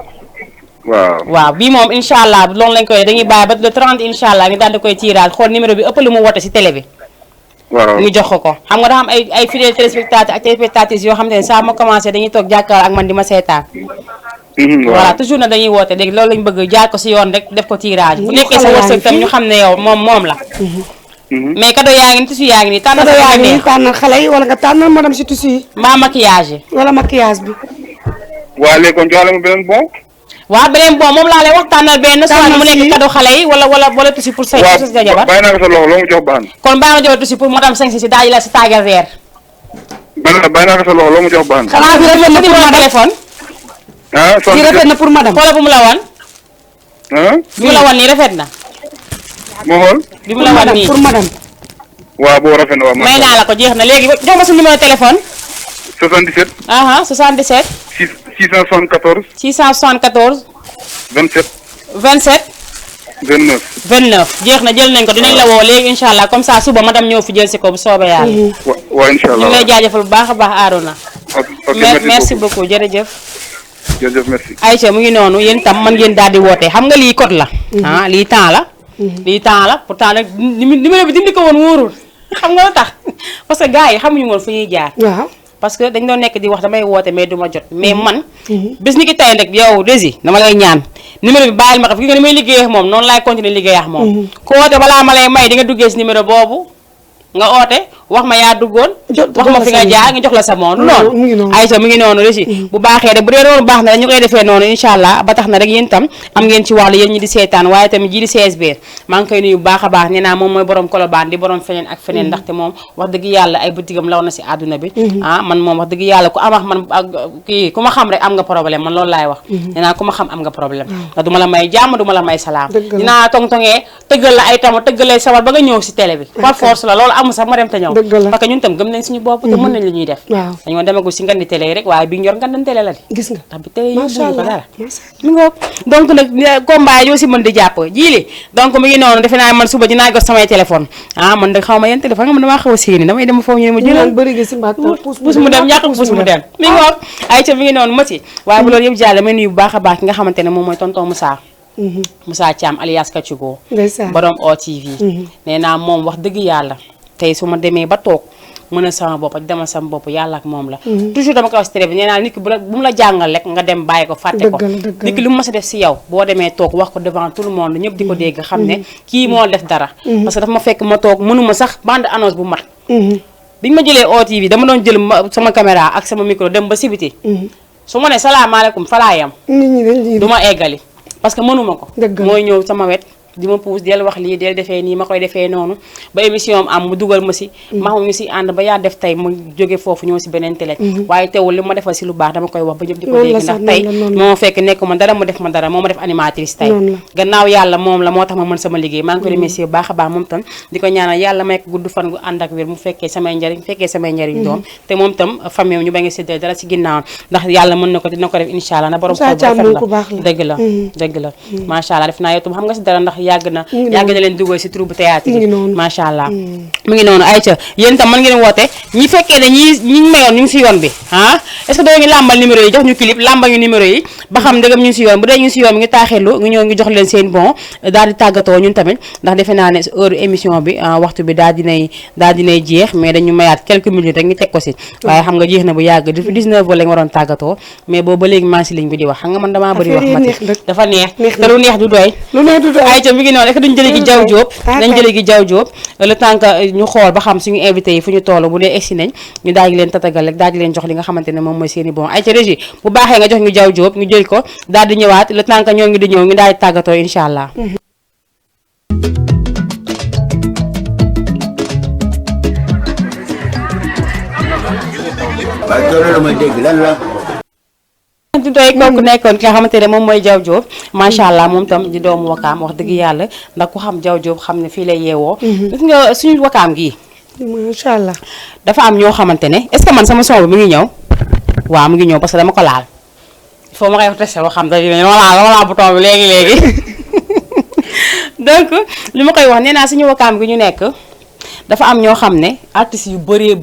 waaw bii moom incha allah loolu lañ koy dañuy bàyyi ba le 30 incha allah ñu daal di koy tirage xool numéro bi ëpp lu mu woote si télé bi. waaw ñu jox ko xam nga dafa am ay fidèles téléspectateurs ak téléspectatrices yoo xam ne saa ma commencé dañuy toog jàkkaar ak man di ma seetaan. voilà toujours na dañuy woote léegi loolu lañ bëgg jaar ko si yoon rek def ko tirage bu nekkee sa wërsëg tam ñu xam ne yow moom la. mais cadeau yaa ngi ni tissu yaa ngi ni tànnal cadeau yaa ngi ni tànnal xale yi wala nga tànnal madame si tissu yi. mbaa maquillage yi. wala maquillage bi. waaw léegi kon jox la ma beneen bon. waaw beneen bon moom laa lay wax tànnal benn. soit mu nekk cadeau xale yi wala tissu pour sa jabar. bàyyi naa ko sa loxo loo ma jox baax na. kon bàyyi ma jox tissu pour madame 5 si daal di la si tàggal weer. bàyyi naa ko sa loxo loo ma jox baax na. xanaa bi rafet na pour ma téléphone. bi rafet na pour madame. xoolal bu mu la wan. bi mu la wan nii rafet na. moo xool. bi mu la wan nii pour madame. waaw boo rafet na waaw. may naa la ko jeex na léegi jox ma sa numéro téléphone. 77. 77. 674. 674. 27. 27. 29. 29 jeex na jël nañ ko dinañ la woo léegi incha allah comme ça suba madame ñëw fi jël si ko bu soobee yàlla. waaw incha allah ñu ngi lay jaajëfal bu baax a baax Arona. ok merci beaucoup jërëjëf. jërëjëf merci. Aïcha mu ngi noonu yéen tam man ngeen daal di woote xam nga lii code la. lii temps la. lii temps la pourtant nag numéro bi dindi ko woon wóorul xam nga lu tax parce que gars yi xamuñu woon fu ñuy jaar. waaw parce que dañ doon nekk di wax damay woote mais du ma jot mais man. bis ni ki tey rek yow Désy dama lay ñaan numéro bi bàyyil ma ko fi nga ni may liggéey ak moom noonu laay continuer liggéey ak moom. ku woote balaa ma lay may di nga duggee si numéro boobu nga oote wax ma yaa duggoon. wax ma fi nga jaar nga jox la sa moom. noonu Aïcha mu ngi noonu Désy bu baaxee rek bu dee noonu baax na rek ñu koy defee noonu incha allah ba tax na rek yéen tam am ngeen ci wàllu yéen ñi di seetaan waaye tamit ji di CSB maa ngi koy nuyu bu baax a baax nee naa moom mooy borom Colobane di borom feneen ak feneen ndaxte moom wax dëgg yàlla ay bëtigam law na si àdduna bi man moom wax dëgg yàlla ku am ak man ak kii ku ma xam rek am nga problème man loolu laay wax nee naa ku ma xam am nga problème ndax du ma la may jàmm du ma la may salaam dinaa tongtongee tëggal la ay tama tëggalee sawar ba nga ñëw si télé bi par force la loolu amul sax ma dem te ñëw parce que ñun tam gëm nañ suñu bopp te mën nañ li ñuy def dañoo demagul si ngandi télé yi rek waaye bi ñu yor ngandan télé la di gis nga ndax bi télé yóbbuñu ko dara mi ngoog donc nag combat yoo si mën di jàpp jiili donc mi ngi noonu defe naa man suba dinaa got samay téléphone man da xaw ma yeen téléphone nga man damaa xaw a séeni damay dem foofu ñu ne ma jëlal puus mu dem ñàkk puus mu dem mi ngoog ay ca mi ngi noonu mati waaye bu loolu yëpp jàll may nuyu bu baax a baax ki nga xamante ne moom mooy tonton Moussa Thiam alias Kachugo borom OTV nee naa moom wax dëgg yàlla tey su ma demee ba toog mën a sama bopp demal sama bopp yàlla ak moom la toujours dama ko wax si télé bi nee naa nit ki bu mu la jàngal rek nga dem bàyyi ko fàtte ko nit ki lu mu mës a def si yow boo demee toog wax ko devant tout le monde ñëpp di ko dégg xam ne kii moo def dara parce que dafa ma fekk ma toog mënuma sax bande annonce bu mat biñu ma jëlee OTV dama doon jël sama caméra ak sama micro dem ba sibiti su ma ne salaamaaleykum falaa yam du ma eggali parce que mënuma ko mooy ñëw sama wet di ma puus del wax lii del defee nii ma koy defee noonu ba émission am mu dugal ma si ma xam ñu si ànd ba yaa def tey mu jóge foofu ñëw si beneen télé waaye teewul li ma defal si lu baax dama koy wax ba ñëpp di ko dégg ndax tey moo fekk nekk ma dara mu def ma dara moo ma def animatrice tey gannaaw yàlla moom la moo tax ma mën sama liggéey maa ngi ko remercier bu baax a baax moom tam di ko ñaanal yàlla may ko gudd fan gu ànd ak wér mu fekkee samay njariñ doom te moom tam famille ñu ba nga séddale dara si ginnaawam ndax yàlla mën na ko dina ko def incha allah na borom xol bu rafet la dëgg la macha allah def naa yow tam xam nga si dara ndax yàgg na leen dugal si troupe théâtre yi macha allah mu ngi noonu ayca yéen tam mën ngeen woote ñi fekkee ne ñi mayoon ñu ngi si yoon bi est-ce que doo ngi làmbal numéro yi jox ñu clip làmbal ñu numéro yi ba xam ndegam ñu ngi si yoon bu dee ñu ngi si yoon bi ngi taaxirlu ngi ñëw ngi jox leen seen bon daal di tàggatoo ñun tamit ndax defe naa ne heure émission bi waxtu bi daal dinay jeex mais dañu mayaat quelques minutes rek ñu teg ko si waaye xam nga jeex na bu yàgg depuis 19 heures lañ waroon tàggatoo mais boobu ba léegi maa si ligne bi di wax xam nga man damaa bëri wax mati dafa neex te lu neex du doy ayca mi ngi noonu rek duñ jële gi Jaw Jóob nañ jële gi Jaw Jóob le temps que ñu xool ba xam suñu invité yi fu ñu toll bu dee egsi nañ ñu daal di leen tatagal rek daal di leen jox li nga xamante ne moom mooy seeni bon ayca régie bu baaxee nga jox ñu Jaw Jóob ñu jël ko daal di ñëwaat le temps que ñoo ngi di ñëw ñu daal di tàggatoo incha allah du doy kooku nekkoon ki nga xamante ne moom mooy Jaw Jóob macha allah moom tam di doomu wakaam wax dëgg yàlla ndax ku xam Jaw Jóob xam ne fii lay yeewoo gis nga suñu wakaam gii macha allah dafa am ñoo xamante ne est-ce que man sama son bi mu ngi ñëw waaw mu ngi ñëw parce que dama ko laal il faut ma koy testé loo xam ne dama laal bouton bi léegi donc li ma koy wax nee naa suñu wakaam gi ñu nekk dafa am ñoo xam ne artistes yu bëri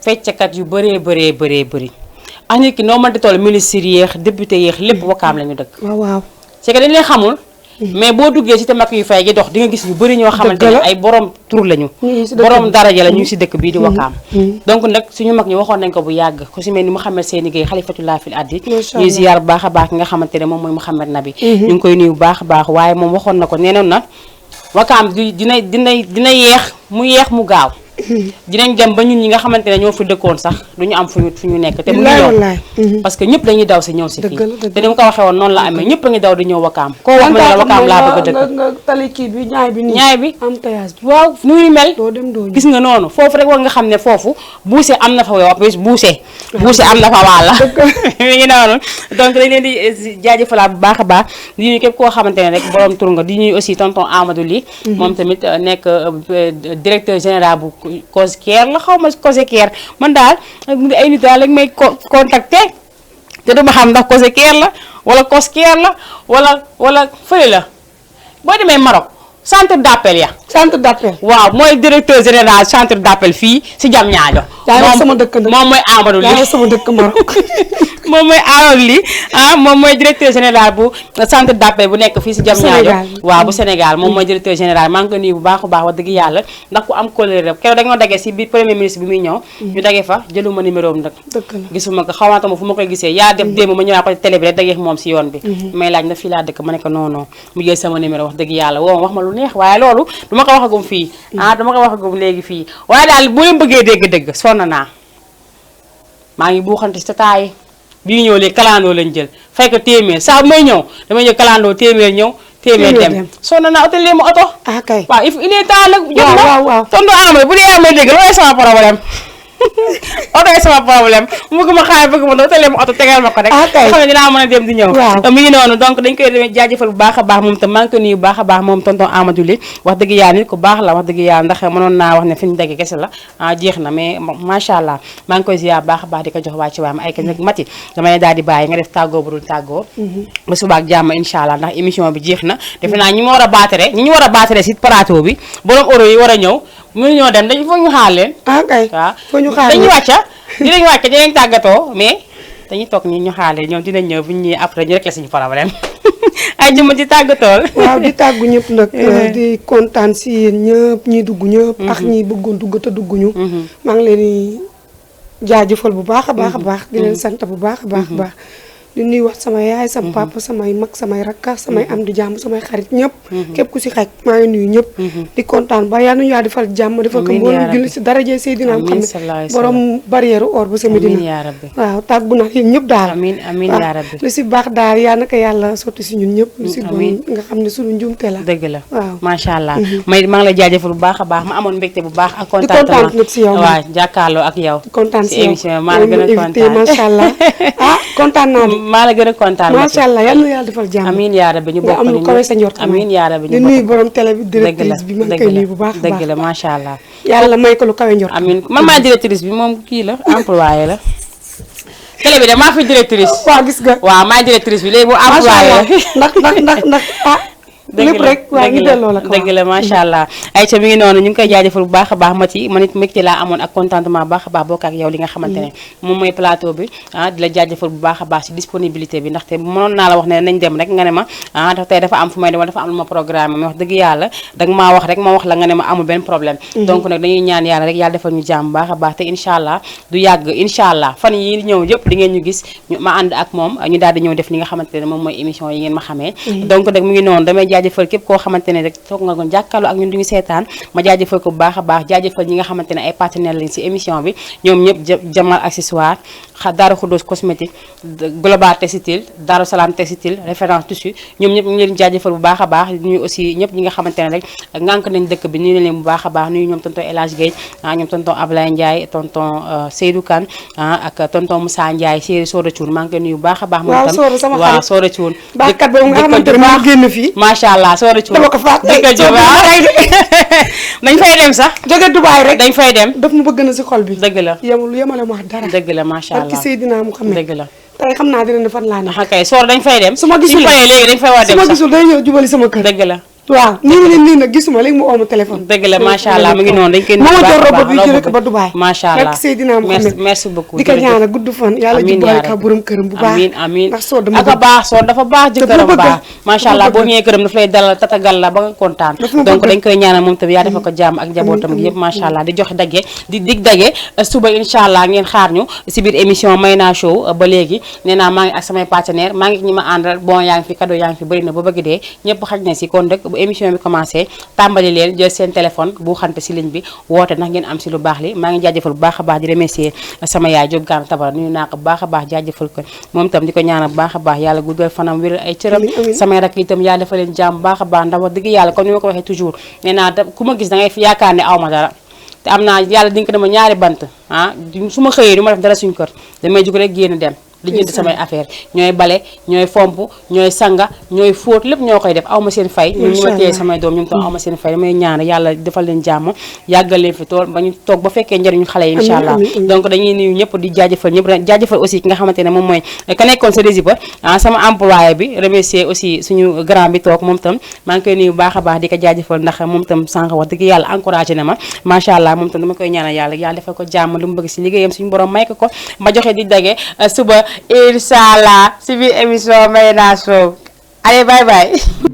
fecckat yu bëri ak nit ki noo mënti toll ministre yéex député yéex lépp wakaam la ñu dëkk waaw c'est que dañ leen xamul mais boo duggee ci tamak yu fay gi dox di nga gis ñu bëri ñoo xamante ne ay borom tur lañu borom daraja la ñu si dëkk bii di wakaam donc nag suñu mag ñi waxoon nañ ko bu yàgg ku si mel ni Mouhamed Seyni Gueye xalifatullah fil addi ñuy ziar bu baax a baax ki nga xamante ne moom mooy Mouhamed Nabi ñu ngi koy nuyu bu baax a baax waaye moom waxoon na ko neenoon na wakaam dina yeex mu gaaw dinañ dem ba ñun ñi nga xamante ne ñoo fi dëkkoon sax duñu am fu ñu nekk te mu ngi ñëw parce que ñëpp dañuy daw si ñëw si fii te ni mu ko waxee woon noonu la amee ñëpp a ngi daw di ñëw wakaam koo wax ma ne la wakaam laa bëgg a dëkk nga tali kii bi ñaay bi am tayage bi waaw nu muy mel gis nga noonu foofu rek war nga xam ne foofu buuse am na fa buuse am na fa wàlla mi ngi noonu donc dañ leen di jaajëfalaat bu baax a baax di ñuy képp koo xamante ne rek borom tur nga di ñuy aussi tonton Amadou Ly moom tamit nekk directeur général bu COSECAR la xaw ma COSECAR man daal ay nit daal lañ may contacter te duma xam ndax COSECAR la wala COSECAR la wala fële la boo demee Maroc centre d'appel waaw mooy directeur général centre d'appel fii si Diamniadio moom mooy Amadou Ly sama dëkk Maroc moom mooy Amadou Ly moom mooy directeur général bu centre d'appel bu nekk fii si Diamniadio waaw bu Sénégal moom mooy directeur général maa ngi ko nuyu bu baax a baax wax dëgg yàlla ndax ku am colère rek keroog dañoo dagee si biir premier ministre bi muy ñëw ñu dagee fa jëluma numéro am nag gisuma ko xawaatama fu ma koy gisee yaa def démb ma ñëwaat ko télé bi rek dagee moom si yoon bi may laaj na fii laa dëkk ma ne ko non mu jël sama numéro wax dëgg yàlla woo wax ma lu neex waaye loolu duma ko waxagum fii dama ko waxagum léegi fii waaye daal bu leen bëggee dégg-dégg sonn naa maa ngi buuxante si taay bii ñëw léegi kalandoo lañ jël fay ko téeméer saa bu may ñëw damay ñëw kalandoo téeméer ñëw téeméer dem sonn naa oto lee ma oto waaw il est temps la jot na tonton Amadou bu dee yaa may dégg loolu sama problème oto yi sama problème bëgg ma xaar bëgg ma dootale ma oto tegal ma ko rek xam ne dinaa mën a dem di ñëw mi ngi noonu donc dañ koy demee jaajëfal bu baax a baax moom tam maa ngi ko nuyu bu baax a baax moom tonton Amadou Ly wax dëgg yàlla nit ku baax la wax dëgg yàlla ndax mënoon naa wax ne fi ñu dagg kese la jeex na mais macha allah maa ngi koy ziar bu baax a baax di ko jox waa ci waam ay ka nag mati damay daal di bàyyi nga def tàggoo bu dul tàggoo ba suba ak jàmm incha allah ndax émission bi jeex na defe naa ñi ma war a baatare ñi ñu war a baatare si plateau bi borom euro yi war a ñëw mënu ñoo dem dañ foog ñu xaar leen waaw dañuy wàcca dinañ tàggatoo mais dañuy toog ñu xaar leen ñoom dinañ ñëw bu ñu ñëwee après ñu rek la suñu problème ay jëma ci tàggatool waaw di tàggu ñëpp nag di kontaan si yéen ñëpp ñi dugg ñëpp ak ñi bëggoon dugg te dugguñu maa ngi leen di jaajëfal bu baax a baax a baax di leen sant bu baax a baax a baax di nuyu wax sama yaay sama papa samay mag samay rakka samay am di jàmm samay xarit ñëpp képp ku si xaj maa ngi nuyu ñëpp di kontaan ba yal nañu yaa defal jàmm defal ko mbooloo julli si daraje Seydina am xam ne borom barrière or ba sa Medina waaw tàggu naa yéen ñëpp daal amiin amiin yaa rabbi lu si baax daal yaa naka yàlla sotti si ñun ñëpp lu si bon nga xam ne suñu njumte la dëgg la waaw macha allah maa ngi lay jaajëfal bu baax a baax ma amoon mbégte bu baax ak di kontaan nag si yow waaw jàkkaarloo ak yow kontaan si émission maa la gën a kontaan macha allah kontaan naa de maa la gën a kontaan macha allah yal na yàlla defal jàmm amiin yaa rabbi ñu bokk am lu kawe sa njort amiin yaa rabbi di nuyu borom télé bi directrice bi ma koy nuyu bu baax dëgg la macha allah yàlla may ko lu kawe njort amiin man maa directrice bi moom kii la employé la télé bi de maa fi directrice waaw gis nga waaw maa directrice bi léegi bu employé ndax lépp rek waaw ñu delloo la ko dëgg la macha allah Aïcha mi ngi noonu ñu ngi koy jaajëfal bu baax a baax Mati man it mbégte laa amoon ak contentement baax a baax bokk ak yow li nga xamante ne moom mooy plateau bi di la jaajëfal bu baax a baax si disponibilité bi ndaxte mënoon naa la wax ne nañ dem rek nga ne ma tey dafa am fu may dem dafa am lu ma programme mais wax dëgg yàlla danga maa wax rek ma wax la nga ne ma amul benn problème donc nag dañuy ñaan yàlla rek yàlla defal ñu jàmm baax a baax te incha allah du yàgg incha allah fan yi ñëw yëpp di ngeen ñu gis ma ànd ak moom ñu daal di ñëw def li nga xamante ne moom mooy émission yi ngeen ma xamee donc nag mu ngi noonu damay jaajëfal képp koo xamante ne rek toog nga ko jàkkaarloo ak ñun duñu seetaan ma jaajëfal ko bu baax a baax jaajëfal ñi nga xamante ne ay partenaires lañ ci émission bi ñoom ñëpp Jamal accessoire Daaru Xudoos cosmétique Global textile Daaru Salaam textile référence tissu ñoom ñëpp ñu leen jaajëfal bu baax a baax nuyu aussi ñëpp ñi nga xamante ne rek ngànk nañ dëkk bi nuyu leen bu baax a baax nuyu ñoom tonton El Hadj Gueye ñoom tonton Ablaye Ndiaye tonton Seydou Kane ak tonton Moussa Ndiaye Séeri Soda Thioune maa ngi koy nuyu bu baax a baax moom tam waaw Soda Thioune baaxkat boobu nga xamante ne moo génn fii macha allah Soda Thioune dama ko faat dañ fay dem sax jóge Dubaay rek dañ fay dem daf mu bëgg na si xol bi dëgg la yemale ma wax dara dëgg la macha allah ak Seydina mu xam ne dëgg la tey xam naa dina ne fan laa ne kay soor dañ fay dem su ma gisul léegi dañ fay war dem su ma gisul day ñëw jubali sama kër dëgg la waaw nii nag gisuma léegi mu ooma téléphone dëgg la macha allah mu ngi noonu dañ koy ma jor roba bi jëlee ko ba Dubaay macha allah ak Seydina Muhammad merci beaucoup di ko ñaanal gudd fan yàlla jubale ka borom këram bu baax amiin ndax soo dama ak baax soo dafa baax jëkkëram baax macha allah boo ñëwee këram daf lay dalal tatagal la ba nga kontaan donc dañ koy ñaanal moom tamit yaa defal ko jàmm ak njabootam gi yëpp macha allah di joxe dagge di dig dagge suba incha allah ngeen xaar ñu si biir émission Mayna Show ba léegi nee naa maa ngi ak samay partenaire maa ngi ñi ma àndal bon yaa ngi fi cadeau yaa ngi fi bëri na ba bëgg dee ñëpp xaj na si kon rek bu émission bi commencé tàmbali leen jël seen téléphone bu xante si ligne bi woote ndax ngeen am si lu baax li maa ngi jaajëfal bu baax a baax di remercier sama yaay Diop Gane Tabara nuyu naa ko bu baax a baax jaajëfal ko moom itam di ko ñaanal bu baax a baax yàlla guddal fanam wéral ay cëram samay rak itam yàlla dafa leen jàmm bu baax a baax ndax wax dëgg yàlla comme ni ma ko waxee toujours nee naa ku ma gis da ngay yaakaar ne aw ma dara te am naa yàlla dinga ko dama ñaari bant su ma xëyee du ma def dara suñu kër damay jóg rek génn dem li jënd samay affaire ñooy bale ñooy fomp ñooy sanga ñooy fóot lépp ñoo koy def aw ma seen fay ñun ñu ma téye samay doom ñoom tam aw ma seen fay damay ñaan yàlla defal leen jàmm yàggal leen fi tool ba ñu toog ba fekkee njëriñu xale yi incha allah donc dañuy nuyu ñëpp di jaajëfal ñëpp jaajëfal aussi ki nga xamante ne moom mooy ka nekkoon sa résipa sama employé bi remercier aussi suñu grand bi toog moom tam maa ngi koy nuyu baax a baax di ko jaajëfal ndax moom tam sànq wax dëgg yàlla encouragé na ma macha allah moom tam dama koy ñaanal yàlla defal ko jàmm lu mu bëgg si liggéeyam suñu borom may ko ma joxe di dage suba incha allah si biir émission Mayna Show allez bye bye